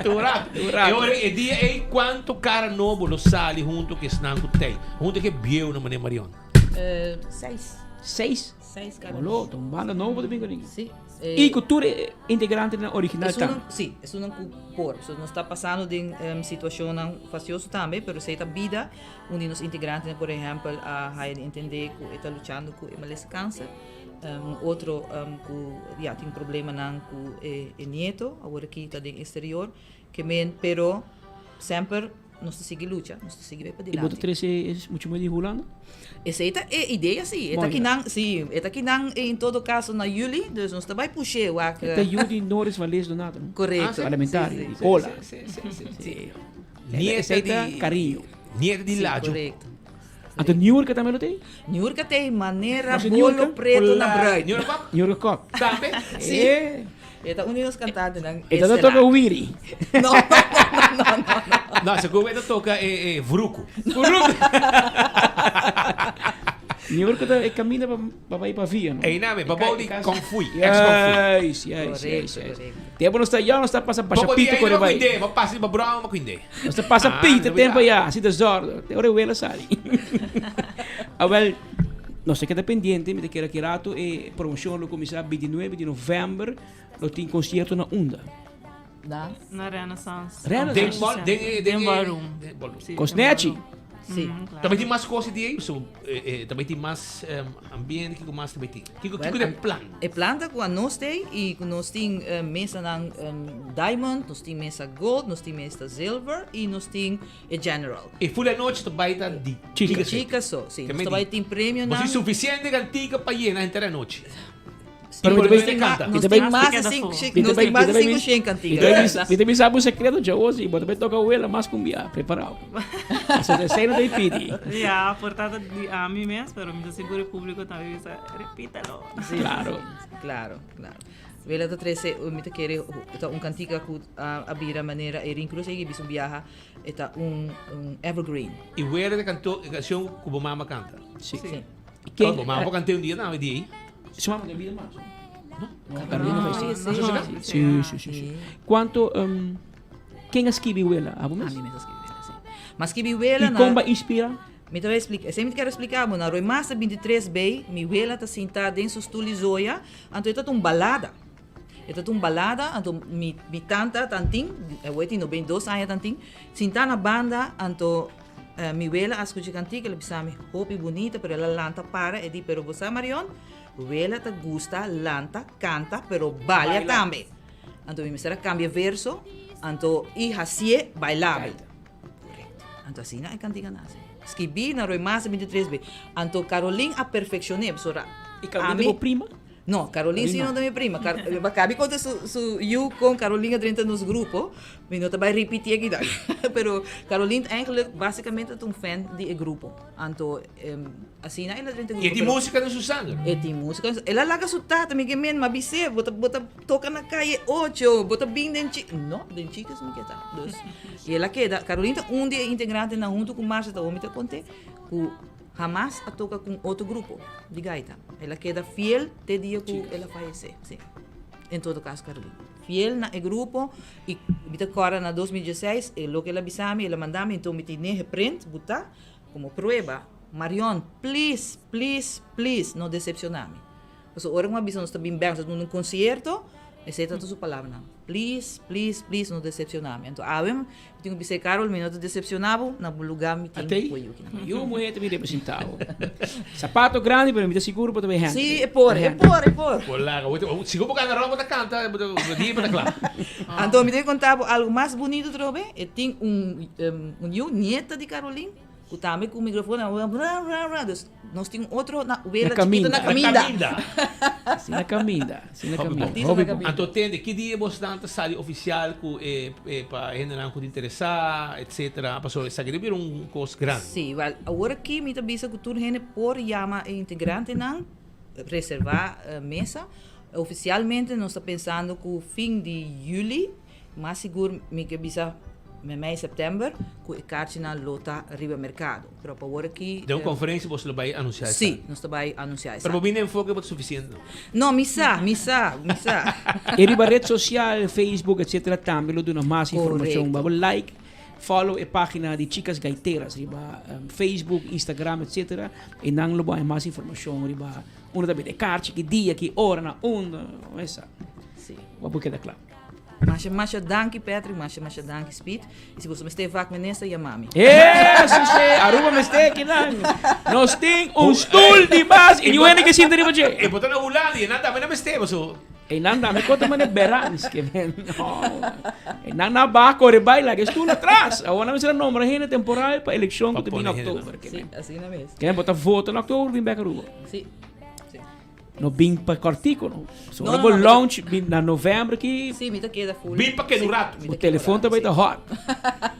Tur rato. E ora e dia ei kuantu kara nobo lo sali huntu ku esnan ku tei, huntu ku e bieunan manera Marion? Seis. Seis? Seis kara Olo, ta un banda nobo ta bin ku nan. Si. I ku tur e integrantenan original ta. Esunnan, si, esunnan ku por. So nos ta pasando den situacionnan fastioso tambe, pero esei ta bida. Un di nos integrantenan, por ehempel, a haya di entende ku e ta luchando ku e malesa kanser. Un otro ku ya tin problemanan ku e nieto, awor aki ta den exterior. Ke men, pero semper nos ta sigui lucha, nos ta sigui bai I bo ta padilanti. trese e mucha muhé di Hulanda? Esei ta e idea si, e ta Mooi. kinan, si, e ta kinan en todo caso na juli, dus nos ta bai push'é wak. E ta yu di Noris Valdez Donato, no? Correcto. Parlamentario Si, di si. Ola. Si, si, si, si. Nieta Nieta Esei ta di cariño. Nieta di Si, Lajo. correcto. Anto Niurka tambe lo tin? Niurka tin manera Mas e bolo Niurka? preto na bruid. Niurka Kop? Niurka Kop. Tambe? Si. Eh. E ta un di nos kantantenan E ta estelar. toka wiri. No, no, no, no, no. No, segun e ta toka e vruku. Vruku. Niurka ta e kaminda pa pa bai pa via, no? Ei name, pa bou di Kung Fui, ex Kung Fui. Juist, juist, juist, juist. Tempo nos ta ya, nos ta pasa basha Poco dia pito ei kore no bai. kuinde, pa pasa riba broma ma kuinde. Nos ta pasa Ah, pito no tempo bida. ya, así ta zordo. Te ora e wela sali. Awel, nos ta keda pendiente, mi ta kere aki rato e promocion lo cuminsa 29 di november, lo tin concierto na unda? Na? Na Renaissance. Renaissance. Den bal, den den Den ballroom. Den ballroom. Sí, Cos den nechi. ballroom. Sí. Mm, Tambe tin mas cos di ei, so eh, eh, tambe tin mas um, ambiente, kiko mas tambe tin. Kiko Well, kiko de plan? E plan ta ku anos tei i ku nos tin eh, mesanan um, diamond, nos tin mesa gold, nos tin mesa zilver i nos tin e general. E full anochi ta bai ta di Chica. chica so. Chica so, sí. Ke Nos me ta di- bai tin premionan. Bo tin suficiente cantica pa yena henter anochi. Pero Mi mi ta ta canta. Nos Mi ta tin bai- mas de Queda cinco, fo. Mi nos ta bai- tin mas mi de ta bai- cinco shen Mi cantica. ta bai- mi ta bisa bo secreto djawosi, bo ta bai toca wela mas cu un bia, preparao. Eso ta esei no ta e pidi. Ja, por tanto di ami mes, pero mi ta sigur e publico tambe bisa, repítalo. Sí, Claro. sí, sí. Claro, claro. Wela ta trece, mi ta kere, ta un cantica cu a, a bira manera Erin Cruz a bisa un biaha, e ta un, un evergreen. I wela ta canto e cancion cu bo mama canta. Sí. Sí. Ken- Bo mama por canta un dia tambe di ei. Su mama no bida mas. No? Carolina No, falleció. no, Sí, sí, sí, sí, sí. Cuanto, um, ken a skibi wela? Abo mes? Ami mes a skibi wela, sí. Ma skibi wela I na... kon ba inspira? Mi ta bai explica. Esei mi ta kere explica bo. Na Roy Master 23B, mi wela ta sinta den su stoel di zoya, anto e ta un balada. E ta un balada, anto mi, mi tanta tantin, awor tin 92 aña tantin, sinta na banda, anto eh, mi wela a scucha cantica, el a bisa mi hopi bunita, pero el a lanta para, e di, pero bo sa Marion, wela ta gusta, lanta, canta, pero balia Baila. tambe. Anto mi mester a cambia verso, anto i hacié bailabel. Correcto. Anto asina e cantica nace. Skibi na Roy Master 23B. Anto Caroline a perfeccioné, pasobra I Caroline ami- ta bo prima? No, Caroline sí Caroline no no. ta mi prima. Car eh, cabi conta su, su yu con Caroline drenta nos grupo. Mi no ta bai repeti aki dan. Pero Caroline eigenlijk basicamente ta un fan di e grupo. Anto um, asina el a drenta grupo. I e tin pero- músika den su sanger. E tin músika. El a laga su tata, mi ke men, ma bis'é, bo ta, bo ta toka na Calle Ocho, bo ta bin den chi... No, den Chicas mi ke ta. Dus, i el a keda. Caroline ta un di e integrantenan huntu ku Marcia ta mi ta kont'é ku hamas a toka ku un otro grupo di gaita. El a keda fiel te dia ku el a fayesé. Sí. En todo caso, Caroline. Fiel na e grupo i mi ta kòrda na 2016, e loke el a bisa mi, el a manda mi, enton mi tin'é geprint, butá, komo prueba. Marion, please, please, please, no decepciona mi. Pasobra ora ku mi a bisa nos ta bin bèk, nos ta duna un konsierto, esei tabata su palabranan. Please, please, please, no decepciona mi. Anto awe mi tin ku bisa e Carol, mi no ta decepciona bo, na bo lugá mi tin Atei? ku yukinan. Yu muhé ta bin representá bo. Sapato grandi, pero mi ta sigur bo ta bay hèndel. Sí, e por, e por, e por. Por laga. Si bo por canta rock, bo ta canta, bo ta dia bo ta cla. Anto mi tin ku konta bo algu mas bunito trobe. E tin un, un yu, nieta di Caroline. Ku tambe ku mikrofon nan bra bra bra dus nos tin un otro na wela chikito na kaminda. Si na kaminda, si na kaminda. Hopi bon. Anto tende ki dia bosnan ta sali ofisial ku e pa e hendenan ku ta interesá etcetera pasobra esaki ta bira un kos grandi. Si, wèl awor aki mi ta bisa ku tur hende por yama e integrantenan reservá mesa. Ofisialmente nos ta pensando ku fin di yüli. Mas sigur mi ke bisa memei sèptèmber ku e karchinan lo ta riba merkado. Pero pa awor aki. Den un konferensia boso lo bai anunsiá esaki? Sí, nos ta bai anunsiá esaki. Pero bo bini enfoke bo ta sufisiente no? No, mi sa, mi sa, mi sa. E riba red sosial, Facebook etcetera tambe lo duna mas informashon. Bo like, follow e pagina di Chicas Gaiteras riba Facebook, Instagram etcetera e nan lo bo haña mas informashon riba unda ta bini e karchi, ki dia, ki ora, na unda, esa. Sí. Bo por keda kla. Masha masha danki Patrick, masha masha danki Speed. Y si boso mester vak minister, yama mi. Eso sí, Aruba mester kinan. Nos tin un stoel di mas y niun hende ke sinta riba dje. E bo ta na Hulanda y e nan tambe na mester boso. E nan tambe kota mane berans ke men. No. E nan na baha kore bai laga e stoel atras. Awor nan mester a nombra hende temporal pa elekshon ku ta bini oktober. Sí, asina mes. Ke men bo ta vota na oktober bin bek Aruba. Sí. No bin pa kortico no. So ora bo launch bin na november ki. Sí, mi ta keda full. Bin pa keda un rato. Bo telefon ta bay ta hot.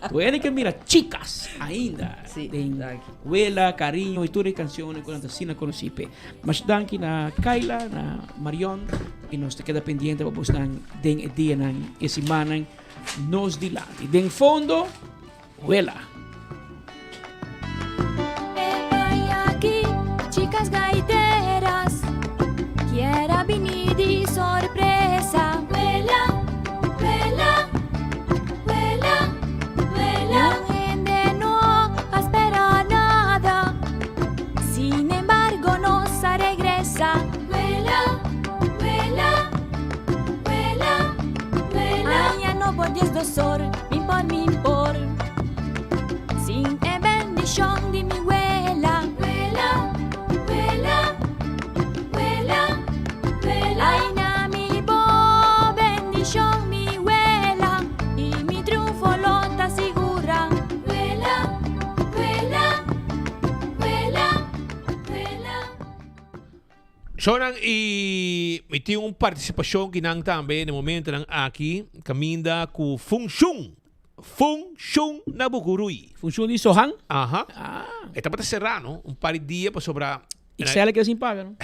Tu hende ke mira chicas ainda. Sí, Den Wela, Cariño y tur e cancionnan cu nan ta asina conoci p'e. Masha danki na Kayla, na Marion y nos ta keda pendiente pa bosnan den e dianan, e simannan nos dilanti. Den fondo. Wela. Chicas gaiteras kier a bini di sorpresa. Wela, wela, wela, wela. Un hende no a spera nada, sin embargo nos a regresa. Wela, wela, wela, wela. Aña nobo 12 or. Mi por, mi por. Sin e bendishon di mi wela. Wela, wela, wela, wela. Ai na mi bo bendishon mi wela i mi triunfo lo ta sigura. Wela, wela, wela, wela. Shownan i mi tin un partisipashon ki nan tambe na e momentonan aki kaminda ku Funshun, Funshun na Bukurui. Funshun di Sohan? Aha. E tabata será no, un par di dia pasobra. Ixel a keda sin paga no.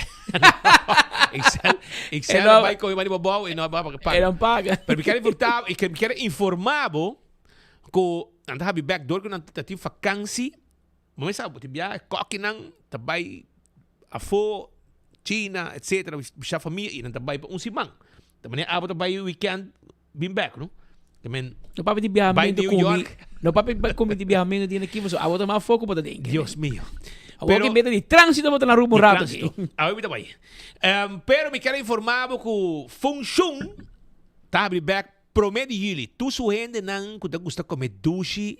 Ixel, Ixel a bai kohe mani bobou e no a paga. E no paga. Pero mi kier inforta, mi kier informa bo ku nan ta habi bek dor ku nan ta tin fakansi. Bo mester sa bo tin biaha kokinan ta bai afó China etcetera bisha famia y nan ta bai pa un siman. Ta manera abo ta bai weekend bin bek no. Ta men No papia di biaha bai mento New kumi. York. No papia kumi di biaha mento di aki pasobra abo ta mas afó ku bo ta den. Dios mio. Awor Pero ki meta di tránsito bo ta na Aruba un di rato aki. tránsito. Awe mi ta bai. Pero mi kier a informa bo ku Funshun ta habri bek prome di juli. Tur su hendenan ku ta gusta kome dushi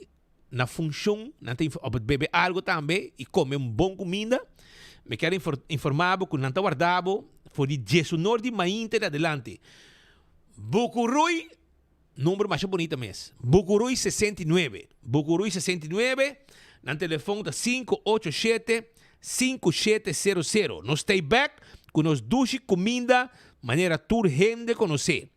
na funshon, nan ta of bebe algo tambe y come un bon cuminda, mi kier informa bo cu nan ta warda bo for di diesunor di mainta en adelante. Bucurui, nomber masha bonita mes, Bucurui 69, Bucurui 69, nan telefon ta 587 5700. Nos stay back cu nos dushi cuminda manera tur hende conoce.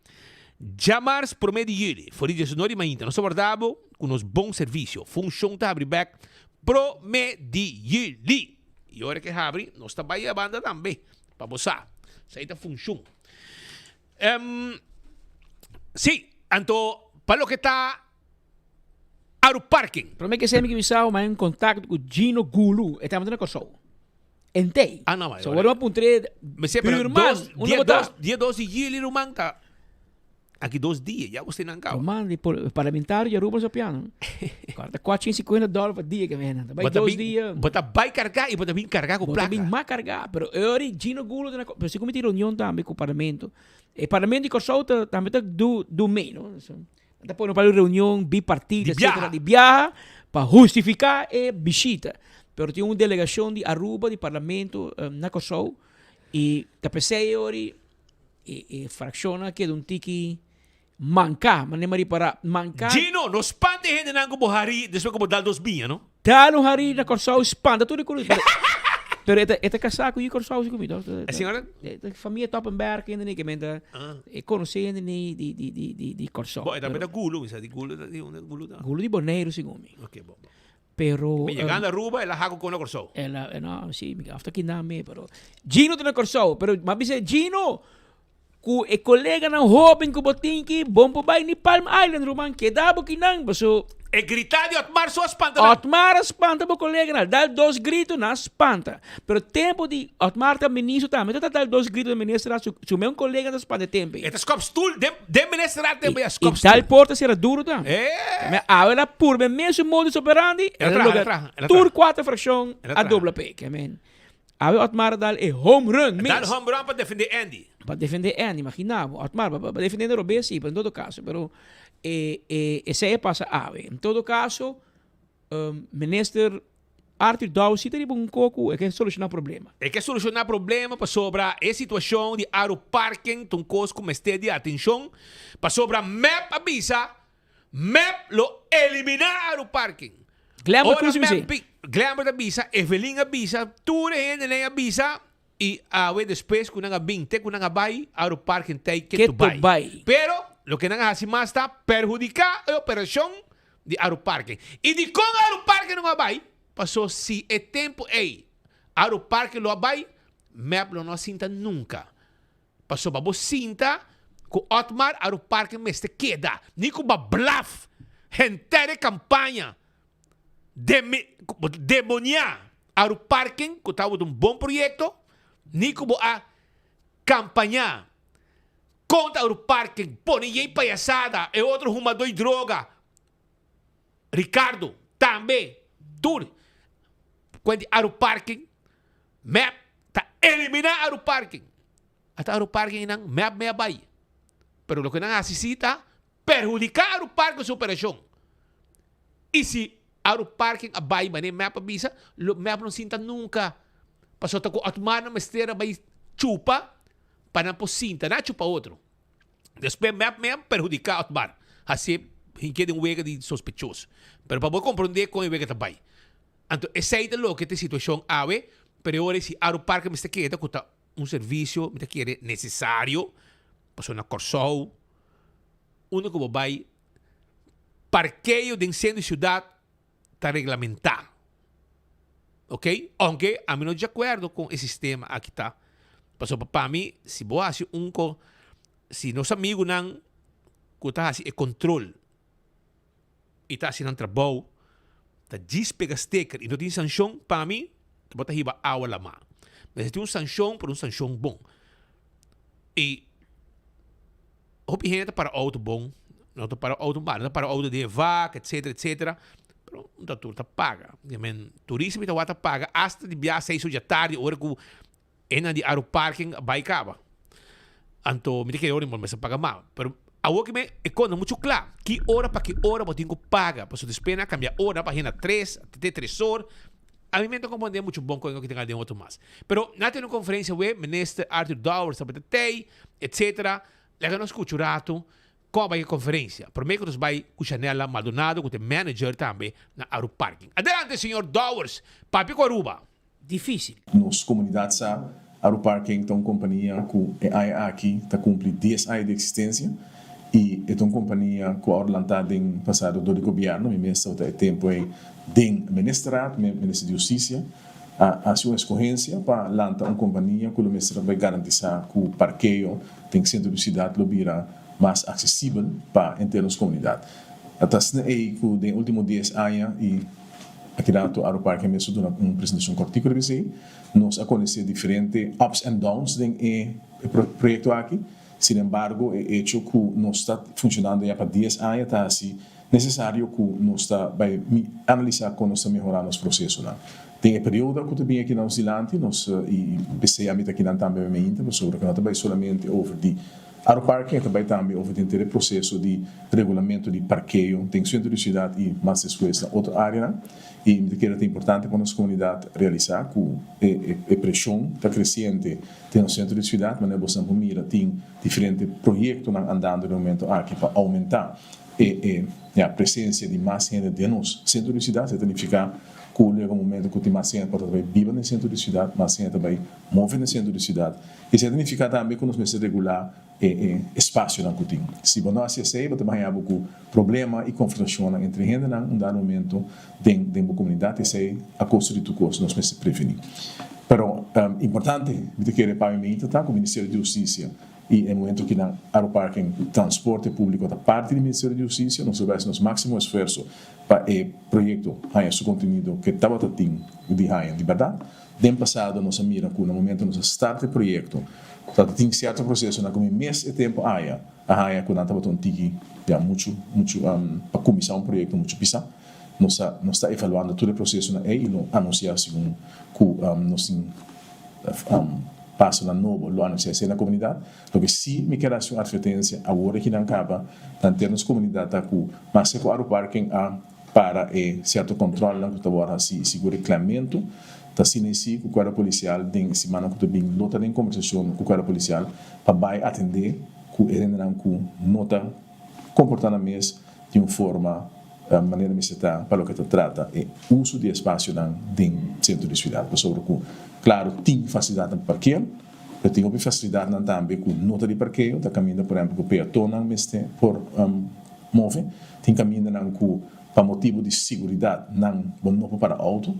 Djamars prome di juli, for di diesunor di mainta, nos ta warda bo cu nos bon servicio. Funcion ta habri bek prome di juli. Y ora ke habri, nos ta bay e banda tambe, pa bo sa. Esey ta funcion. Um, si, anto pa loke ta Aru Parking. Prome ke semi ke bisao, ma en contacto cu Gino Gulu, e tabata na Corsou. Entei. Ah, no, maar. So, ora puntre, buurman, dia dos, dia dos di juli, ruman, ta aki dos dia, ya usted nan caba. Ruman, di parlamentario di Aruba so piano. Corta 450 dollar pa dia ke mena. Bai dos dia. Bo ta bai carga y bo ta bin carga cu placa. Bo ta bin ma carga, pero ori Gino Gulo, pero si comiti reunion tambe cu parlamento. E parlamento di Corsou ta tambe ta du du mee, no? So, ta pone pa reunion bipartito, etcetera, di biaha pa hustifica e bishita. Pero tin un delegacion di Aruba, di parlamento na Corsou y ta pesey ori e e fraccionnan a keda un tiki manca, manera mi a ripara, manca. Gino, no spanta e hendenan ku bo hari despues ku bo dal dos biña, no. Dal un hari na Kòrsou spanta tur e kuru. Pero e ta e ta kasá ku yu Kòrsou si ku mi. E señora? E ta famia Toppenberg hende ni ke men ta e konosé hende ni di di di di di Kòrsou. Bo e tambe ta Gulu, mi sa di Gulu ta di unda Gulu ta? Gulu di Boneiru segun mi. Oké, bo bo. Pero Mi yegando Aruba el a haku kon na Kòrsou. El a no si mi afta kinan mi pero Gino ta na Kòrsou pero mi a bisa Gino Ku e koleganan hóben ku bo tin ki bon por bai ni Palm Island ruman keda bo kinan paso. E grita di Otmar so a spanta nan. Otmar a spanta bo koleganan dal dos grito nan a spanta pero tempo di Otmar ta ministro tambe ta dal dos grito den ministerraad su su meun kolega ta spanta e tempo ei. E ta skop stul den den ministerraad tempo ei a skop I stul. dal porta sera duro tambe. Me awe el a purba e mesun modus operandi El a el a traha el a logra traha el a tur traha. kuater frakshon El a a traha. dobla p'e ke men. Awe Otmar a dal e home run mes. Dal home run pa defende Andy. Pa defende Andy, imagina bo. Otmar, pa pa defende Andy Robes si, pero en todo caso, pero e e esey a pasa awe. En todo caso, Minister Arthur Dowers si ta riba un koku, e ke soluciona problema. E ke soluciona problema pasobra e situacion di Aru Parking ta un kos ku mester di atencion, pasobra mep a bisa Mep lo eliminá Aru Parking. Glenbert Ora Cruz mep bisa. bi, Glenbert a bisa, Evelyn a bisa, tur e hendenan a bisa y awe despues cu nan a bin te cu nan a bay, Aru Parking ta ey ketu Ketu bay. bay. Pero loke nan a haci mas ta perhudica e operacion di Aru Parking. Y dicon Aru Parking no a bay? Paso si e tempo ey Aru Parking lo a bay, mep lo no a sinta nunca. Pasobra bo sinta ku Otmar Aruparke mester keda, ni ku bo blaf henter e kampaña demoniá Aruparken ku tabata un bon proyekto, ni ku bo a kampañá kontra Aruparken, pone yei payasada, e otro humadó di droga, Ricardo tambe, tur kuent di Aruparken. Mep ta eliminá Aruparking. Ata Aruparking einan mep mei a bai. Pero loke nan hasi si ta perhudiká Aruparking su operashon. I si Aruparking a bai manera mep a bisa, lo mep no sinta nunka. Pasobra ta ku Otmar nan mester a bai chupa pa nan por sinta. Nan a chupa otro. Despues mep mei a perhudiká Otmar. Hasié hink'é den un wega di sospechoso. Pero pa bo komprondé kon e wega ta bai. Anto esei ta loke ta e situacion awe, pero e ora si Aru Parker mester keda cu ta un servicio mi ta kere necesario, pasobra na Corsou unda cu bo bay parkeo den centro di ciudad ta reglamenta, ok, aunke ami no di acuerdo con e sistema aki ta, pasobra pa mi si bo haci un co si nos amigunan cu ta haci e control. i ta hasi nan trabou ta djis pega steker i no tin sanshon, pa mi ta bo ta hiba awa lamá. Mester tin un sanshon, pero un sanshon bon. I hopi hende ta para outo bon, no ta para outo mal, no ta para outo den e vak, etcetera, etcetera, pero no ta tur ta paga. I men, turista mi ta wak ta paga asta di bia seis ocho djatardi ora ku E nan di Aru Parking a bai kaba. Anto mi ta kere ora mi mester paga mas. Pero awor ki me e kos no muchu kla. Ki ora pa ki ora bo tin ku paga. Pasobra despues nan a kambia ora pa henda tres, te tres or. Ami mi no ta komprende muchu bon kon e tin den otro mas. Pero nan a tene un konferensia awe, Minister Arthur Dowers tabata tei, etcetera. Laga nos skucha un ratu kon a bai e konferensia. Prome ku nos bai ku Shanella Maldonado ku ta e manager tambe na Aru Parking. Adelante señor Dowers, papia ku Aruba. Difícil. Nos komunidat sa, Aruparking ta un kompania ku e aña aki ta kumpli dies aña di eksistensia i e ta un kompania ku a wòrdu lantá den pasado dor di gobièrnu. Mi mes tabata e tempu ei den ministerraad, mi minister di hustisia a hasi un eskohensia pa lanta un kompania ku lo mester a bai garantisá ku parkeo den sentro di siudat lo bira mas aksesibel pa henter nos komunidat. Ta asina ei ku den e último dies aña i Aki rato Aruparke mes a duna un presentashon kòrtiku riba esei. Nos a konosé diferente ups and downs den e proyekto aki. Sin embargo, e echo ku nos ta funshonando ya pa dies aña ta hasi nesesario ku nos ta bai analisá kon nos ta mehorá nos prosesonan. Den e periodo ku ta bin aki na nos dilanti, nos i p'esei ami ta akinan tambe mi meinta pasobra ku no ta bai solamente over di Aeroparking ta bai tambe over den e proseso di regulamento di parkeo den sentro di siudat i mas despues na otro areanan. I mi ta kere ta importante pa nos komunidat realisá ku e e preshon ta kresiente den nos sentro di siudat. Manera boso nan por mira tin diferente proyektonan andando den momento aki pa oumentá e e ya presensia di mas hende den nos sentro di siudat. Esei ta nifiká. Ku lo yega un momento ku tin mas hende por ta bai biba den sentro di siudat, mas hende ta bai move den sentro di siudat. Esei ta nifiká tambe ku nos mester regulá e e espasionan ku tin. Si bo no hasi esei, bo ta bai haña bo ku problema i konfrontashonnan entre hendenan un dado momento den den bo komunidat. Esei a kosto di tur kos nos mester prevení. Pero importante mi ta kere pa mi meinta ta ku Ministerio di Hustisia i e momento ki nan Aeroparking Transporte Públiko ta parti di Ministerio di Hustisia, nos lo bai hasi nos máksimo esfuerso pa e proyekto haña su kontenido ke tabata tin di haña di bèrdat. Den pasado nos a mira ku na momento nos a start e proyekto tabata tin sierto prosesonan ku mi mes e tempu aya a haña ku nan tabata un tiki ya muchu muchu pa kuminsá un proyekto muchu pisá. Nos a nos ta evaluando tur e prosesonan ei i lo anunsiá segun ku nos tin pasonan nobo lo anunsiá esei na komunidat. Loke sí mi ker hasi un atvertensia awor aki nan kaba ta henter nos komunidat ta ku maske ku Aruparking a para e sierto kòntròlnan ku ta wòrdu hasi i sigur reklamentu ta asina i si ku kuerpo polisial den e simannan ku ta bin lo ta den kombersashon ku kuerpo polisial pa bai atendé ku e hendenan ku no ta komportá nan mes di un forma manera mester ta pa loke ta trata e uso di espasionan den sentro di siudat pasobra ku klaro tin fasilidatnan pa parker pero tin hopi fasilidatnan tambe ku no ta di parkeo ta kaminda por ehempel ku peatonnan mester por move tin kamindanan ku pa motibu di siguridat nan bo no por para outo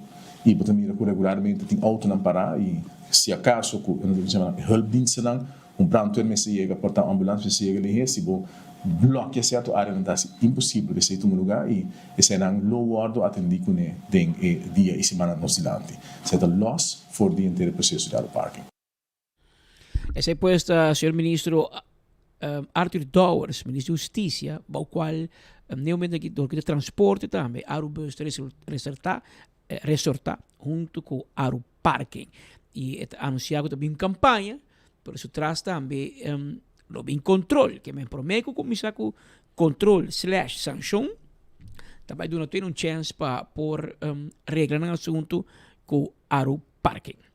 i bo ta mira ku regularmente tin outonan para i si akaso ku hulpdienstennan Un brandweer mester yega, por ta un ambulans mester yega lihé. Si bo blòkia sierto áreanan ta hasi imposibel pa esei tuma lugá i eseinan lo wòrdu atendí kuné den e dia i simannan nos dilanti. Esei ta lòs for di henter e proseso di aeroparking. Esei pues ta señor ministro Arthur Dowers, ministro di Husticia, bou cual n'e momento aki dor cu ta transporte tambe Arubus ta resalta resorta hunto cu Aruparking y e ta anuncia cu ta bin campaña pero su tras tambe lo bin control ke men prome cu cuminsa cu control slash sancion ta bay duna tur un chance pa por regla nan asunto cu Aruparking.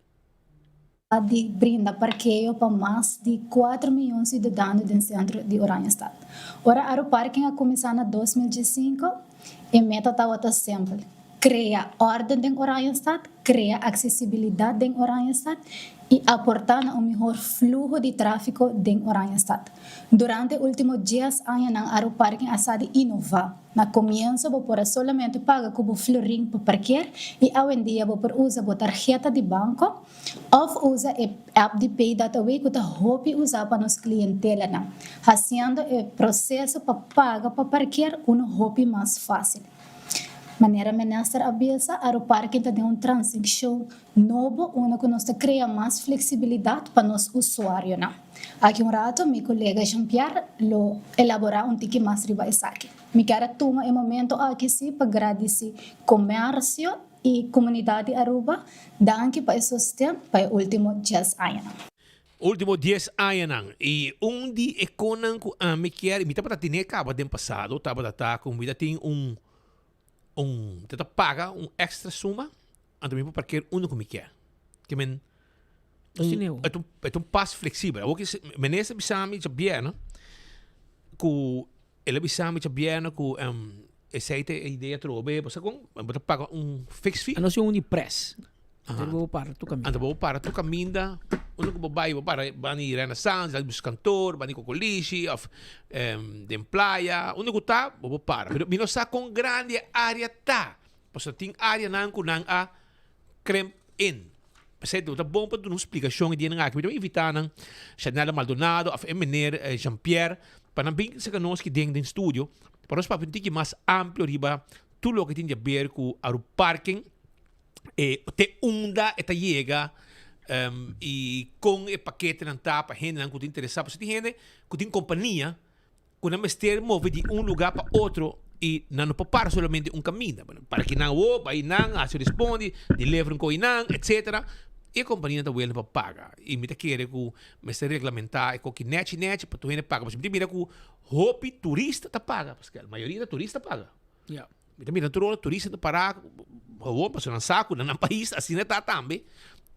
Di brinda parkeo pa mas di kuater miyon siudadano den sentro di Oranjestad. Ora Aruparking a kuminsá na 2015, e meta tabata simpel, krea órden den Oranjestad, krea aksesibilidat den Oranjestad i aportá na un mihor fluho di tráfiko den Oranjestad. Durante e último dies añanan Aruparking a sa di inová. Na komienso bo por a solamente paga ku bo florin pa parker i awendia bo por usa bo tarheta di banko òf usa e app di Pay.aw ku ta hopi usá pa nos klientelanan, hasiendo e proseso pa paga pa parker unu hopi mas fásil. Manera Minister a bisa, Aruparking ta den un transishon nobo unda ku nos ta krea mas fleksibilidat pa nos usuarionan. Aki un rato mi kolega Jean Pierre lo elaborá un tiki mas riba esaki. Mi kier a tuma e momento aki sí pa gradisí komersio i komunidat di Aruba, danki pa e sosten pa e último dies añanan. Último dies añanan i un di e konan ku ami kier i mi tabata tene kaba den pasado tabata ta ku mi ta tin un un ta ta paga un extra suma anto mi por parker unda ku mi kier. Ke men un e ta un e ta un pas fleksibel. Awor ki minister bisa mi djabièrnè ku el a bisa mi djabièrnè ku esei ta e idea atrobe bo sa kon bo ta paga un fix fee. A no ser un di pres. Anto bo para tur kaminda. Anto bo para tur kaminda unda ku bo bai bo para banda di Renaissance banda di bus kantor banda di Kokolishi of den playa unda ku ta bo por para pero mi no sa kon grandi e area ta pasobra tin areanan ku nan a kremp in p'esei ta bon pa duna un splikashon e dianan aki mi ta invita nan Shanella Maldonado of e meneer Jean Pierre pa nan bin saka nos aki den den studio pa nos papia un tiki mas amplio riba tur loke tin di haber ku Aruparking e te unda e ta yega i kon e paketenan ta pa hendenan ku ta interesá. Pasobra tin hende ku tin kompania ku nan mester move di un lugá pa otro i nan no por para solamente un kaminda. Para ki nan wou, bai nan, hasi respondi, deliver un ko'i nan, etsetera. E kompanianan ta wele pa paga. I mi ta kere ku mester reglamentá e koki nèchi nèchi pa tur hende paga. Pasobra mi ta mira ku hopi turista ta paga, Pascal. Mayoria ta turista paga. Mi ta mira tur ora turista ta para gewoon pasobra nan sa ku na nan pais asina ta tambe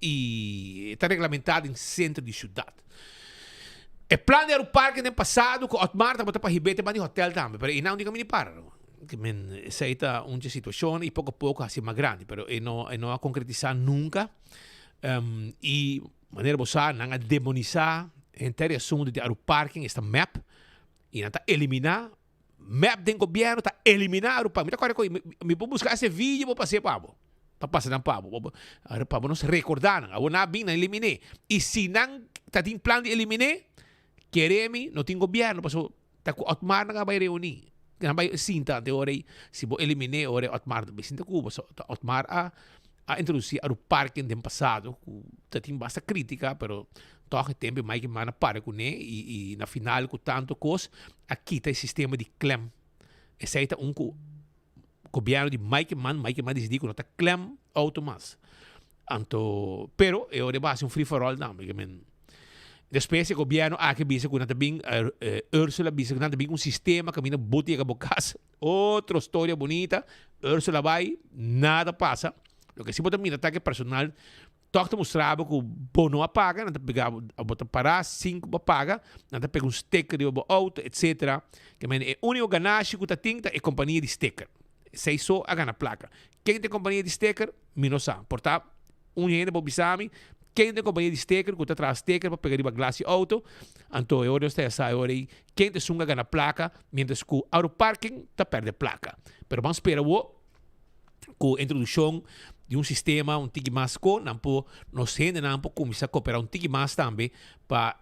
i ta reglamentá den sentro di siudat. E plan di Aruparke den pasado ku Otmar tabata pa hib'é te banda di hotel tambe, pero einan no tin kaminda di para. Ke men esei ta un dje situashon i poko poko hasi mas grandi, pero e no e no a konkretisá nunka. I manera bo sa nan a demonisá henter e asuntu di Aruparking, esta mep, i nan ta eliminá mep den gobièrnu ta eliminá Aruparking. Mi ta kòrda ku mi por buska ese video bo pas'é pa bo, pa pasa nan pa bo, pa bo nos rekordá nan. Awor nan a bin nan eliminé i si nan ta tin plan di eliminé, kere mi no tin gobièrnu pasobra Ta ku Otmar nan a bai reuní. Nan bai sinta ante ora ei, si bo eliminé ora ei Otmar ta bai sinta ku bo. So ta Otmar a a introdusí Aruparken den pasado ku ta tin basta krítika pero tòg e tempu Mike Eman a para kuné i i na final ku tantu kos a kita e sistema di klèm. Esei ta un ku gobièrnu di Mike Eman, Mike Eman disidí ku no ta klèm outo mas. Anto, pero e ora e bai hasi un free for all tambe, ke men despues e gobièrnu aki a bisa ku nan ta bin, Ursula a bisa ku nan ta bin ku un sistema kaminda bo ta yega bo kas. Otro storia bunita, Ursula bai, nada pasa. Loke si bo ta mira ta ke personal Tòg ta mustra bo ku bo no a paga, nan ta pega bo, bo ta pará sin ku bo a paga, nan ta pega un sticker riba bo outo, etcetera. Ke mende e úniko ganashi ku ta tin ta e kompania di sticker. Esei so a gana plaka. Ken ta e kompania di sticker? Mi no sa. Por ta un hende por bisa mi ken ta e kompania di sticker ku ta traha sticker pa pega riba glas di outo. Anto e ora nos ta ya sa e ora ei ken ta esun ku a gana plaka mientras ku Aruparking ta pèrdè plaka. Pero ban spera bo. Ku introdukshon di un sistema un tiki mas ko nan por nos hendenan por kuminsá koperá un tiki mas tambe pa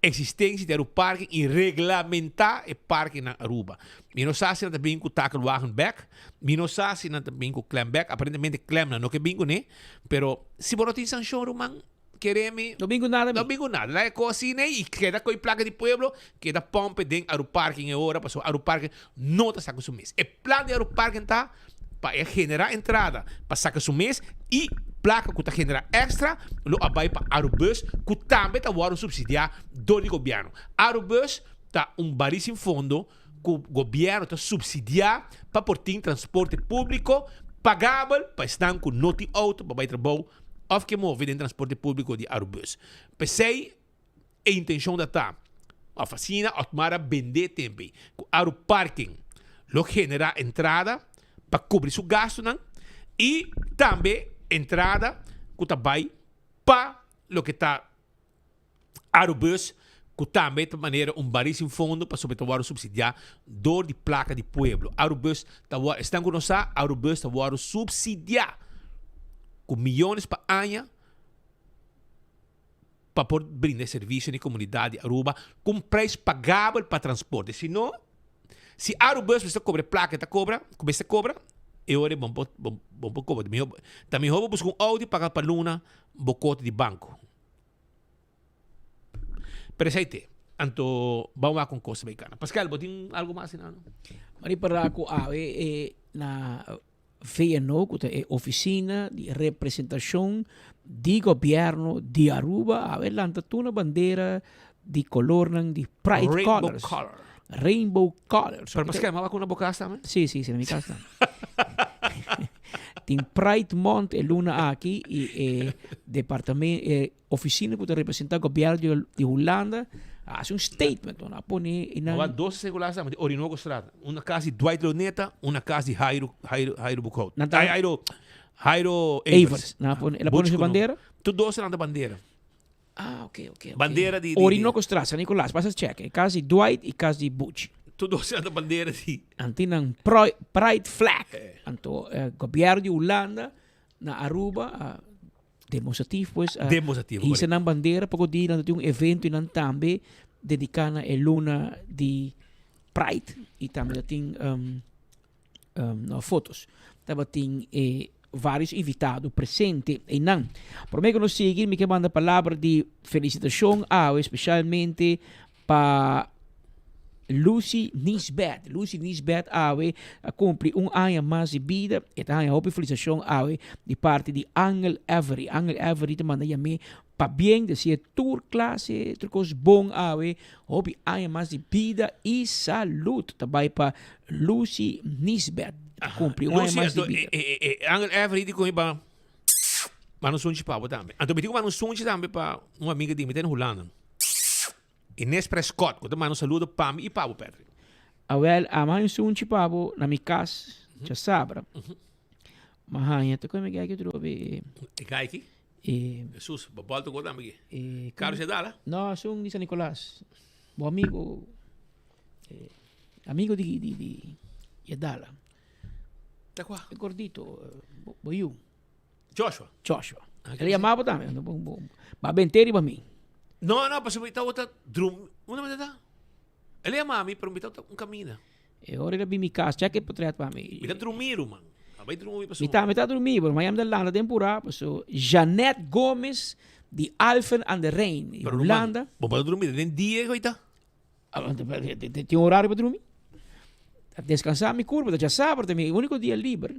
eksistensia di Aruparking i reglamentá e parkenan Aruba. Mi no sa si nan ta bin ku takelwagen bek, mi no sa si nan ta bin ku klem bek, aparentemente klem nan no ke bin kuné, pero si bo no tin sanshon ruman, kere mi. No bin ku nada mi. No bin ku nada. Laga e kos asina ei i keda ku e plaka di pueblo, keda pompe den Aruparking e ora pasobra Aruparking no ta saka su mes. E plan di Aruparking ta pa e generá entrada pa saka su mes i plaka ku ta generá èkstra lo a bai pa Arubus ku tambe ta wòrdu supsidiá dor di gobièrnu. Arubus ta un barí sin fondo ku gobièrnu ta supsidiá pa por tin transporte públiko pagabel pa esnan ku no tin outo pa bai trabou òf ke move den transporte públiko di Arubus. P'esei E intencion ta ta of asina Otmar a bende tempe cu Aru Parking lo genera entrada pa cubri su gastonan y tambe entrada cu ta bay pa loke ta Arubus cu tambe ta manera un bari sin fondo pasobra ta wordo subsidia door di placa di pueblo. Arubus ta wordo, esnan cu no sa, Arubus ta wordo subsidia cu miyones pa aña. pa por brinda e servisio na e komunidat di Aruba ku un preis pagabel pa transporte. Si no, si Arubus mester kobra e plaka e ta kobra, ku mester kobra, e ora bo por bo por kobra. Mihó ta mihó bo buska un outo i paga pa luna bo kota di banko. Pero esei te. Anto ban wak un kos mexicana. Pascal, bo tin algo mas asina no? Mari para ku awe e na VNO, ku ta e ofisina di representashon di gobièrnu di Aruba, awe lanta tur na bandera di kolornan di Pride Rainbow Colors. color. Rainbow Colors. Pero Pascal, maba ku na bo kas tambe? Sí, sí, sí, na mi kas tambe. Tin Pride Month e luna aki i e departamen e Oficina cu ta representa gobierno di Hulanda a haci un statement donde a pone e nan. Awa dos circulatie tambe di Orinoco Straat. Un cas di Dwight Leoneta, una cas di Jairo, Jairo, Jairo Boekhout. Nan ta- Ay, Jairo, Jairo Evers. Evers. Nan a pone, el a pone su bandera? Tur dos nan ta bandera. Ah, ok, ok, ok. Bandera di, di, di. Orinoco Straat, San Nicolas, pasa check. E cas di Dwight y cas di Butch. Tur dos nan ta bandera di. Nan tin nan pride flag. Anto, eh, gobierno di Hulanda na Aruba a Demostratief pues a Demostratief, hisa correcto. nan bandera poko dia nan ta tin un evento y nan tambe dedica na e luna di Pride y tambe ta tin um, um, no, fotos. Tabatin e varios invitado presente einan. Prome ku nos sigui mi ke manda palabra di felicitacion awe especialmente Pa Lucy Nisbet. Lucy Nisbet awe a cumpli un aña mas di bida. E ta haña hopi felicitacion awe di parti di Angel Avery. Angel Avery ta manda yam'é pabien, dese'é tur clase, tur cos bon awe. Hopi aña mas di bida y salud ta bay pa Lucy Nisbet. E ta cumpli un aña Lucy, mas di anto, bida. e, e, e, Angel Avery di con e ba manda un sunchi pa bo tambe. Anto mi tin cu manda un sunchi tambe pa un amiga di mi ta na Hulanda. Ines Prescott, ku ta manda un saludo pa mi i pa bo, Patrick. Awel, ami haña un sunchi pa bo na mi kas djasabra. Mi a haña, ta koe mi gei ki otro be? E gai ki? E. Jesus, bo bolta ku tambe ki. Carlos Yadala? No, esun di San Nicolas. Bo amigo, amigo di di di Yadala. Ta kua? E gordito, bo yu. Joshua? Joshua. El a yama bo tambe, bo a bent'é riba mi. No, no, pasobra mi tabata drumi. Unda mi ta? El a yama mi, pero mi tabata un camina. E ora el a bin mi cas, check e potret pa mi. Mi ta drumi, ruman. A bai drumi pasobra. Mi tambe ta drumi, pero mañana mi ta lanta den pura, pasobra Jeanette Gomez di Alphen aan de Rijn, di Hulanda. Bo por ta drumi den dia cu ta? Tin un horario pa drumi? Ta descansa mi curpa, ta djasabra, ta mi unico dia liber.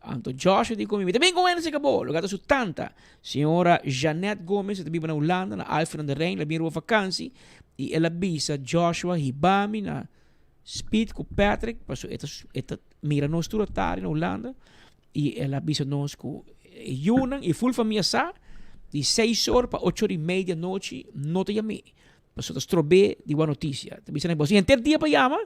Anto Joshua di cu mi, mi ta bin cu wens acabó. Loke ta su tanta, señora Jeanette Gomez, ta biba na Hulanda, na Alphen aan de Rijn, el a bin riba vakantie y el a bisa Joshua hiba mi na Speed cu Patrick, paso e ta e ta mira nos tur atardi na Hulanda y el a bisa nos cu e yunan y full famia sa di seis or pa ocho or y media anochi no ta yam'é, paso ta strob'é di wak noticia. Ta bisa nan, boso henter dia pa yama?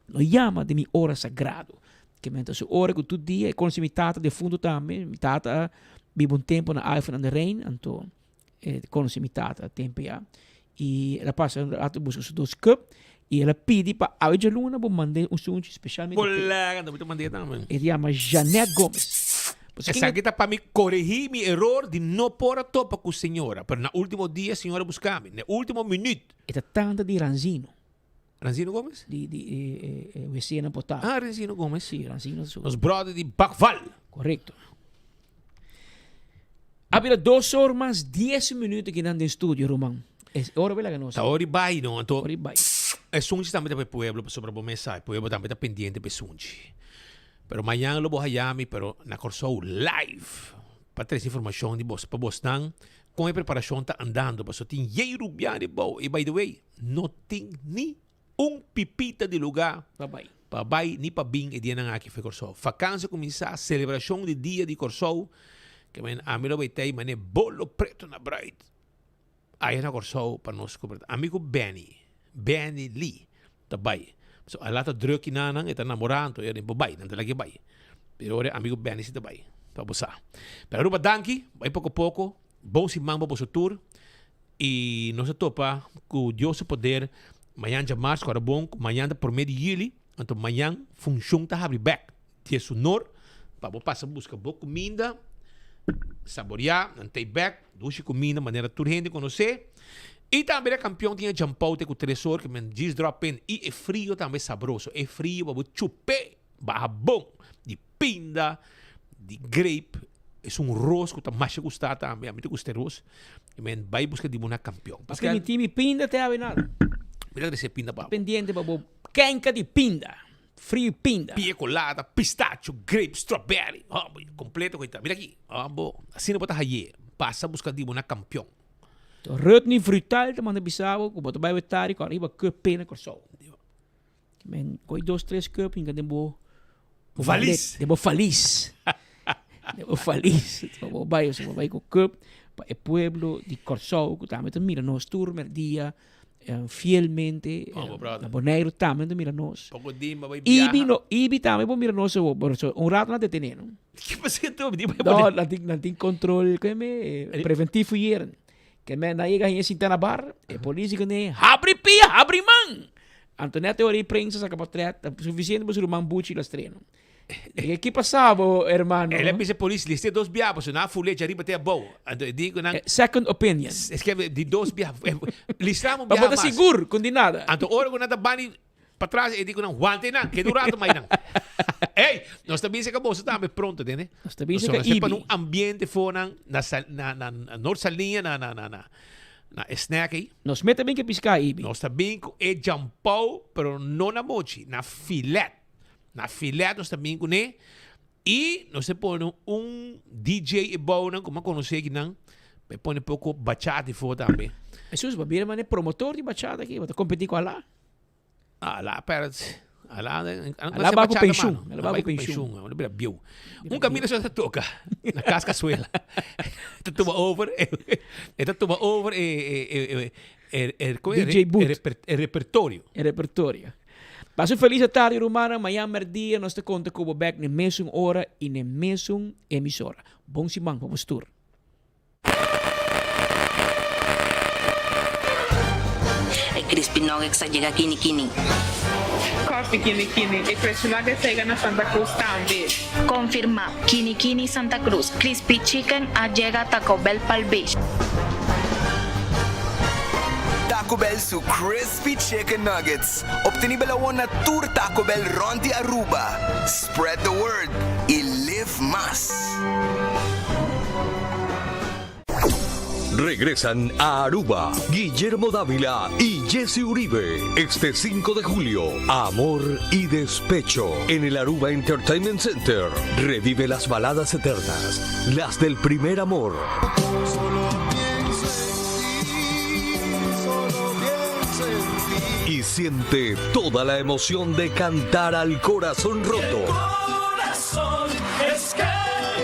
No yama den mi ora sagrado. Ke men ta su ora ku tur dia e konosi mi tata defuntu tambe. Mi tata a biba un tempu na Alphen aan de Rijn, anto e konosi mi tata tempu ya. I el a pasa un rato buska su dos cup i el a pidi pa awe djaluna bo mand'é un sunchi specialmente p'e. Colega, anto mi ta mand'é tambe. E ta yama Jeanette Gomez. Esaki ta pa mi coregi mi eror di no por a topa cu señora, pero na ultimo dia señora busca mi, na e ultimo minuut. E ta tanta di Ranzino. Ranzino Gomez? Di di e e wc na Potá. Ah, Ranzino Gomez. Sí, Ranzino su. Nos brother di Bakval. Correcto. A bira dos or mas dies minuut aki nan den studio, Roman. Es ora bela nos. Ta ora di bai, no? Anto, Ora di bai. E sunchi tambe ta pa e pueblo, pasobra bo mes sa, e pueblo tambe ta pendiente pa e sunchi. Pero mañan lo bo haya mi, pero na Kòrsou live, pa trese informashon di bos, pa bosnan, kon e preparashon ta andando, pasobra tin yei rubian riba bo. I by the way, No tin ni un pipita di lugá pa bai ni pa bin e dianan aki for Kòrsou. Fakansia kuminsá, selebrashon di Dia di Kòrsou, ke men ami lo bai tei manera bolo preto na bruid aya na Kòrsou pa nos kumpra. Ami ku Benny, Benny Lee, ta bai. So a lata druk kinanan, e ta namorá anto e por bai, nan ta lag'é bai. Pero ora ami ku Benny si ta bai, pa bo sa. Pero Aruba danki, bai poko poko, bon siman pa boso tur. I nos a topa ku Dios su poder mañan djamars ku ora bon ku mañan ta prome di yuli, anto mañan funshon ta habri bek. Dies unor pa bo pasa buska bo kuminda, saboriá, nan ta ei bek, dushi kuminda manera tur hende konosé. I tambe e kampion tin e djampou te ku tres or ku men djis drop in i e frio tambe sabroso, e frio pa bo chup'é baha bon di pinda di grape es un ros ku ta masha gusta tambe ami ta gusta e ros i men bai buska di bo na kampion. Paske mi tin mi pinda te awe nada. Mi ta trese pinda pa bo. Pendiente pa bo kenka di pinda, frio pinda. Pia colada, pistacho, grape, strawberry, oh completo ku ta. Mira aki, oh bo, asina bo ta haye, pasa buska di bo na kampion. Rutney Frutal ta manda bisa bo ku bo ta bai wetari ku ariba cup pena Kòrsou. Men koi dos tres cup hinka den bo Valis. Den bo valis. Den bo valis. Pa bo bai, bo bai ku cup pa e pueblo di Kòrsou ku tambe ta mira nos tur merdia fielmente. Oh, bo brother. Na Boneiru tambe ta mira nos. Poko dimba bai biaha. Ibi no, Ibi tambe por mira nos awor, pero so un rato nan detene no. Ki pasa ku Ibi? No, nan tin, nan tin control, keme, preventief fouilleren. Ke men nan yega hende sinta na bar, e polis di kuné, habri pia, habri man! Anto net e ora e prensa saka potret, ta sufisiente pa su ruman Buchi lo streno. Dije, ki pasa bo, hermano? El a bisa e polis, list'é dos bia, pasobra nan a ful'é djariba te abou. Anto e di ku nan. Second opinion. Es ke di dos bia, listra un Pa biaha bo ta mas. sigur ku di nada. Anto ora ku nan ta bani patras, e di ku nan, wanta einan, keda un rato mas einan. Ey, nos ta bisa ku boso tambe pronto, tende? Nos ta bisa ku Nos ta Ibi. pa un ambiente for nan na na na Noord Saliña, na na na na. Na e snack ei. Nos meta bin ke piská, Ibi. Nos ta bin ku e jampou, pero no na mochi, na filet. Na filet nos ta bin kuné. I nos ta pone un DJ e bounan ku mi a konosé akinan, pa e pone poko bachata afó tambe. Jesús, bo a bira manera promotor di bachata aki, bo ta kompetí ku Alá. Alá, pera. Alá, Alá ba ku penshun. Alá ba ku penshun. Alá bira bieu. Un kaminda so ta toka na kas kasuela. E ta tuma over, e ta tuma over e, e, e, e, e, DJ booth. E repertorio. E repertorio. Pasa un felis atardi rumannan, mañan merdia nos ta konta ku bo bèk n'e mesun ora i n'e mesun emisora. Bon siman pa bos tur. E crispy nuggets a yega kini kini. Coffee kini kini. E crispy nuggets a yega na Santa Cruz tambe. Confirma, Kini Kini Santa Cruz, Crispy Chicken a yega Taco Bell Palm Beach. Taco Bell su Crispy Chicken Nuggets, obtenibel awor na tur Taco Bell rond di Aruba. Spread the word y live mas! Regresan a Aruba Guillermo Dávila y Jesse Uribe este 5 de julio. Amor y despecho en el Aruba Entertainment Center. Revive las baladas eternas, las del primer amor. Solo pienso en ti, solo pienso en ti. Y siente toda la emoción de cantar al corazón roto. Corazón es que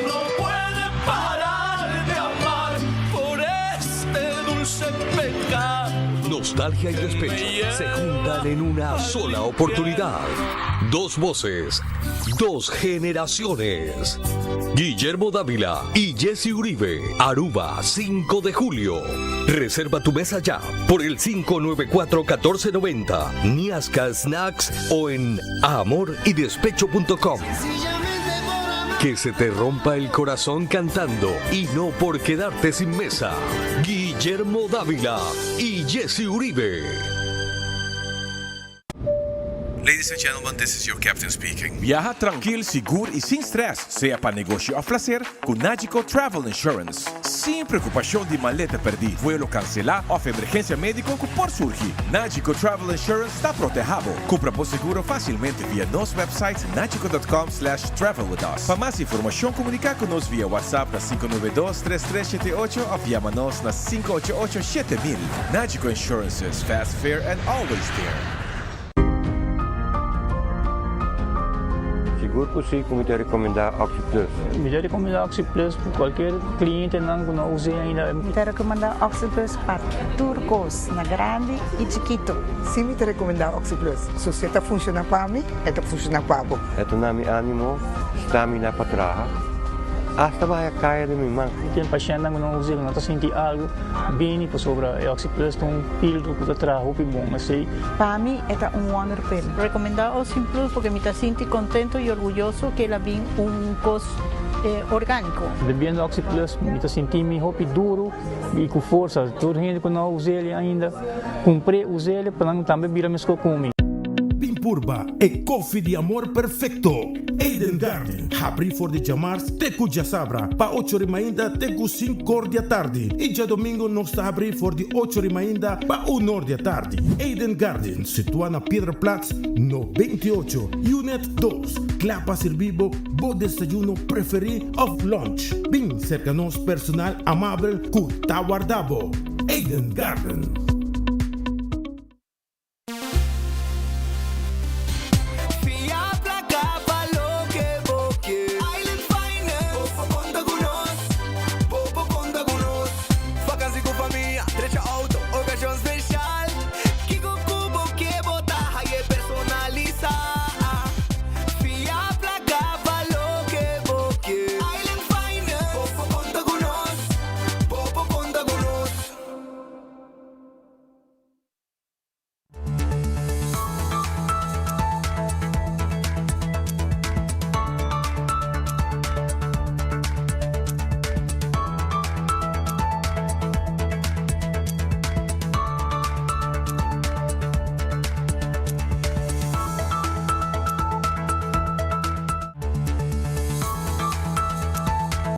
no puede parar de amar por este dulce pecado. Nostalgia y despecho se juntan en una sola oportunidad. Dos voces, dos generaciones. Guillermo Dávila y Jesse Uribe, Aruba, 5 de julio. Reserva tu mesa ya por el 594-1490, Niasca Snacks o en amorydespecho.com. Que se te rompa el corazón cantando y no por quedarte sin mesa. Guillermo Dávila y Jesse Uribe. Ladies and gentlemen, this is your captain speaking. Viaha trankil, sigur y sin stress, sea pa negoshi of placer, cu Nagico Travel Insurance. Sin preocupacion di maleta perdi, vuelo cancela of emergencia medico cu por surgi. Nagico Travel Insurance ta proteha bo. Cumpra bo seguro facilmente via nos website nagico.com slash travel with us. Pa mas informacion comunica cu nos via WhatsApp na 592 3378 of yama nos na 588 7000. Nagico Insurances, fast, fair and always there. Sigur ku si ku mi ta rekomendá OxiPlus. Mi ta rekomendá OxiPlus pa kualkier klientenan ku no us'é ainda. Mi ta rekomendá OxiPlus pa tur kos, na grandi i chikitu. Si mi ta rekomendá OxiPlus. So si e ta funshoná pa mi, e ta funshoná pa bo. E ta na mi ánimo, stamina pa traha, asta baha kaya den mi man. Tin pashèntnan ku no us'é, ku no ta sinti algu, bini pasobra e OxiPlus ta un filtro ku ta traha hopi bon. Esei. Pa mi e ta un wonder pill. Recomenda Ocean Plus porque mi ta sinti contento y orguyoso que el a bin un cos organico. Bebiendo Oxy Plus mi ta sinti mi hopi duro y cu forsa. Tur hende cu no a us'el ainda cumpr'e us'el pa nan tambe bira mesco cu mi. Bin purba e koffie di amor perfecto! Eden Garden, habri for di djamars te ku djasabra pa ocho ri mainta te ku sinkor di atardi i djadomingo nos ta habri for di ocho ri mainta pa unor di atardi. Eden Garden, situa na Piedraplaats no 28, Unit dos, kla pa sirbi bo bo desayuno preferí òf lunch. Bin serka nos personal amabel ku ta warda bo. Eden Garden.